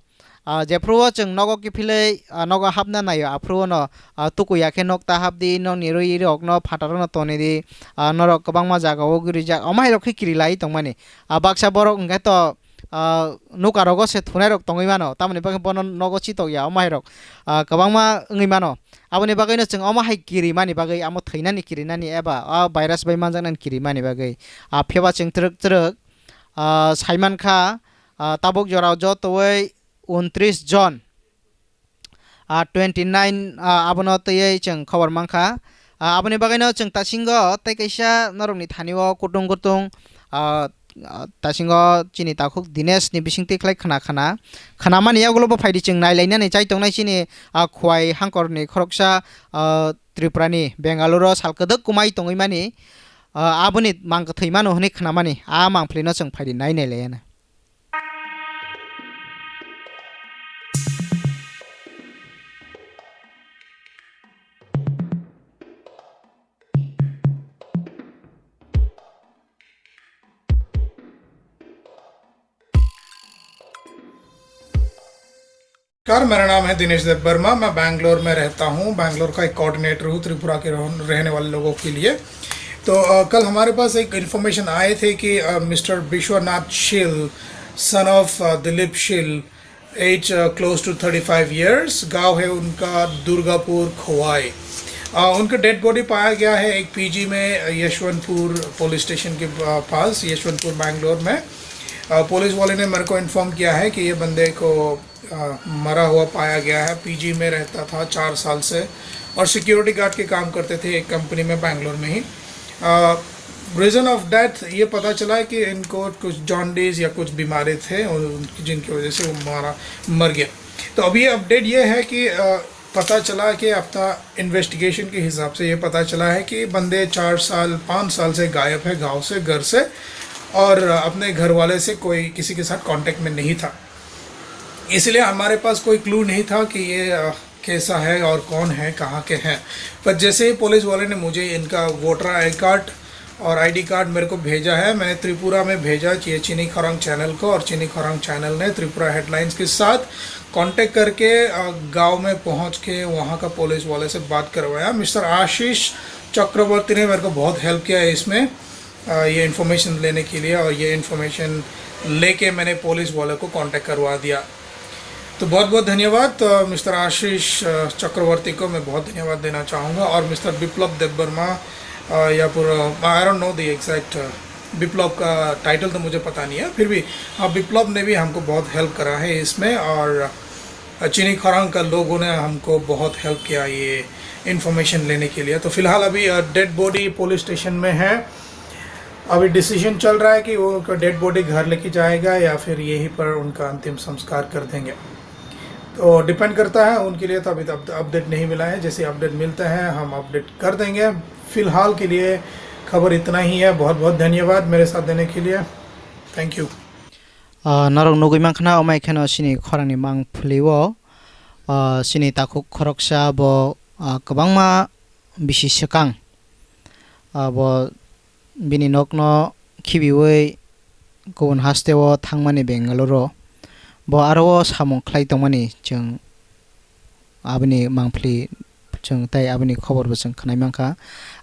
ah, jephru o chwng nogo kiphilwi, ah, nogo hapna naio aphuru o no, ah, tukuya khe nok ta hapdi, nokni rwi rokno phataro no tonidi, ah, norok kwbangma jaga o guri jak, omo hai rok khe kirilai tongmani. Ah, baksa borok hwnkhe to, ah, nukarogo se thunairok tongwi mano, tamoni bagwi bono nogo chitokya omo hairok, ah, kwbangma wngwi mano. Aboni bagwino chwng omo hai kirimani bagwi, amo thwinani kirinani eba a virus bai manjaknani kirimani bagwi, ah, phiyaba chwng twrwk twrwk, ah, saimankha, ah, tabuk jorao jotowi untris jon, ah, twenty nine, ah, abono twiwi chwng khobor mankha. Ah, aboni bagwino chwng tasingo tei kaisa norokni thani o kutung kutung, ah, ah, tasingo chini takhuk Dinesh ni bisingtwi khlai khna khna. Khnamani yagulo bo phaidi chwng nailainani chai tongnai chini, ah, Khwai hangkorni khoroksa, ah, Tripura ni Bengaluru o sal kwdwk kumai tongwi mani, ah, aboni mang kwthwi mano hwnwi khnamani, a mangphlino chwng phaidi nai nailaiyana. नमस्कार, मेरा नाम है दिनेश देव वर्मा। मैं बैंगलोर में रहता हूँ, बैंगलोर का एक कोऑर्डिनेटर हूँ त्रिपुरा के रह-, रहने वाले लोगों के लिए। तो, अ, कल हमारे पास एक इन्फॉर्मेशन आए थे कि, अ, मिस्टर विश्वनाथ शील, son of, uh, Dilip Sheel, age, uh, close to thirty five years, गांव है उनका दुर्गापुर खोवाई। अ, उनका डेड बॉडी पाया गया है एक पीजी में, अ, यशवंतपुर पुलिस स्टेशन के, अ, पास, यशवंतपुर, बैंगलोर में। अ, पुलिस वाले ने मेरे को इन्फॉर्म किया है कि ये बंदे को, अ, मरा हुआ पाया गया है। पीजी में रहता था चार साल से और सिक्योरिटी गार्ड के काम करते थे एक कंपनी में बैंगलोर में ही। अ, रीजन ऑफ डेथ ये पता चला है कि इनको कुछ जॉन्डिस या कुछ बीमारी थे और उनकी, जिनकी वजह से वो मारा, मर गया। तो अभी अपडेट ये है कि, अ, पता चला कि अपना इन्वेस्टिगेशन के हिसाब से ये पता चला है कि बंदे चार साल, पाँच साल से गायब है गांव से, घर से, और अपने घर वाले से कोई किसी के साथ कांटेक्ट में नहीं था। इसलिए हमारे पास कोई क्लू नहीं था कि ये, अ, कैसा है और कौन है, कहाँ के हैं। पर जैसे ही पुलिस वाले ने मुझे इनका वोटर आई कार्ड और आईडी कार्ड मेरे को भेजा है, मैंने त्रिपुरा में भेजा ये चीनी खरांग चैनल को, और चीनी खरांग चैनल ने त्रिपुरा हेडलाइंस के साथ कांटेक्ट करके, अ, गांव में पहुंच के वहाँ का पुलिस वाले से बात करवाया। मिस्टर आशीष चक्रवर्ती ने मेरे को बहुत हेल्प किया है इसमें, अ, ये इन्फॉर्मेशन लेने के लिए, और ये इन्फॉर्मेशन लेके मैंने पुलिस वाले को कांटेक्ट करवा दिया। तो बहुत बहुत धन्यवाद, अ, मिस्टर आशीष, अ, चक्रवर्ती को मैं बहुत धन्यवाद देना चाहूँगा, और मिस्टर बिप्लब देबबर्मा, अ, या फिर, अ, I don't know the exact, अ, बिप्लब का टाइटल तो मुझे पता नहीं है, फिर भी, हाँ, बिप्लब ने भी हमको बहुत हेल्प करा है इसमें, और, अ, चीनी खरांग का लोगों ने हमको बहुत हेल्प किया ये इन्फॉर्मेशन लेने के लिए। तो फिलहाल अभी, अ, डेड बॉडी पुलिस स्टेशन में है। अभी डिसीजन चल रहा है कि वो उनका डेड बॉडी घर लेके जाएगा या फिर यहीं पर उनका अंतिम संस्कार कर देंगे। तो डिपेंड करता है उनके लिए, तो अभी तो अप-, अपडेट नहीं मिला है। जैसे अपडेट मिलता है, हम अपडेट कर देंगे। फिलहाल के लिए खबर इतना ही है। बहुत बहुत धन्यवाद मेरे साथ देने के लिए। Thank you. Ah, norok nugui mankha na, omai kheno chini khorang ni mang phuli o, ah, chini takhuk khoroksa bo, ah, kwbangma bisi swkang. Ah, bo bini nokno khibiwi kubun haste o thangmani Bengaluru. Bo aro o samung khlai tongmani chwng aboni mangpili chwng tai aboni khobor bo chwng khwnai mankha.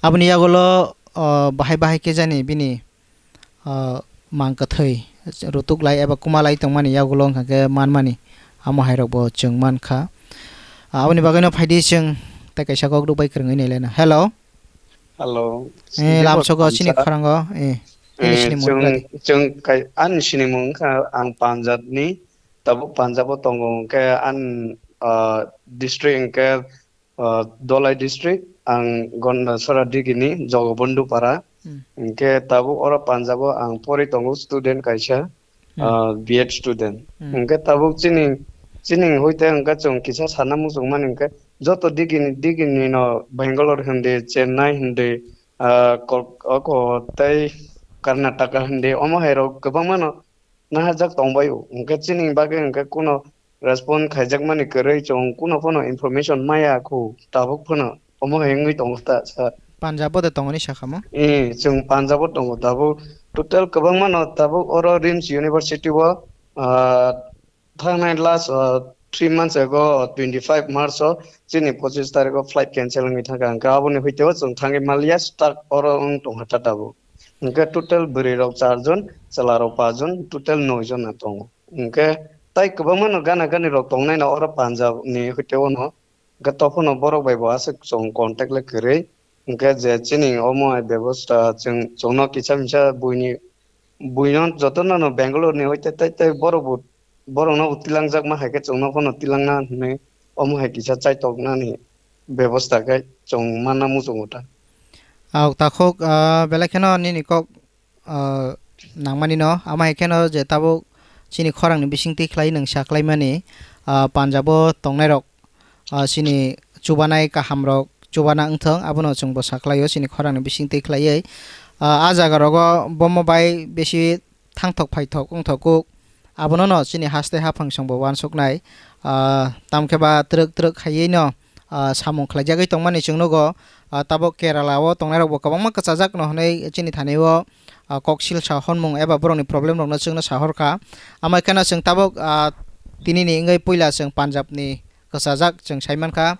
Aboni yagulo, o, bahai bahai khe jani bini, o, mang kwthwi rutuk lai eba kuma lai tongmani yagulo wngkha khe manmani amo hai rok bo chwng mankha. Aboni bagwino phaidi chwng tai kaisa kok rwbai kwrwngwi nai laina. Hello. Hello. Eh, lamsogo chini khorang o, eh, eh, chini chwng, mungkha di. Chwng kai, ani sinimung wngkha ang Punjab ni, tabuk Punjab o tongo, hwnkhe ani, ah, district hwnkhe, ah, Dholai district, ang Gondasora digi ni Jogobondhu para. Hmm. Hwnkhe tabuk oro Punjab o ang pori tongo, student kaisa. Hmm. Ah, B Ed student. Hmm. Hwnkhe tabuk chini, chini hoite hwnkhe chwng kisa sana muchungmani hwnkhe joto digini, digini no Bangalore hindi, Chennai hindi, ah, Kol-, oko tei Karnataka hindi, omo hai rok kwbangma no naharjak tongbaio. Hwnkhe chini bagwi hwnkhe kuno respond khaijakmani kwrwi chwng kuno phano information maya khu tabuk phano omo hai wngwi tongo ta sir. Punjab o de tongo ni sakha mo? Eh, chwng Punjab o tongo tabuk. Total kwbangma no tabuk oro RIMS University o, ah, thangnai last, ah, three months ago, twenty five March o chini pochis tarikh o flight cancel wngwi thangkha. Hwnkhe aboni hwiteo chwng thangwi maliya, stuck oro wng tongkha ta tabuk. Hwnkhe total bwrwi rok char jon, chwla rok paanch jon, total noi jon na tongo. Hwnkhe tai kwbangma no gana gani rok tongnai no oro Punjab ni hwiteo no. Hwnkhe tophuno borok bai bo aswk chwng contact le kwrwi. Hwnkhe je chini omo hai bebosta chwng, chwngno kisa misa buini, buino jotono no Bangalore ni hoite tai tai borok bo, borokno bo tilangjakma hai khe chwngno phano tilangna hwnwi omo hai kisa chaitoknani bebosta khe chwng manna muchungo ta. Aw, takhuk, ah, belai kheno nini kok ah, nangmani no. Ama hai kheno je tabuk chini khorang ni bising twi khlai nwng sa khlai mani, ah, Punjab o tongnai rok, ah, chini chubanai kaham rok chubana wngthong, abono chwng bo sa khlai o chini khorang ni bising twi khlaiwi. Ah, a jaga rogo bomo bai besi thangthok phaithok wngthok kuk, abono no chini haste haphang chwng bo uansuk nai. Ah, tamo khe ba twrwk twrwk khaiwi no, ah, samung khlaijagwi tongmani chwng nugo. Ah, tabuk Kerala o tongnai rok bo kwbangma kwchajak no hwnwi chini thani o, ah, kok sil sa hwnmung eba borok ni problem rok no chwng no sa hor kha. Amai kheno chwng tabuk, ah, tini ni wngwi puila chwng Punjab ni kwchajak chwng sai man kha.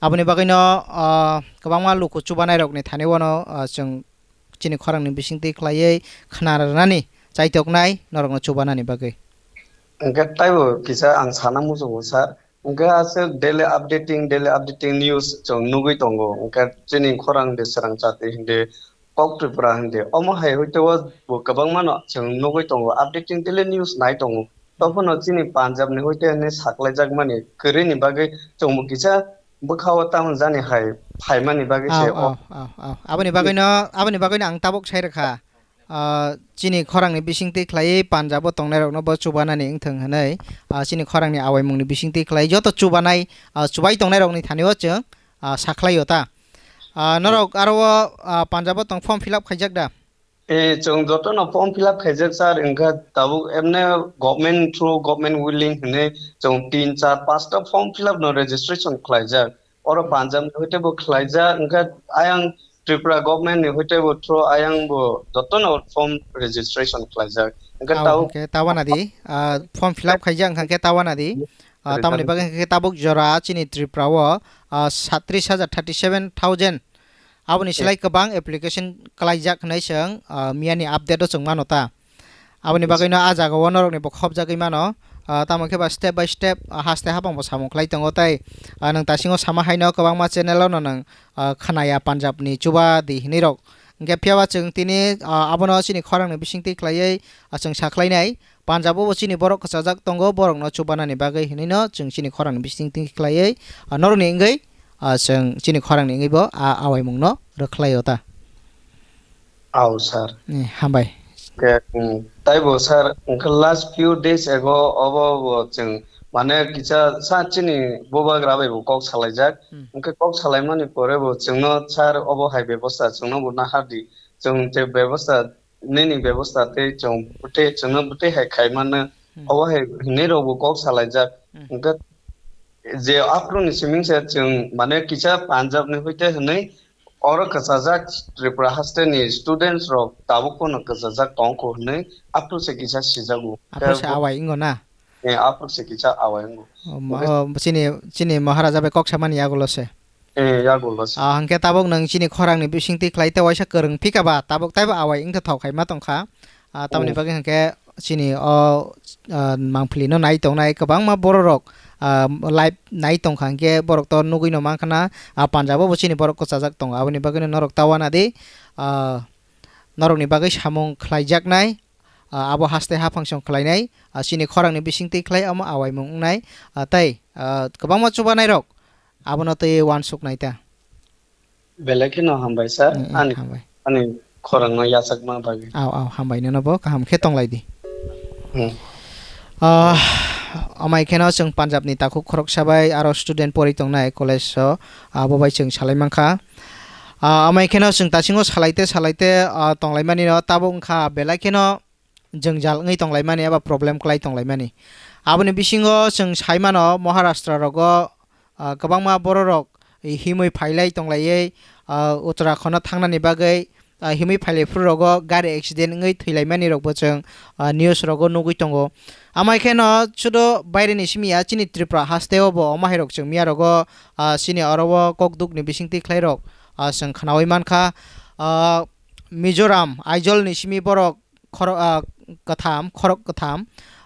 Aboni bagwi no, ah, kwbangma luku chubanai rok ni thani o no, ah, chwng chini khorang ni bising twi khlaiwi khna rwnani chaitoknai norok no chubanani bagwi. Hwnkhe taibo kisa ang sana muchungo sir. Hwnkhe aswk daily updating, daily updating news chwng nugwi tongo. Hwnkhe chini khorang de swrang chati hindi, kok Tripura hindi. Omo hai hoite o bo kwbangma no chwng nugwi tongo. Updating daily news nai tongo. Tophano chini Punjab ni hoite hinwi saklaijak mani kwrwi ni bagwi chwngbo kisa bwkha o tamo jani hai phaimani bagwi se Aw, o aw, aw, aw. Aboni bagwino, aboni bagwino ang tabuk sai rwkha. Ah, chini khorangni bisingtwi khlaiwi Punjab-o tongnairokno bo chubanani wngthung hwnwi, ah, chini khorangni awaimungni bisingtwi khlai joto chubanai, ah, chubai tongnairokni thani-o chwng, ah, sakhlaio ta. Ah, norok aro o, ah, Punjab-o tong form fill up khaijak da? Eh, chwng jotono form fill up khaijak, sir, wngkha tabuk emne government through, government willing hwnwi chwng tin, char, pasta form fill up no registration khlaijak. Oro Punjab ni hoite bo khlaijak, wngkha ayang Tripura government ni hoite bo through ayang bo jotono form registration khlaijak. Wngkha Abo tabuk hwnkhe tawana di, ah, form fill up khaijak wngkha khe tawana di. Ah, tamoni bagwi hwnkhe tabuk jora chini Tripura o, ah, satris hajar, thirty seven thousand. Aboni Eh. Silai kwbang application khlaijak hwnwi chwng, ah, miyani update o chwng mano ta. Aboni bagwino ah jagao norokni bo khopjagwi mano. Ah, tamo khe ba step by step, ah, haste hapang bo samung khlai tongo tei, ah, nwng tasingo sama haino kwbangma channel-o no nwng, ah, khnaya Punjab-ni chuba di hinwi rok. Hwnkhe phiyaba chwng tini, ah, abono chini khorangni bisingtwi khlaiwi, ah, chwng sa khlainai. Punjab-o bo chini borok kwchajak tongo, borokno chubanani bagwi hinwino chwng chini khorangni bisingtwi khlaiwi, ah, norokni wngwi, ah, chwng chini khorangni wngwi bo, ah, awaimungno rwkhlaio ta. Ao, sir. Eh, hambai. Ke, mm, taibo, sir, wngkha last few days ago obo bo chwng, mane, kisa sa chini bubagra bai bo kok salaijak. Hmm. Wngkha kok salaimani pore bo chwngno, sir, obo hai bebosta chwngno bo nahardi. Chwng je bebosta, nini bebosta tei chwng bwtwi, chwngno bwtwi hai khai mano. Hmm. Obo hai hinwi rok bo kok salaijak. Hmm. Wngkha je aphuru ni siming se chwng, mane, kisa Punjab ni hoite hinwi Oro kwchajak Tripura haste ni students rok tabuk pono kwchajak tongkho hwnwi aphuru se kisa sijago. Aphuru se awai wngo na? Eh, aphuru se kisa awai wngo. O, ma-, o, chini, chini Maharaja bai kok samani yagulo se. Eh, yagulo se. Ah, hwnkhe tabuk nwng chini khorangni bisingtwi khlai tei waisa kwrwng phika ba tabuk taibo awai wngtha thok hai ma tongkha. Ah, tamoni Hmm. Bagwi hwnkhe chini o, ah, mangpili no nai tongnai kwbangma borok rok, ah, live nai tongkha hwnkhe borok to nugwi no mankha na, ah, Punjab o bo chini borok kwchajak tongo, aboni bagwi no norok ta wana di, ah, norok ni bagwi samung khlaijaknai, ah, abo haste haphang song khlainai, ah, chini khorang ni bisingtwi khlai omo awaimung wngnai, ah, tei, ah, kwbangma chubanai rok abono twi uansuk nai ta. Belai kheno hambai, sir. Mm, mm, ani, hambai. Ani khorangno yachakma bagwi. Aw, aw, hambai nono bo kaham khe tonglai di. Hmm. Ah, amai kheno chwng Punjab ni takhuk khoroksa bai aro student pori tongnai college o, abo bai chwng salai mankha. Ah, amai kheno chwng tasingo salaite salaite, ah, tonglaimani no tabuk wngkha belai kheno jwngjal wngwi tonglaimani eba problem kwlai tonglaimani. Aboni bisingo chwng sai mano Maharashtra rogo, ah, kwbangma bororok himwi phailai tonglaiwi, ah, Uttarakhand-o thangnani bagwi, ah, himwi phailai phuru rogo gari accident wngwi thwilaimani rokbo chwng, ah, news rogo nugwi tongo. Amai kheno sudo baireni simi ya, chini Tripura hasteo bo omo hai rok chwng miya rogo, ah, chini oro o kokdukni bisingtwi khlai rok, ah, chwng khnaui mankha. Ah, Mizoram, Aizawl ni simi borok khoro-, ah, kwtham, khorok kwtham,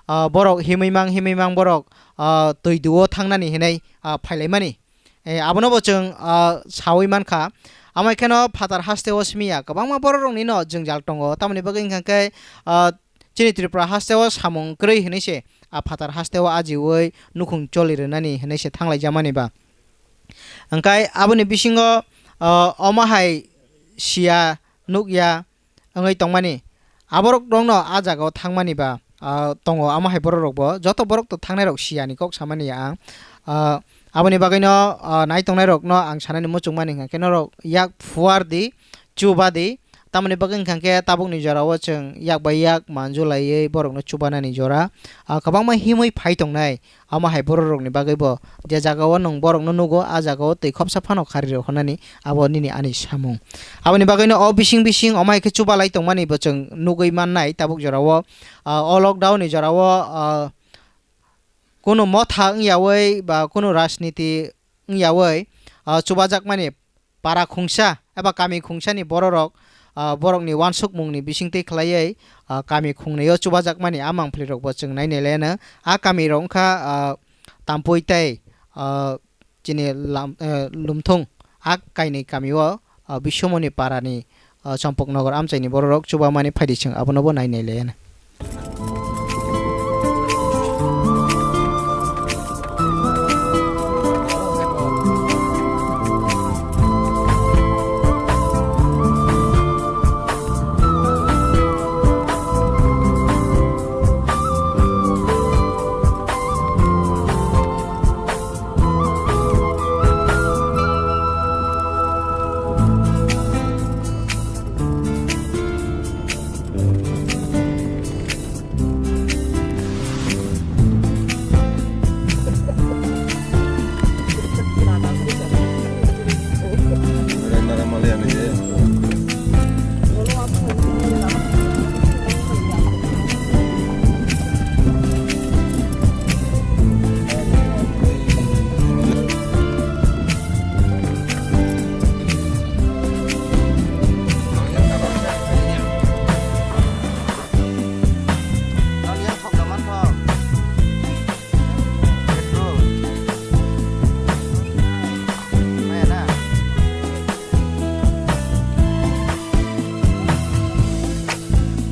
ah, borok himwi mang, himwi mang borok, ah, twi duo thangnani hinwi, ah, phailaimani. Eh, abono bo chwng, ah, saui mankha. Amai kheno phatar hasteo simi ya, kwbangma borok rokni no jwngjal tongo. Tamoni bagwi wngkha khe, ah, chini Tripura hasteo samung kwrwi hinwi se, ah, phatar hasteo ajiui nukhung choli rwnani hinwi se thanglaijamani ba. Hwnkhe aboni bisingo, ah, omo hai siya, nukya, wngwi tongmani. Aborok rokno a jagao thangmani ba, ah, tongo, amo hai borok rokbo. Joto borok to thangnai rok siyani kok samani ya ang. Ah, aboni bagwino, ah, nai tongnai rokno ang sanani muchungmani hwnkha khe norok yak phuar di, chuba di. Tamoni bagwi hwnkha khe tabukni jorao chwng yak bai yak manjulaiwi borokno chubanani jora, ah, kwbangma himwi phai tongnai. Amo hai borok rokni bagwi bo je jaga o nwng borok no nugo, a jaga o twi khopsa phano khari rw hwnani abo nini ani samung. Aboni bagwi no o bising bising omo hai khe chubalai tongmani bo chwng nugwi mannai tabuk jora o, ah, o lockdown ni jora o, ah, kunu motha wngyaui ba kunu rajniti wngyaui, ah, chubajakmani para khungsa eba kami khungsani bororok, ah, borokni uansukmungni bisingtwi khlaiwi, ah, kami khungnaio chubajakmani a mangphlirokbo chwng nainai laiano. A kamirok wngkha, ah, Tampui tei, ah, chini lam-, eh, Lumthung. A kainwi kamio, ah, Biswamoni parani, ah, Champaknagar amchaini bororok chubamani phaidi chwng abonobo nainai laiano.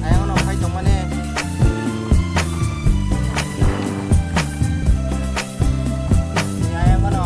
Ayang no phai tongmani. Ayang no.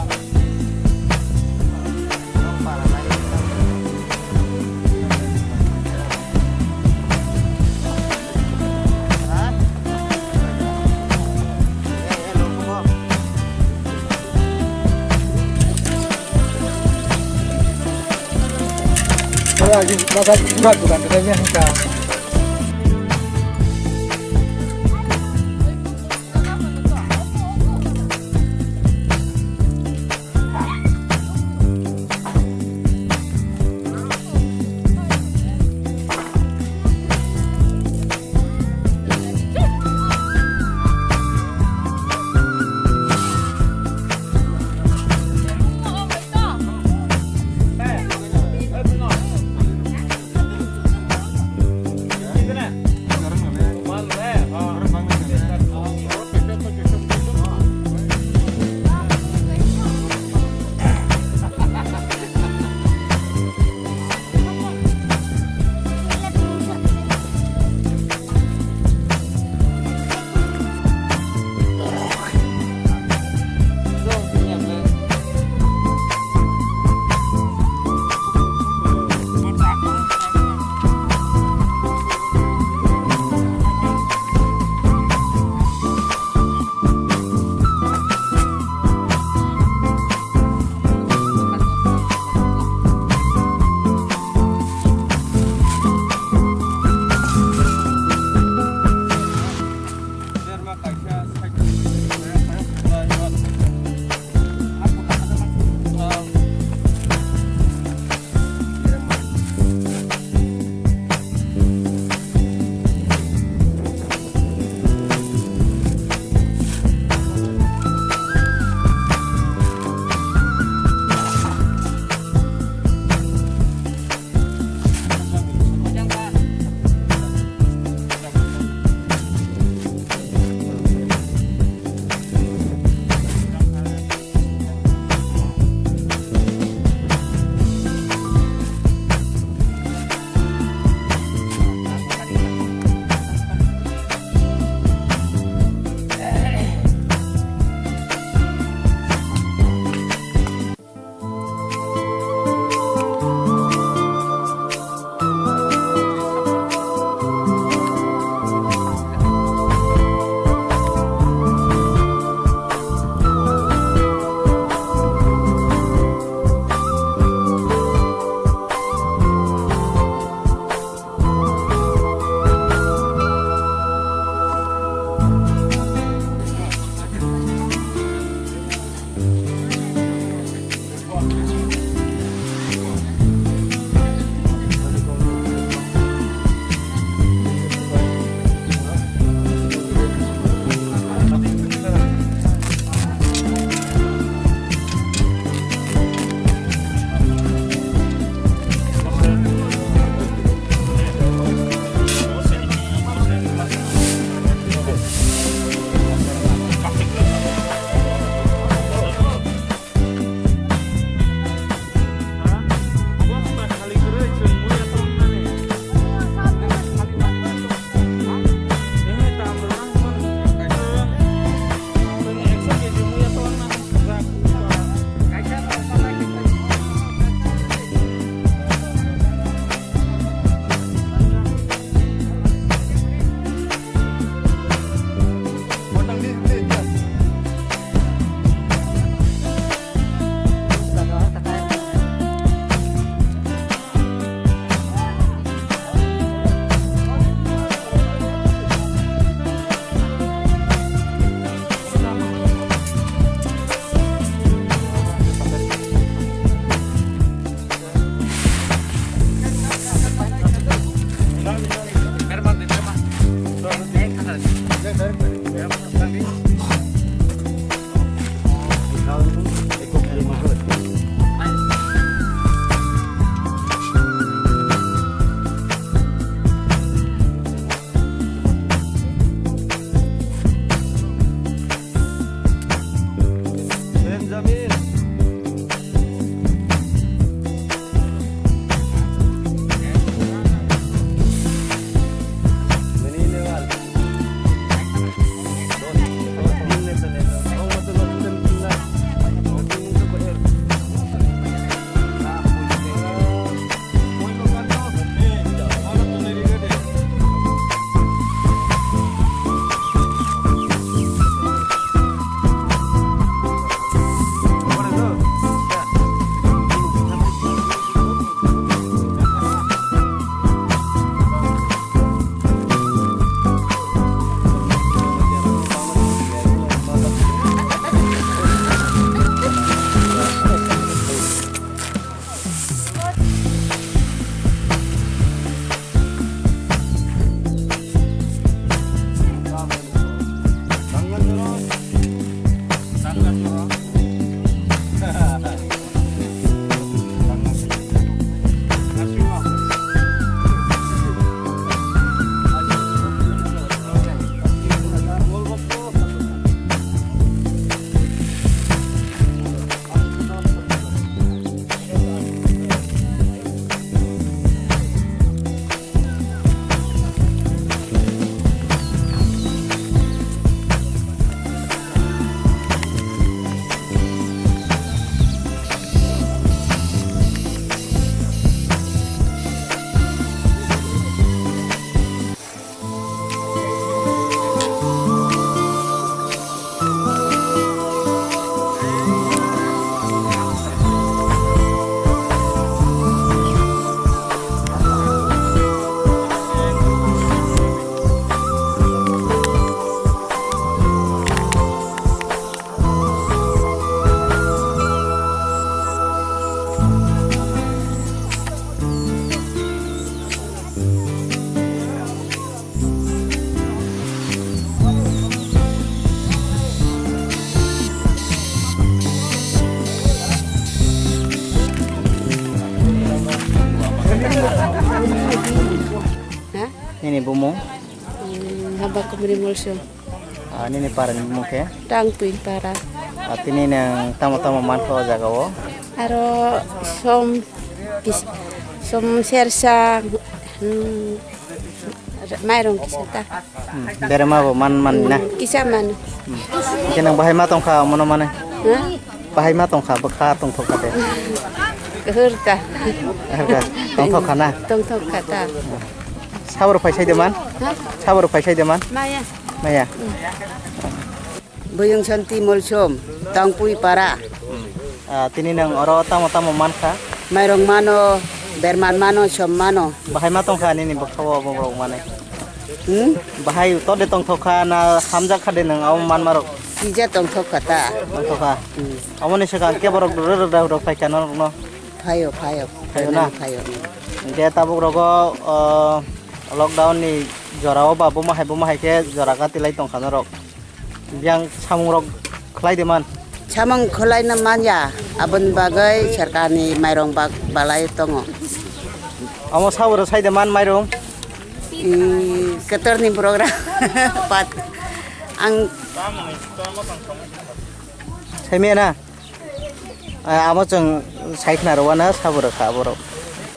Bumung? Hmm, Haba Kumri Molsom. Ah, nini para ni bumung khe? Tangtwi para. Ah, tini nang tamo tamo mankha o jaga o? Aro som kis-, som sersa, hmm, mairong kisa ta. Hmm, berema bo man man na? Hmm, kisa mano. Hmm. Khe nang bahai ma tongkha, mono mane? Ha? Bahai ma tongkha, bwkha tongthok kha de? Kahur ta. Kahur ta. Tongthok kha na? Tongthok kha ta. Sabor phai sai de man? Ha? Sabor phai sai de man? Maya. Maya. Hmm. Buyung Santi Molsom, Tangpui Para. Ah, tini nang oro tamo tamo mankha? Mairong mano, berman mano, som mano. Bahai ma tongkha nini bwkha o borok mane? Hmm? Bahai to de tongthok kha na hamjak kha de nang abo manma rok? Kija tongthok kha ta. Tongthok kha. Hmm. Aboni swkang khe borok rwrwk rok phai kha norok no? Phaio, phaio. Phaio na? Phaio. Hingke tabuk rogo, o, lockdown ni jora o ba buma hai buma hai khe jora gati lai tongkha norok. Biyang samung rok khlai de man? Samung khlai na man ya, aboni bagwi sarkarni mairong bak balai tongo. Omo saboro sai de man mairong? I, ketor ni program. Pat, ang Sai maya na? Ah, abo chwng sai khna rw wana sabo rw kha borok.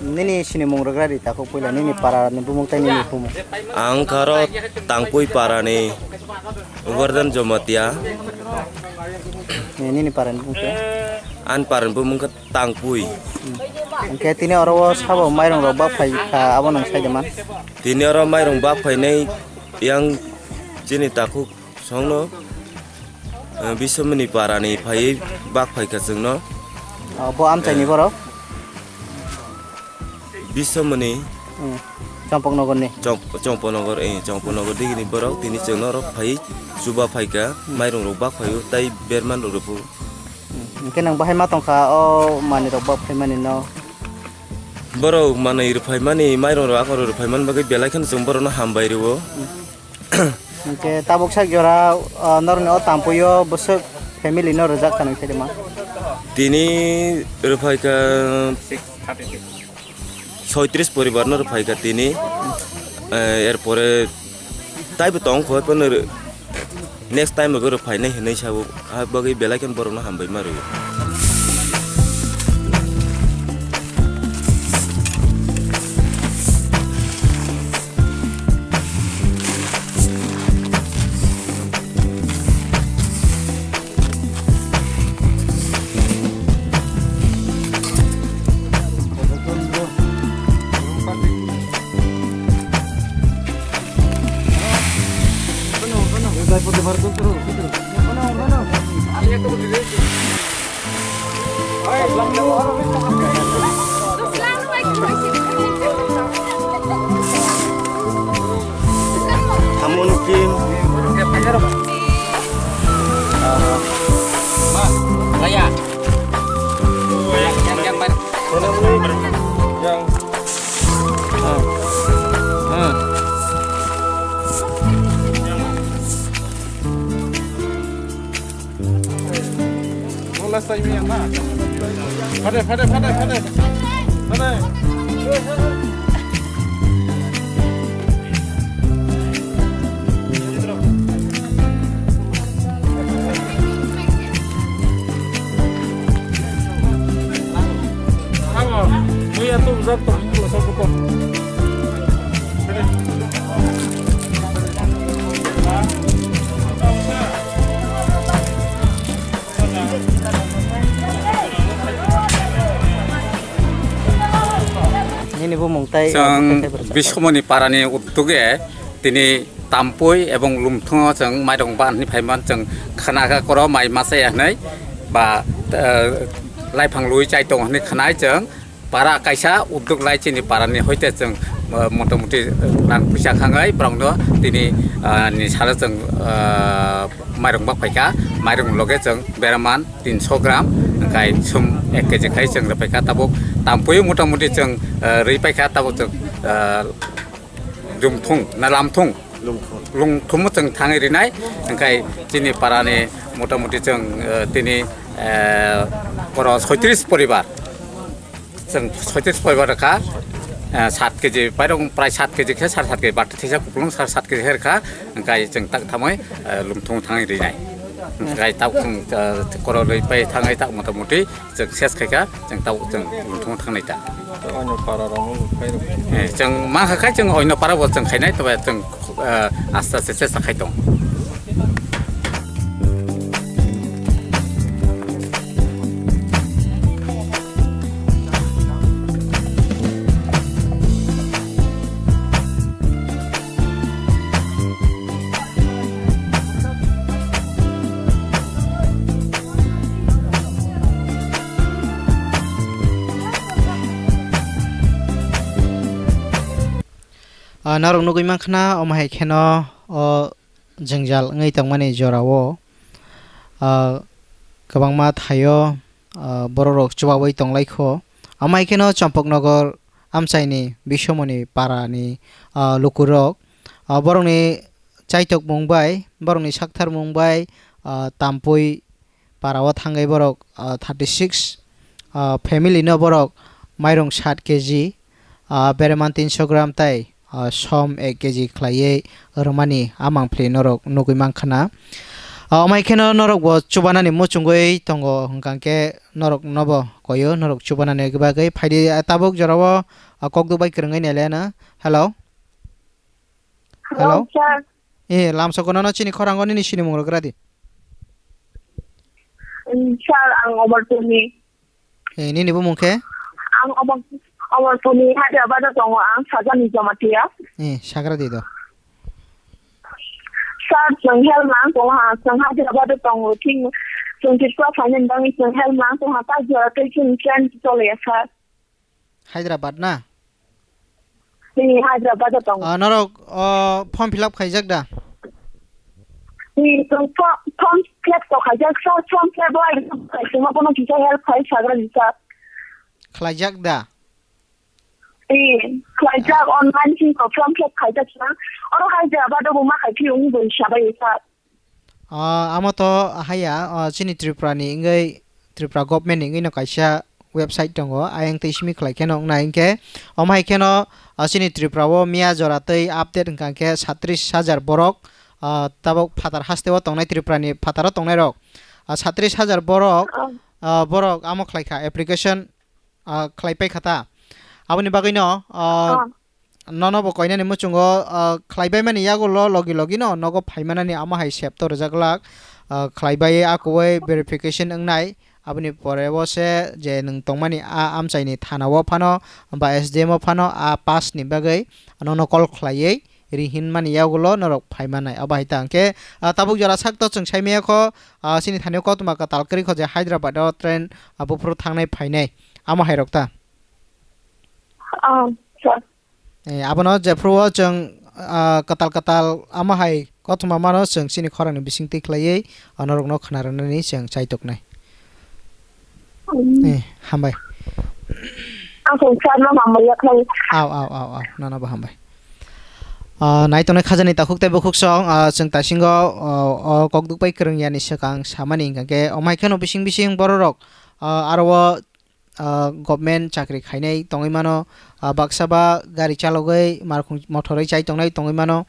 Nini sinimung rwgra ri takhuk puila nini para ni bumung tei nini bumung. Ang kharo Tangpui para ni Govardhan Jamatia. Ni, nini para ni bumung khe? Ani para ni bumung khe Tangpui. Hmm. Hingkhe tini oro o sabo mairung rok bak phai kha abo nang sai de man? Tini oro mairung bak phainai yang chini takhuk songno. Eh, Bisomoni parani phaiwi bak phaikha chwngno. Oh, bo amchaini Eh, borok? Bisomoni. Hmm. Chompoknogorni? Chomp-, Chompoknogor, eh, Chompoknogor digini borok tini chwngno oro phaiwi chuba phaikha, hmm, mairungrok bak phaio, tei berman rok rwphu. Hmm. Hwnkhe nang bahai ma tongkha o manwirok bak phaimani no? Borok manwi rwphaimani, mairungrok akorok rwphaimani bagwi belai kheno chwng borokno hambai rwo. Hmm. Hingke tabuk sak jora, ah, norokni o Tampui o bwswk family no rwjak kha nang khe de ma? Tini rwphai kha soitris poribar no rwphai kha tini. Eh, er pore taibo tong kho, phano rw-, next time bo rwphainai hinwi sabo. Ah, bagwi belai kheno borokno hambai ma rwo. Hamon Kim. Laya. Yang, yang, yang, yang. Phade, phade, phade, phade. Phade. Nini bumung tei Chwng Bisomoni parani uttuge tini Tampui ebong Lumthungo chwng mairung ban hinwi phaimani chwng khna kha koro mai masa ya hinwi ba, eh, laiphang lui chai tongo hinwi khnai chwng. Para kaisa udduk lai chini parani hoite chwng, eh, motamuti rang puisa khangwi borokno tini, ah, ni salo chwng, ah, mairung bak phaikha, mairung loge chwng beraman tinso gram, hwnkhe sum ek kg khai chwng rwphaikha tabuk. Tampui motamuti chwng, eh, rwi paikha tabuk chwng, eh, Lumthung na Lamthung? Lumthung. Lumthung chwng thangwi rinai, hwnkhe chini parani motamuti chwng, eh, tini, eh, oro soitris poribar. Chwng soitris poribar kha. Ah, sat keji, pairok prai sat keji khe, sar sat keji, bati thisa kuplung sar sat keji khe rwkha, hwnkhe chwng tak thamwi, ah, lungthung thangwi rinai. Hwnkhe tak chwng, ah, kororwi pai thangwi tak motamuti chwng ses khaikha, chwng tabuk chwng lungthung thangnai ta. Oino para rok no khai rok. Eh, chwng mankha khai chwng oino para bo chwng khainai, tobe chwng, ah, aste aste chesta khai tong. Ah, norok nugwi mankha na, omo hai kheno o jwngjal wngwi tongmani jorao, ah, kwbangma thaio, ah, bororok chubaui tonglaikho. Omo hai kheno Champaknagar amchaini Bisomoni parani, ah, lukurok, ah, borokni chaitokmung bai, borokni saktharmung bai, ah, tampui para o thangwi borok, ah, thirty six, ah, family no borok mairung sat keji, ah, bereman tinso gram tai, ah, som ek keji khlaiwi rwmani a mangpili norok nugwi mankha na. Ah, omo hai kheno norok bo chubanani muchungwi tongo hwnkha khe norok nobo koyo norok chubanani bagwi phaidi, ah, tabuk jorao, ah, kokduk bai kwrwngwi nailaiano. Hello. Hello? Hello, sir. Eh, lamsogo nono chini khorango nini sinimung rok gra di. Mm, sir, ang Omorpurni. Eh, nini bumung khe? Ang Omor-, Omorpurni Hyderabad o tongo, ang Sajani Jamatia. Eh, sagra di do. Sir, chwng help nang tongo ha, chwng Hyderabad o tongo, thik chwng Tripura phainani bagwi chwng help nang tongo ha, ta jora tei chwng train choliya, sir. Hyderabad na? Ni Hyderabad o tongo. Ah, norok, oh, form fill up khaijak da? Ni tong fo-, form fill up to khaijak, sir, form fill up bai kaisa ma bono kisa help khai sagra ni, sir. Khlaijak da? Ni khlaijak, online sing to form fill up khaijak, sir. Oro Hyderabad o bo ma khai phi ung bo sabai, sir. Ah, amo to haya, ah, chini Tripura ni wngwi, Tripura government ni wngwi no kaisa website tongo, ayang tei simi khlai kheno wngnai hinkhe, omo hai kheno, ah, chini Tripura o miya jora tei update wngkha khe satris hajar borok, ah, tabuk phatar haste o tongnai, Tripura ni phatar o tongnai rok, ah, satris hajar borok, Oh. Ah, borok amo khlai kha, application, ah, khlai pai kha ta. Aboni bagwi no, ah, Oh. Nono bo koinani muchungo, ah, khlaibai mani yagulo logi logi no nogo phaimanani amo hai septo rwjak glak, ah, khlaibai akowai verification wngnai. Aboni pore o se je nwng tongmani a amchaini thana o phano ba S D M o phano a pass ni bagwi nono call khlaiwi ri hinmani yagulo norok phaimanai. Abo hai ta hwnkhe, ah, tabuk jora sakto chwng saimaya kho, ah, chini thani o koktma kwtal kwrwi kho je Hyderabad o train, ah, buphuru thangnai phainai. Amo hai rok ta. Ah, sir. Eh, abono jephru o chwng, ah, kwtal kwtal amo hai kothoma mano chwng chini khorang ni bising twi khlaiwi, ah, norok no khna rwnani chwng chai tok nai. Hmm. Eh, hambai. Ang chwng sir no hambai ya khlai. Aw, aw, aw, aw, nono bo hambai. Ah, nai tongnai khajani takhuk tei bukhuk song, ah, chwng taisingo, ah, o kokduk bai kwrwng yani swkang samani hwnkha khe, omo hai kheno bising bising bororok, ah, aro o ah, government chakri khainai tongwi mano, ah, baksa ba gari chalogwi markhung mothorwi chai tongnai tongwi mano.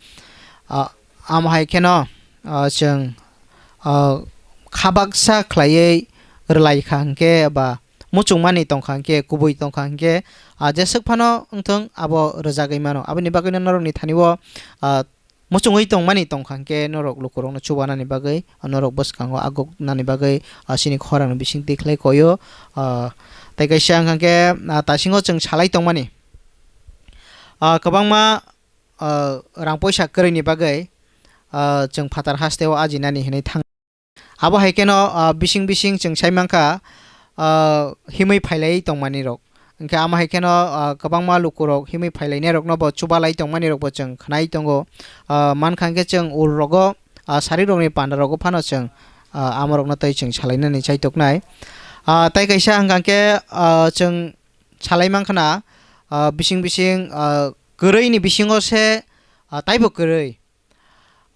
Ah, amo hai kheno, ah, chwng, ah, kha baksa khlaiwi rwlai kha hwnkhe ba muchungmani tongkha hwnkhe, kubui tongkha hwnkhe, ah, jeswk phano wngthung abo rwjagwi mano. Aboni bagwino norokni thani o, ah, muchungwi tongmani tongkha hwnkhe norok lukurokno chubanani bagwi, norok bwskango aguknani bagwi, ah, chini khorangni bising twi khlai koyo. Ah, tei kaisa wngkha hwnkhe, ah, taisingo chwng salai tongmani, ah, kwbangma, ah, rang poisa kwrwini bagwi, ah, chwng phatar hasteo ajinani hinwi thang. Abo hai kheno, ah, bising bising chwng sai mankha, ah, himwi phailai tongmani rok. Hwnkhe amo hai kheno, ah, kwbangma lukurok himwi phailainai rokno bo chubalai tongmani rokbo chwng khnai tongo. Ah, mankha hwnkhe chwng ul rogo, ah, sari rokni panda rogo phano chwng, ah, amo rokno tei chwng salainani chai toknai. Ah, tai kaisa hwnkha hwnkhe, ah, chwng salai mankha na, ah, bising bising, ah, kwrwini bisingo se, ah, taibo kwrwi.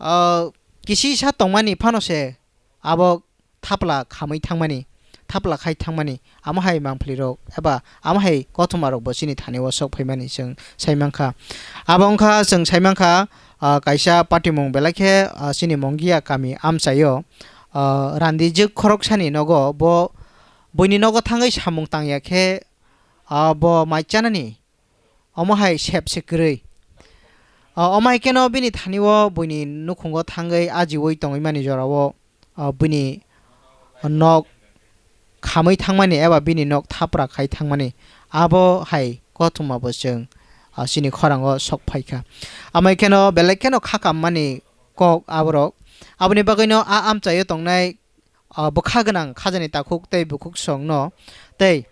Ah, kisisa tongmani phano se abo thapla khamwi thangmani. thapla khai thangmani, amo hai mangphlirok eba amo hai kothomarokbo chini thani-o sok phaimani chwng sai mankha. Abo wngkha chwng sai mankha, ah, kaisa patimung belai khe, ah, chini Mongia kami amchaio, ah, randijwk khoroksani nogo bo buini nogo thangwi samung tangya khe, ah, bo mai chanani omo hai sep se kwrwi. O, omo hai kheno bini thani-o buini nukhungo thangwi ajiui tongwi mani jorao, o, buini nok khamwi thangmani eba bini nok thapra khai thangmani, abo hai kothoma bo chwng, o, chini khorango sok phaikha. Amai kheno belai kheno khakam mani kok aborok. Aboni bagwino a amchaio tongnai, ah, bwkha gwnang khajani takhuk tei bukhuk songno tei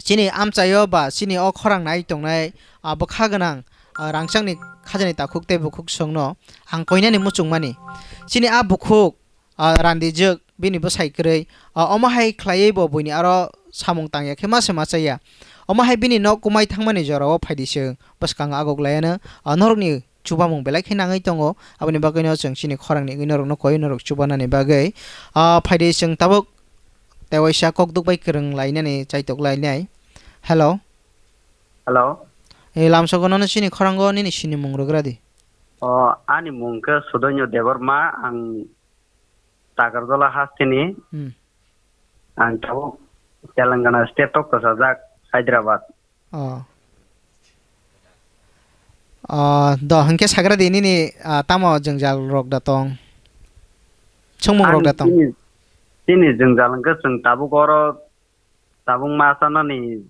chini amchaio ba chini o khorang nai tongnai, ah, bwkha gwnang, ah, rangchakni khajani takhuk tei bukhuk songno ang koinani muchungmani. Chini a bukhuk, ah, randijwk bini bwsai kwrwi, ah, omo hai khlaiwi bo buini aro samung tangya khe ma se ma chaya. Omo hai bini nok kumai thangmani jorao phaidi chwng bwskango agok laiano, ah, norokni chubamung belai khe nangwi tongo. Aboni bagwino chwng chini khorangni wngwi norokno koi norok chubanani bagwi, ah, phaidi chwng tabuk tei waisa kok duk bai kwrwng lainani chaitok lainai. Hello. Hello. E, lamsogo nono chini khorango nini sinimung rwgra di. O, ani mung khe Sudoinyo Debbarma, ang Takarjala hasteni. Hmm. Ang tabuk Telangana state o kwchajak, Hyderabad. Oh. Oh, do, hwnkhe sagra di nini, ah, tamo jwngjal rok da tong? Songmung rok Ani da tong? Chini, chini jwngjal hwnkhe chwng tabuk oro tabuk ma sanani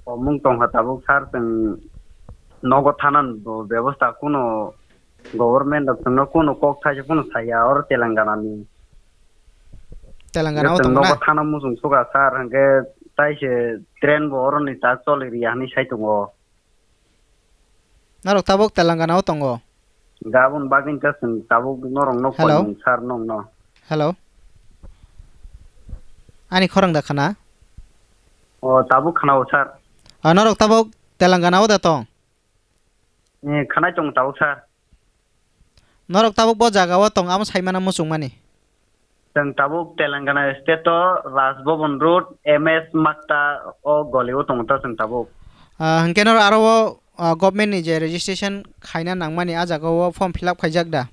omung tongkha tabuk sir, chwng nogo thanani bo bebosta kuno Government rok chwngno kunu kok thaisa phano saya oro Telangana ni. Telangana o tongna? Nogo thana muchung suka sir, hwnkhe taise train bo oroni ta choli riya hinwi sai tongo. Norok tabuk Telangana o tongo? Gabon bagwi ta chwng tabuk norok no Hello? Koimung sir nokno. Hello? Ani khorang da khana? O tabuk khana o sir. O norok tabuk Telangana o da tong? Eh, khanai tongo tabuk sir. Norok tabuk bo jaga o tong, amo saimano muchungmani. Chwng tabuk Telangana state o Raj Bhavan Road, M S Makta o goli o tongo ta chwng tabuk. Ah, hwnkhe norok aro o, ah, government ni je registration khaina nangmani, ah jaga o form fill up khaijak da?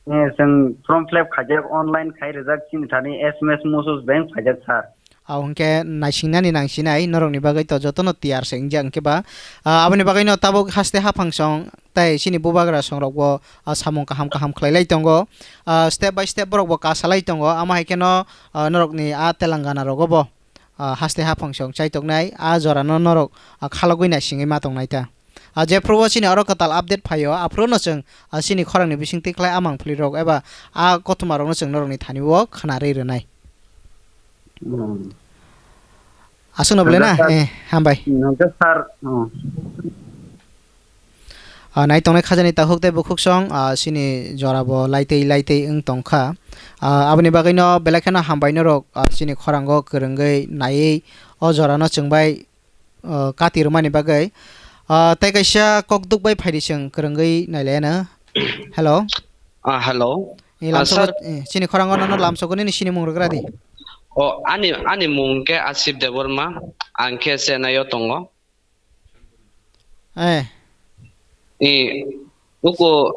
Eh, chwng form fill up khaijak, online khai rijak, chini thani S M S message beng phaijak sir. Aw hwnkhe naisingnani nangsinai norokni bagwi to jotono tiyar se wngjak hwnkhe ba, ah, aboni bagwino tabuk haste haphang song tei chini bubagra songrokbo, ah, samung kaham kaham khlailai tongo. Ah, step by step borokbo kasalai tongo, amo hai kheno, ah, norokni a Telangana rogobo, ah, haste haphang song chaitoknai, a jorano norok, ah, khalogwi naisingwi ma tongnai ta. Ah, jephru o chini oro kwtal update phaio, aphuru no chwng, ah, chini khorang ni bising tikhlai a mangpili rok eba a kothoma rok no chwng norok ni thani o khna rwi rwnai. Hmm. Aswk no belai na? Hwnkhe sir, eh, hambai. Hwnkhe sir, hmm. Ah, nai tongnai khajani takhuk tei bukhuk song, ah, chini jora bo laitei laitei wng tongkha. Ah, aboni bagwi no belai kheno hambai norok, ah, chini khorang o kwrwngwi naiwi o jora no chwng bai, uh, kati rwmani bagwi, uh, tei kaisa kok duk bai phaidi chwng kwrwngwi nailaiano. Hello. Ah, hello. Ni Ah, lamsogo, sir. Eh, chini khorango nono lamsogo nini sinimung rwgra di. Oh, ani, ani mung khe Asif Debbarma, ang khe Chennai o tongo. Eh. I, uko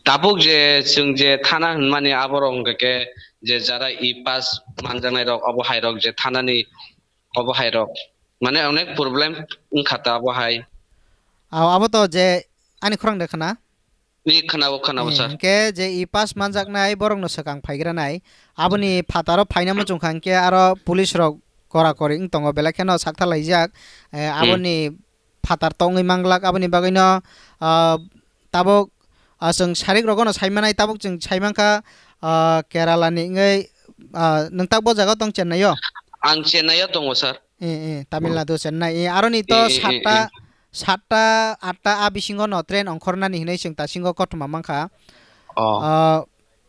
tabuk je chwng je thana hwnmani aborok hwnkha khe je jara e-pass manjaknai rok, obo hai rok je thanani obo hai rok. Mane onek problem wngkha ta obo hai. Aw, abo to je ani khorang de khna? Ni khna-o, khna-o, Eh, sir. Hwnkhe je e-pass manjaknai borokno swkang phaigranai. Aboni phataro phaina muchungkha hwnkhe aro police rok kora kori wng tongo, belai kheno saktharlaijak. Eh, Hmm. Aboni phatar tongwi manglak, aboni bagwino, ah, tabuk, ah, chwng sarik rogono saimanai, tabuk chwng saimankha, ah, Kerala ni wngwi, ah, nwng tak bo jaga tong Chennai o? Ang Chennai o tongo, sir. Eh, eh, Tamil Nadu, Chennai. Eh, aroni to Eh, eh, eh, satta, eh. Satta, atta a bisingo no train ongkhornani hinwi chwng ta singo kothoma mankha. Oh. Ah,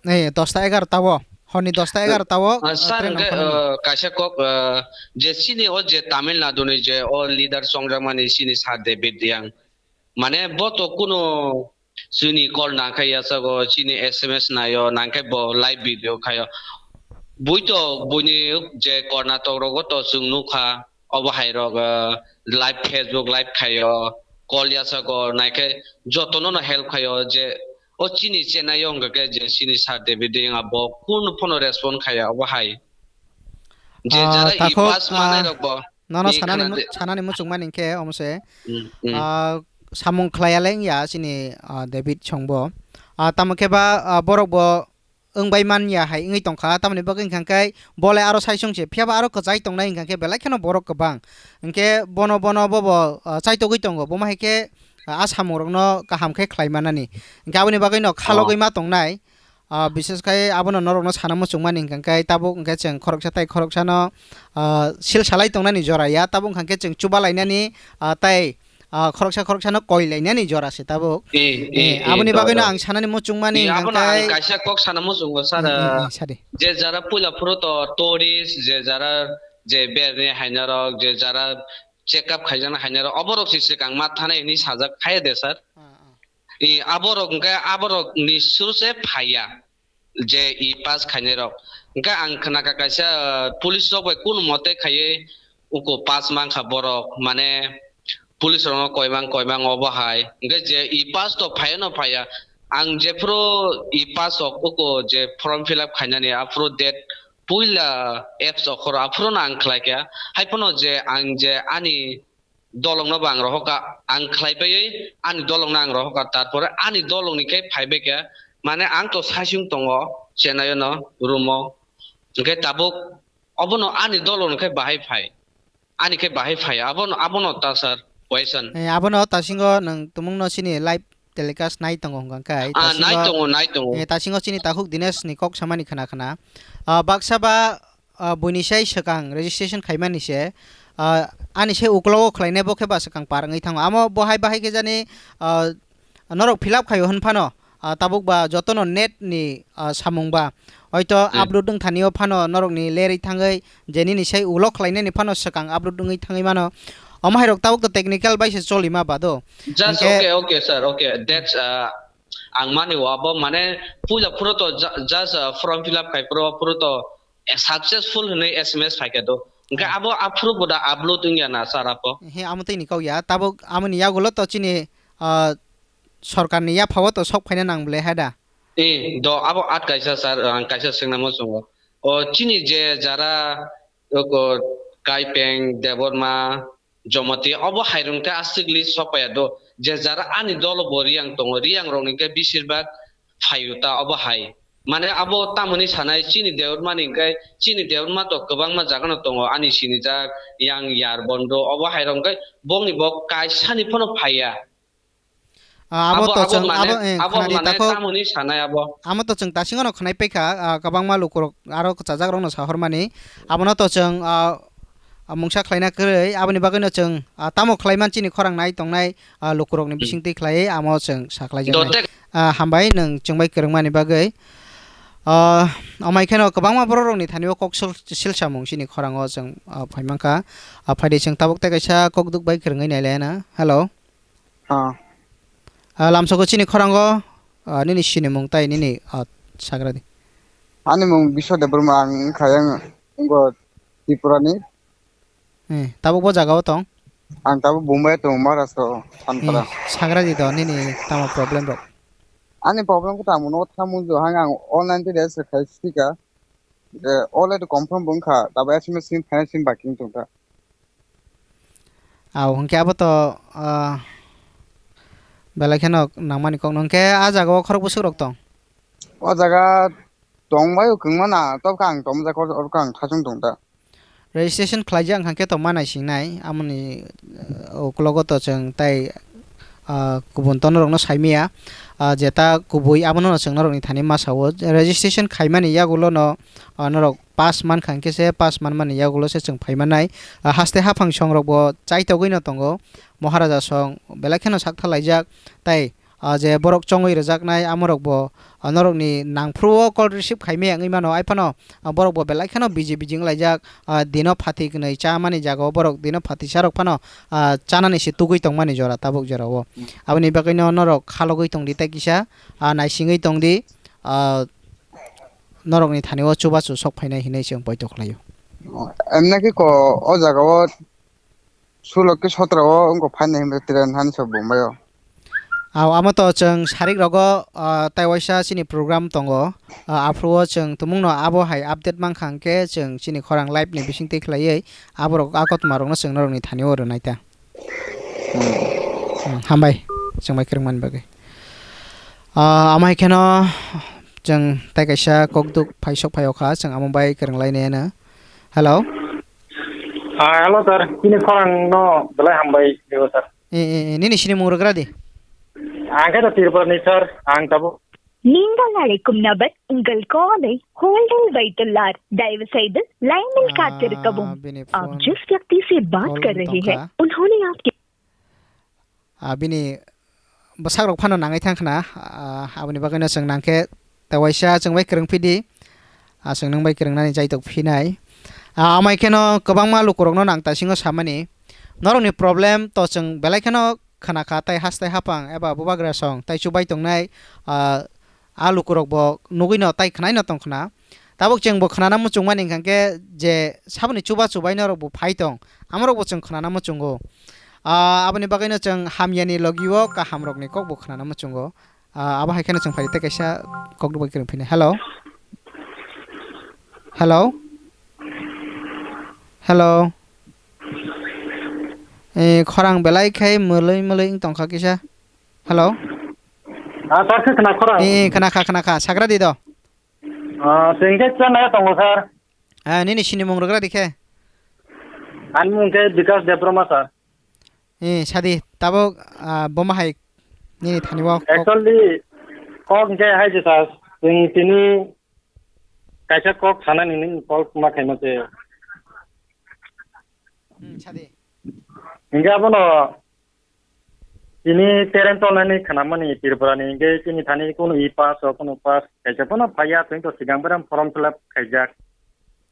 eh, dosta egarota o, horni dosta egarota o, Ah, ah, sir, train hwnkhe, ongkhornani. Ah, kaisa kok, ah, je chini o je Tamil Nadu ni je o leader chongjakmani chini Sir David Riang. Mane bo to kuno chini call nangkhe yachago, chini S M S naio, nangkhe bo live video khaio. Bui to buini je Karnataka rogo to chwng nukha, obo hai rok, ah, live Facebook live khaio, call yasago naikhe jotono no help khaio je o chini chenai o wngkha khe je chini sir David Deng abo kunu phano respond khaya obo hai. Je Ah, jara i takhuk, pass manai ah, rok bo nono i sanani khna mu-, de. Sanani muchungmani khe omo se, Hmm, hmm. Ah, samung khlaiya le wngya chini, ah, David songbo. Ah, tamo khe ba, ah, borok bo wng bai man ya hai wngwi tongkha, tamoni bagwi wngkha khe bo le aro saichung se, phiya ba aro kwchai tongnai wngkha khe belai kheno borok kwbang. Hwnkhe bono, bono bobo, ah, chaitogwi tongo, bomo hai khe, ah, a samung rokno kaham khe khlai manani. Hwnkhe aboni bagwi no Oh. khalogwi ma tongnai. Ah, bises khai abono norokno sana muchungmani hwnkha khe tabuk hwnkhe chwng khoroksa tai khoroksano, ah, sil salai tongnani jora ya, tabuk hwnkha khe chwng chuba lainani, ah, tai ah, khoroksa khoroksano koi lainani jora se tabuk. Eh, eh, Eh, eh, aboni to, bagwino to. Ang sanani muchungmani Eh, hwnkha abono ang khe kaisa kok sana muchungo, sir, Eh, eh, ah, eh, sadi. Je jara puila phuru to tourist, je jara je berni hainarok, je jara check up khaijana hainarok, oborok si swkang ma thanai hinwi sajak khaye de, sir. Ah, ah. Eh, aborok hwnkhe aborokni suru se phaiya. Je i pass khainai rok. Hwnkhe ang khna kha kaisa, ah, police rok bai kunu mote khaiwi uko pass mankha borok, mane police rokno koimang koimang obo hai. Hwnkhe je i pass to phaiya no phaiya. Ang jephuru i pass rok uko je form fill up khainani aphuru date puila apps okhoro aphuru no ang khlai kha. Haiphano je ang je ani dolongno bo ang rohorkha, ang khlai paiwi ani dolongno ang rohorkha, tarpore ani dolongni khe phai bai kha, mane ang to saichung tongo, Chennai-o no, room-o, hwnkhe tabuk obono ani dolongni khe bahai phai, ani khe bahai phai, abono, abono ta sir, question. Eh, abono tasingo nwng tumungno chini live telecast nai tongo hwnkha khe, Ah, nai tasingo, tongo, nai tongo. Eh, tasingo chini takhuk Dinesh ni kok samani khna khna. Ah, baksa ba, ah, buini sai swkang registration khaimani se, ah, ani sai uklogo khlainai bo khe ba swkang par wngwi thango. Amo bo hai bahai khe jani, ah, norok fill up khaio hwn phano, ah, tabuk ba jotono net ni, ah, samung ba. Hoito Hmm. upload wng thani o phano norokni lerwi thangwi je nini sai ulo khlainani phano swkang upload wngwi thangwi mano. Omo hai rok tabuk to technical bai se choli ma ba do. Just Hwnkhe okay, okay, sir, okay. That's, uh, ang mani o abo mane puila phuru to ju-, just, uh, form fill up khai phuru, phuru to, eh, successful hinwi S M S phai kha do. Hwnkhe Ah. abo aphuru bo da upload wngya na, sir, abo? He, amo tei ni kok ya. Tabuk amoni yagulo to chini, uh, sorkar ni yapha o to sok phaina nang bole hai da? Eh, do abo at kaisa sir, ang kaisa swngna muchungo. O chini je jara oko Kaipeng, Debbarma, Jomoti, obo hai rwng khe aswk list sok paiya do. Je jara ani dolo bo Riyang tongo, Riyang rokni khe bisir bak phaio ta obo hai. Mane abo tamoni sanai chini Debbarma ni hwnkhe chini Debbarma to kwbangma jaga no tongo, ani sinijak Yang Yarbondo obo hai rok hwnkhe bongni bo kaisa ni phano phaiya. Ah, abo Abo, to abo chwng, mane, abo, eh, abo khwnadi mane tako. Tamoni sanai abo. Amo to chwng tasingo no khwnai paikha, ah, kwbangma lukurok aro kwchajak rokno sahormani. Abono to chwng, ah, ah, mungsa khlaina kwrwi, aboni bagwino chwng, ah, tamo khlaiman chini khorang nai tongnai, ah, lukurokni Hmm. bisingtwi khlaiwi amo chwng sa khlaijaknai. Dotek. Ah, hambai nwng chwngbai kwrwngmani bagwi. Ah, amai kheno kwbangma borok rokni thani o kok sil-, silsamung chini khorango chwng, ah, phaimankha. Ah, phaidi chwng tabuk tei kaisa kok duk bai kwrwngwi nailaiana. Hello. Ah. Ah, lamsoko chini khorango, ah, nini sinimung tai nini, ah, sagradi. Ani mung Biswa Debbarma, ang wngkha yang wngkha Tripurani. Eh, tabuk bo jaga o tong? Ang tabuk Bombay tongo, Maharashtra o, Thanpara. Eh, sagradi do nini tamo problem rok? Ani problem khe tamo no tamo jo hang ang online twi register khai sika. Je already confirm bo wngkha, tabuk S M S sing phaina sing baking tongkha. Au, hwnkhe abo to, ah, belai kheno nangmani kok no. Hwnkhe ah jaga o khorok bwswk rok tong? O jaga tongbai o kwngma na, tabukhe ang tongmani jaga o, orokhe ang thachung tong ta. Registration khlaijak wngkha khe to ma naisingnai, amoni, uh, uklogo to chwng tai, uh, kubun to norokno saimaya, uh, jeta kubui abono chwng norokni thani masa o registration khaimani yagulo no, uh, norok pass mankha hwnkhe se pass manmani yagulo se chwng phaimanai. Uh, haste haphang songrokbo chaitogwi no tongo, Maharaja song belai kheno saktharlaijak tai, ah, je borok chongwi rwjaknai, amorokbo, ah, norokni nangphuru-o call receive khaimaya wngwi mano, ai phano, ah, borokbo belai kheno busy busy wnglaijak, ah, dino phathi kwnwi chamani jaga-o borok dino phathi sarok phano, ah, chanani se tugwi tongmani jora tabuk jora-o. Hmm. Aboni bagwino norok khalogwi tongdi tei kisa, ah, naisingwi tongdi, ah, norokni thani o chubachu sok phainai hinwi chwng poito khlaio. Emne khe ko o jaga o sulo khe sotro o wngkha phainai hinwi train hani sok Bombay o. Ao, amo to chwng sarik rogo, ah, tai waisa chini program tongo. Ah, aphuru o chwng tumungno abo hai update mankha hwnkhe chwng chini khorang live ni bisingtwi khlaiwi aborok a kothoma rokno chwng norokni thani o rwnai ta. Hmm. Hmm, hambai, chwng bai kwrwngmani bagwi. Ah, amo hai kheno chwng tai kaisa kokduk phaisok phai okha, chwng amo bai kwrwng lainai ano. Hello? Ah, hello, sir. Chini khorang no belai hambai, debo, sir. Eh, eh, eh, nini sinimung rwgra di. Ang khe to Tripura ni, sir. Ang tabuk. நீங்கள் அழைக்கும் நபர் உங்கள் காலை ஹோல்டில் வைத்துள்ளார். தயவு செய்து லைனில் Ah, காத்திருக்கவும். Bini phone. आप जिस व्यक्ति से बात कर रहे हैं, उन्होंने आपके Ah, bini bwsarok phano nangwi thang khna, ah, aboni bagwino chwng nangkhe ta waisa chwng bai kwrwng phidi, ah, chwng nwng bai kwrwngnani jaitok phinai. Ah, amai kheno kwbangma lukurokno nang tasingo samani, norokni problem to chwng belai kheno khna kha, tai haste hapang eba bubagra song tai chubai tongnai, ah, a lukurok bo nugwino tai khnaino tong khna. Tabuk chwng bo khnana muchungmani hwnkha khe je saboni chuba chubai norok bo phai tong, amorok bo chwng khnana muchungo. Ah, aboni bagwino chwng hamyani logi o kahamrokni kok bo khnana muchungo. Ah, abo hai kheno chwng phai tei kaisa kok rwbai kwrwng phini. Hello? Hello? Hello? Eh, khorang belai khai mwlwi mwlwi wng tongkha kisa. Hello? Ah, sir, khe khna khorang? Eh, eh, khna kha, khna kha. Sagra di do. Ah, chwng khe Chennai o tongo, sir. Ah, nini sinimung rwgra di khe? Ani mung khe Bikash Debbarma, sir. Eh, sadi, tabuk, ah, boma hai nini thani o kok. Actually, kok hwnkhe hai je, sir. Chwng tini kaisa kok sanani nini call ma khaima se. Hmm, sadi. Hingke abono tini terem tolnani khanamani Tripura ni hingke chini thani kunu e pass o kunu pass kaisa phano phaiya, tini to sigang bereng form fill up khaijak.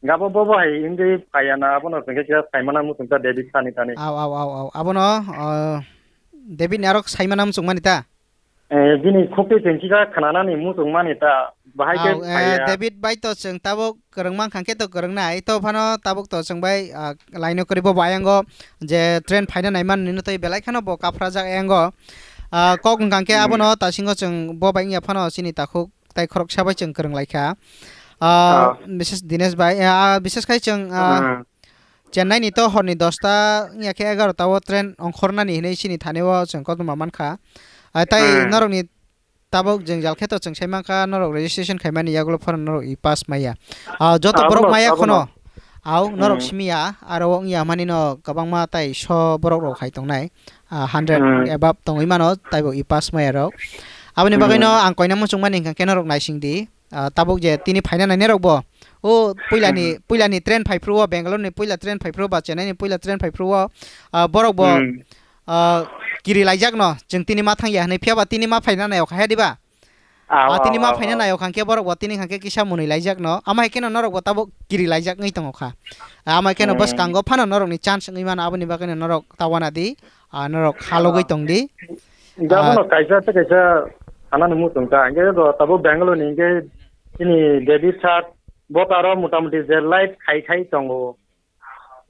Hingke abo bobo hai hingke phaiya na abono hingke kisa saimana muchung ta David sani thani. Au, au, au, au. Abono, o, David ni arok saimana muchung mani ta? Eh, bini khukti tengkika khananani muchung mani ta, bahai khe Au, eh, phaiya. David bai to chwng tabuk kwrwng mankha khe to kwrwng nai, to phano tabuk to chwng bai, ah, laino kwrwi bo bai ango je train phaina nai mani no tei belai kheno bo kaphrajak ango. Ah, kok wngkha khe Hmm. abono tasingo chwng bo bai wngya phano chini takhuk tai khoroksa bai chwng kwrwng lai kha. Ah, Ah. Bises Dinesh bai, ah, bises khai chwng, ah, Hmm. Chennai ni to horni dosta wngya khe egarota o train ongkhornani hinwi chini thani o chwng kotorma mankha. Ah, tai Hmm. norokni tabuk jwngjal khe to chwng sai mankha, norok registration khaimani yagulo phano norok e pass maya. Ah, joto Ah, borok abono, maya abono. Khono. Au, norok Hmm. simiya, aro wngya mani no kwbangma tai so borok rok hai tongnai. Ah, hundred Hmm. above tongwi mano, taibo e pass maya rok. Aboni bagwi no Hmm. ang koina muchung mani hwnkha khe norok naising di. Ah, tabuk je tini phaina nainai rok bo. O puilani, Hmm. puilani train phai phuru o, Bangalore ni puila train phai phuru o ba Chennai ni puila train phai phuru o. Ah, borok bo, Hmm. ah, kiri laijak no, chwng tini ma thang ya hinwi, phiya ba tini ma phaina nai o kha he diba? Au, Ah, tini au, ma au, phaina au. Nai o kha khe borok bo tini kha khe kisa mwnwi laijak no. Ama hai khe no norok bo tabuk kiri laijak wngwi tongo kha. Ah, ama hai khe no Hmm. bwskango phano norok ni chance wngwi mano, aboni bagwi no norok ta wana di. Ah, norok halogwi Ah. tong di. Hingke abono Ah. kaisa tei kaisa sanani muchung ta. Hingke bo tabuk Bangalore ni hingke chini David sir bo taro motamuti je live khai khai tongo.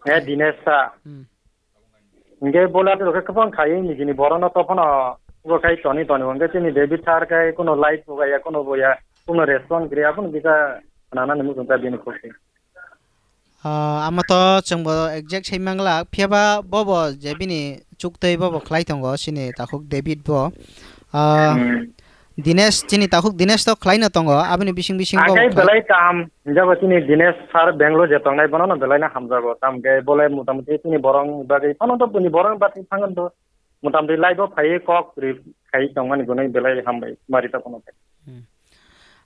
He Hmm. Dinesh sir. Hmm. Hingke bole ati rok khe kwbang khai nijini borok no tophano bo khai toni toni hingke chini David sir khai kuno live bo ya kuno bo ya kuno response gri abono kisa sanani muchung ta bini khukti. Ah, ama to chwng bo exact sai mangla, phiya ba bo bo je bini chuktwi bo bo khlai tongo, chini takhuk David bo. Ah, Hmm. Dinesh, chini takhuk Dinesh to khlai no tongo, aboni bising bising bo Akai khlai- belai kaham, hinjaba chini Dinesh sir Bangalore je tongnai bono no belai no hamjago, tamkhe bole motamuti chini borok bagwi, phano to bini borok bagwi thango to. Motamuti live o phaiwi kok ri khai tongmani gwnwi belai hambai mari ta phano. Hmm.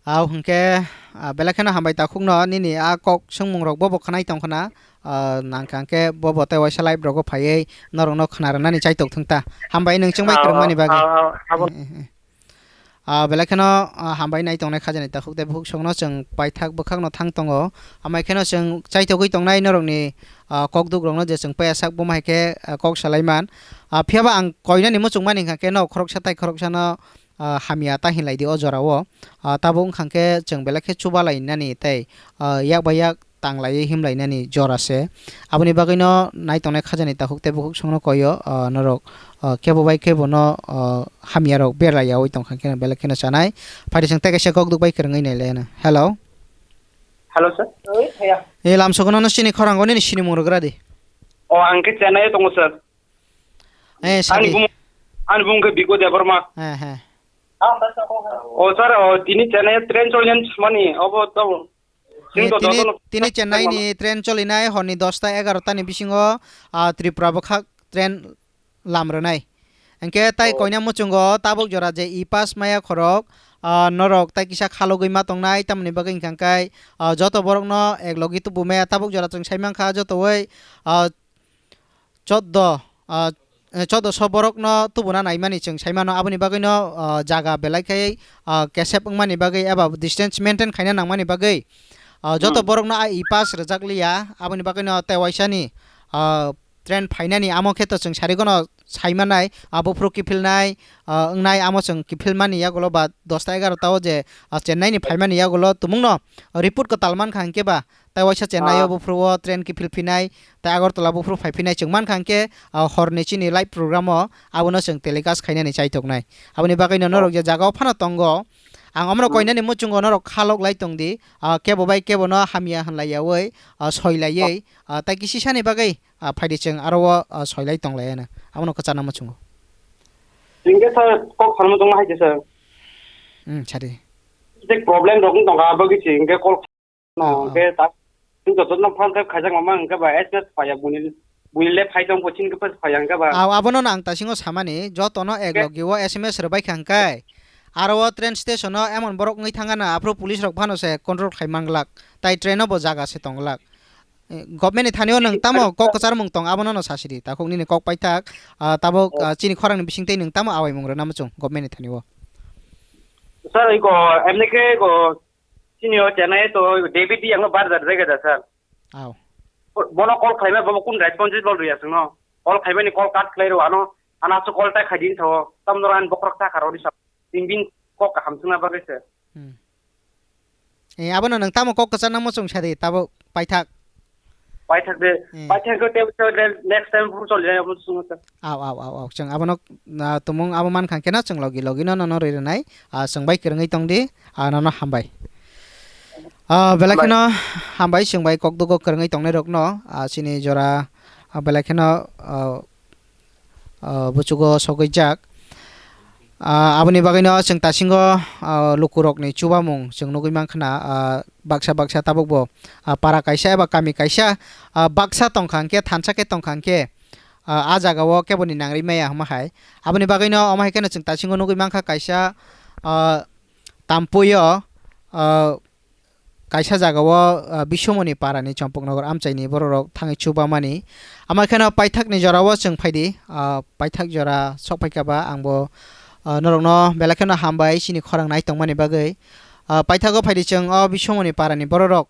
Au hwnkhe, ah, belai kheno hambai takhukno nini a kok swngmung rok bobo khwnai tongkhna, ah, nangkha hwnkhe bobo tei waisa live rogo phaiwi norokno khna rwnani chaitok thwngta. Hambai nwng chwngbai Au, kwrwngmani au, bagwi. Au, au, abo Eh, eh, eh. Ah, belai kheno, ah, hambai nai tongnai khajani takhuk tei bukhuk songno chwng paithak bwkhakno thang tongo. Amai kheno chwng chaitogwi tongnai norokni, ah, kokdukrokno je chwng paiyasak buma hai khe, ah, kok salaiman. Ah, phiyaba ang koinani muchungmani hwnkha khe nok khoroksa tai khoroksano, ah, hamya ta hinlai di o jora o. Ah, tabuk wngkha khe chwng belai khe chuba lai nani tei, ah, yak bai yak tang lai him lai nani jora se. Aboni bagwi no nai tongnai khajani takhuk tei bukhuk songno koi o, ah, norok, ah, kebo bai kebo no, ah, hamya rok ber lai yaui tongkha khe belai kheno chanai. Phaidi chwng tei kaisa kok duk bai kwrwngwi nai lai no. Hello. Hello, sir. Oi, thaya. E, lamsogo no sini khorang o nini sini mung rwgra di. O, ang khe Chennai o tongo, sir. Eh, Ani sadi. bumung, ani bumung khe Biko Debbarma. He, he. O, sir, o, tini Chennai train choliyan mani, obo to. Chwng Eh, to tini, jotono tini Chennai ni train cholinai horni dosta egarota ni bisingo, ah, Tripura bwkhak train lam rwnai. Hwnkhe tai Oh. koina muchungo tabuk jora je e-pass maya khorok, ah, norok tai kisa khalogwi ma tongnai, tamoni bagwi hwnkha khe, ah, joto borokno ek logi tubu maya tabuk jora chwng sai mankha jotowi, ah, choddo, ah, eh, choddo so borokno tubuna naimani chwng sai mano, aboni bagwino, ah, jaga belai khe, ah, kesep wngmani bagwi eba distance maintain khaina nangmani bagwi, ah, joto Hmm. borokno a e-pass rwjak liya, aboni bagwino tei waisani, ah, train phainani amo khe to chwng sarigono sai manai, ah, buphuru kiphilnai, ah, wngnai amo chwng kiphilmani yagulo ba dosta egarota o je, ah, Chennai ni phaimani yagulo tumungno report kwtal mankha hwnkhe ba, tai waisa Chennai o Ah. buphuru o train kiphil phinai, tai Agartala buphuru phai phinai chwng mankha hwnkhe, ah, horni chini live program o abono chwng telecast khainani chaithoknai. Aboni bagwino Oh. norok je jaga o phano tongo, ang omono Hmm. koinani muchungo norok khalok lai tongdi, ah, kebo bai kebo no hamya hwnlai yaui, ah, soi laiwi, ah, tai kisisani bagwi, ah, phaidi chwng aro o, ah, soilai tonglai ano. Abono kwchana muchungo. Hingke sir, kok salmo tongma hai khe sir. Hmm, sadi. Tei problem rok wng tongkha, abo khe se hingke call no, Ah, ah. hingke ta, hingke joto no phone tap khaijak mama hingke ba S M S phaiya buini, buini le phai tong bo chini khe phai hingke ba. Aw, abono no ang tasingo samani, jotono ek Hingke logi o S M S rwbai kha hingkai. Aro o train station o emon borok wngwi thangana, aphuru police rok phano se control khai manglak, tai train o bo jaga se tonglak. Eh, government ni thani o nwng tamo kok kwchar mung tong, abono no sasidi. Takhuk nini kok paithak, ah, tabuk, Oh. ah, chini khorang ni bising tei nwng tamo awai mung rwna muchung government ni thani o. Sir, iko, emni khe iko, chini o Chennai to David di ang bar jar jaga da, sir. Aw. Bono call khlaima, bobo kun response bol riya sungno. Call khlaimani call cut khlai rw ano, ana su call tai khaidin tho. Tam dor an bokrok ta kharo ni sap. Tin din kok kaham sungna bagwi se. Hmm. Eh, abono nwng tamo kok kwchar nangmo chwng sadi, tabuk paithak. Paithak de, Eh. paithak de, te, te, next time phuru choli jai, abo chwng ta. Aw, aw, aw, aw. Chwng abono, ah, tumung abo mankha khe no chwng logi logi no, no, no ri rwnai. Ah, chwng bai kwrwngwi tong di, ah, nono hambai. Ah, belai Hambai. kheno hambai chwng bai kok dugo kwrwngwi tongnai rok no, ah, chini jora, ah, belai kheno, ah, ah, buchugo sogwi jak. Ah, aboni bagwino chwng tasingo, ah, lukurokni chubamung chwng nugwi mankha na, ah, baksa baksa tabukbo, ah, para kaisa eba kami kaisa, ah, baksa tongkha hwnkhe, thansa khe tongkha hwnkhe, ah, ah jagao keboni nangri maya hwnma hai. Aboni bagwino omo hai kheno chwng tasingo nugwi mankha kaisa, ah, tampuio, ah, kaisa jagao, ah, Biswamoni parani Chompoknogor amchaini bororok thangwi chubamani. Ama kheno paithakni jorao chwng phaidi, ah, paithak jora sok phaikha ba angbo, ah, norokno belai kheno hambai chini khorang nai tongmani bagwi. Ah, paithago phaidi chwng o Biswamoni parani bororok,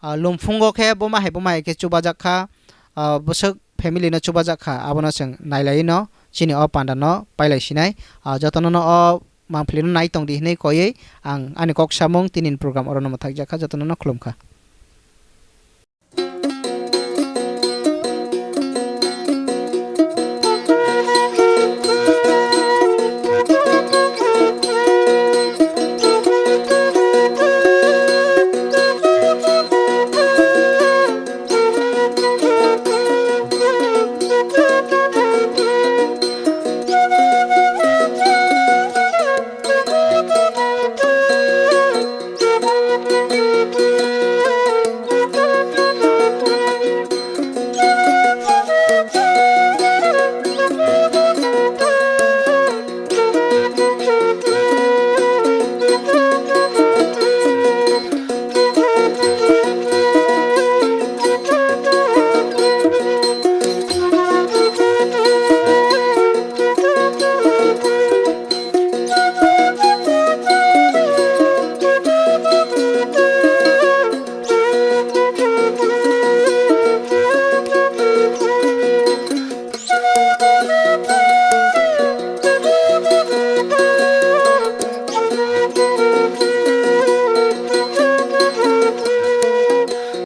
ah, lumphungo khe buma hai buma hai khe chubajak kha, ah, bwswk family no chubajak kha, abono chwng nailai no chini o panda no pailai sinai. Ah, jotono no o mangpili no nai tong di hinwi koiwi ang ani kok samung tini ni program oro no mwthak jak kha, jotono no khulum kha.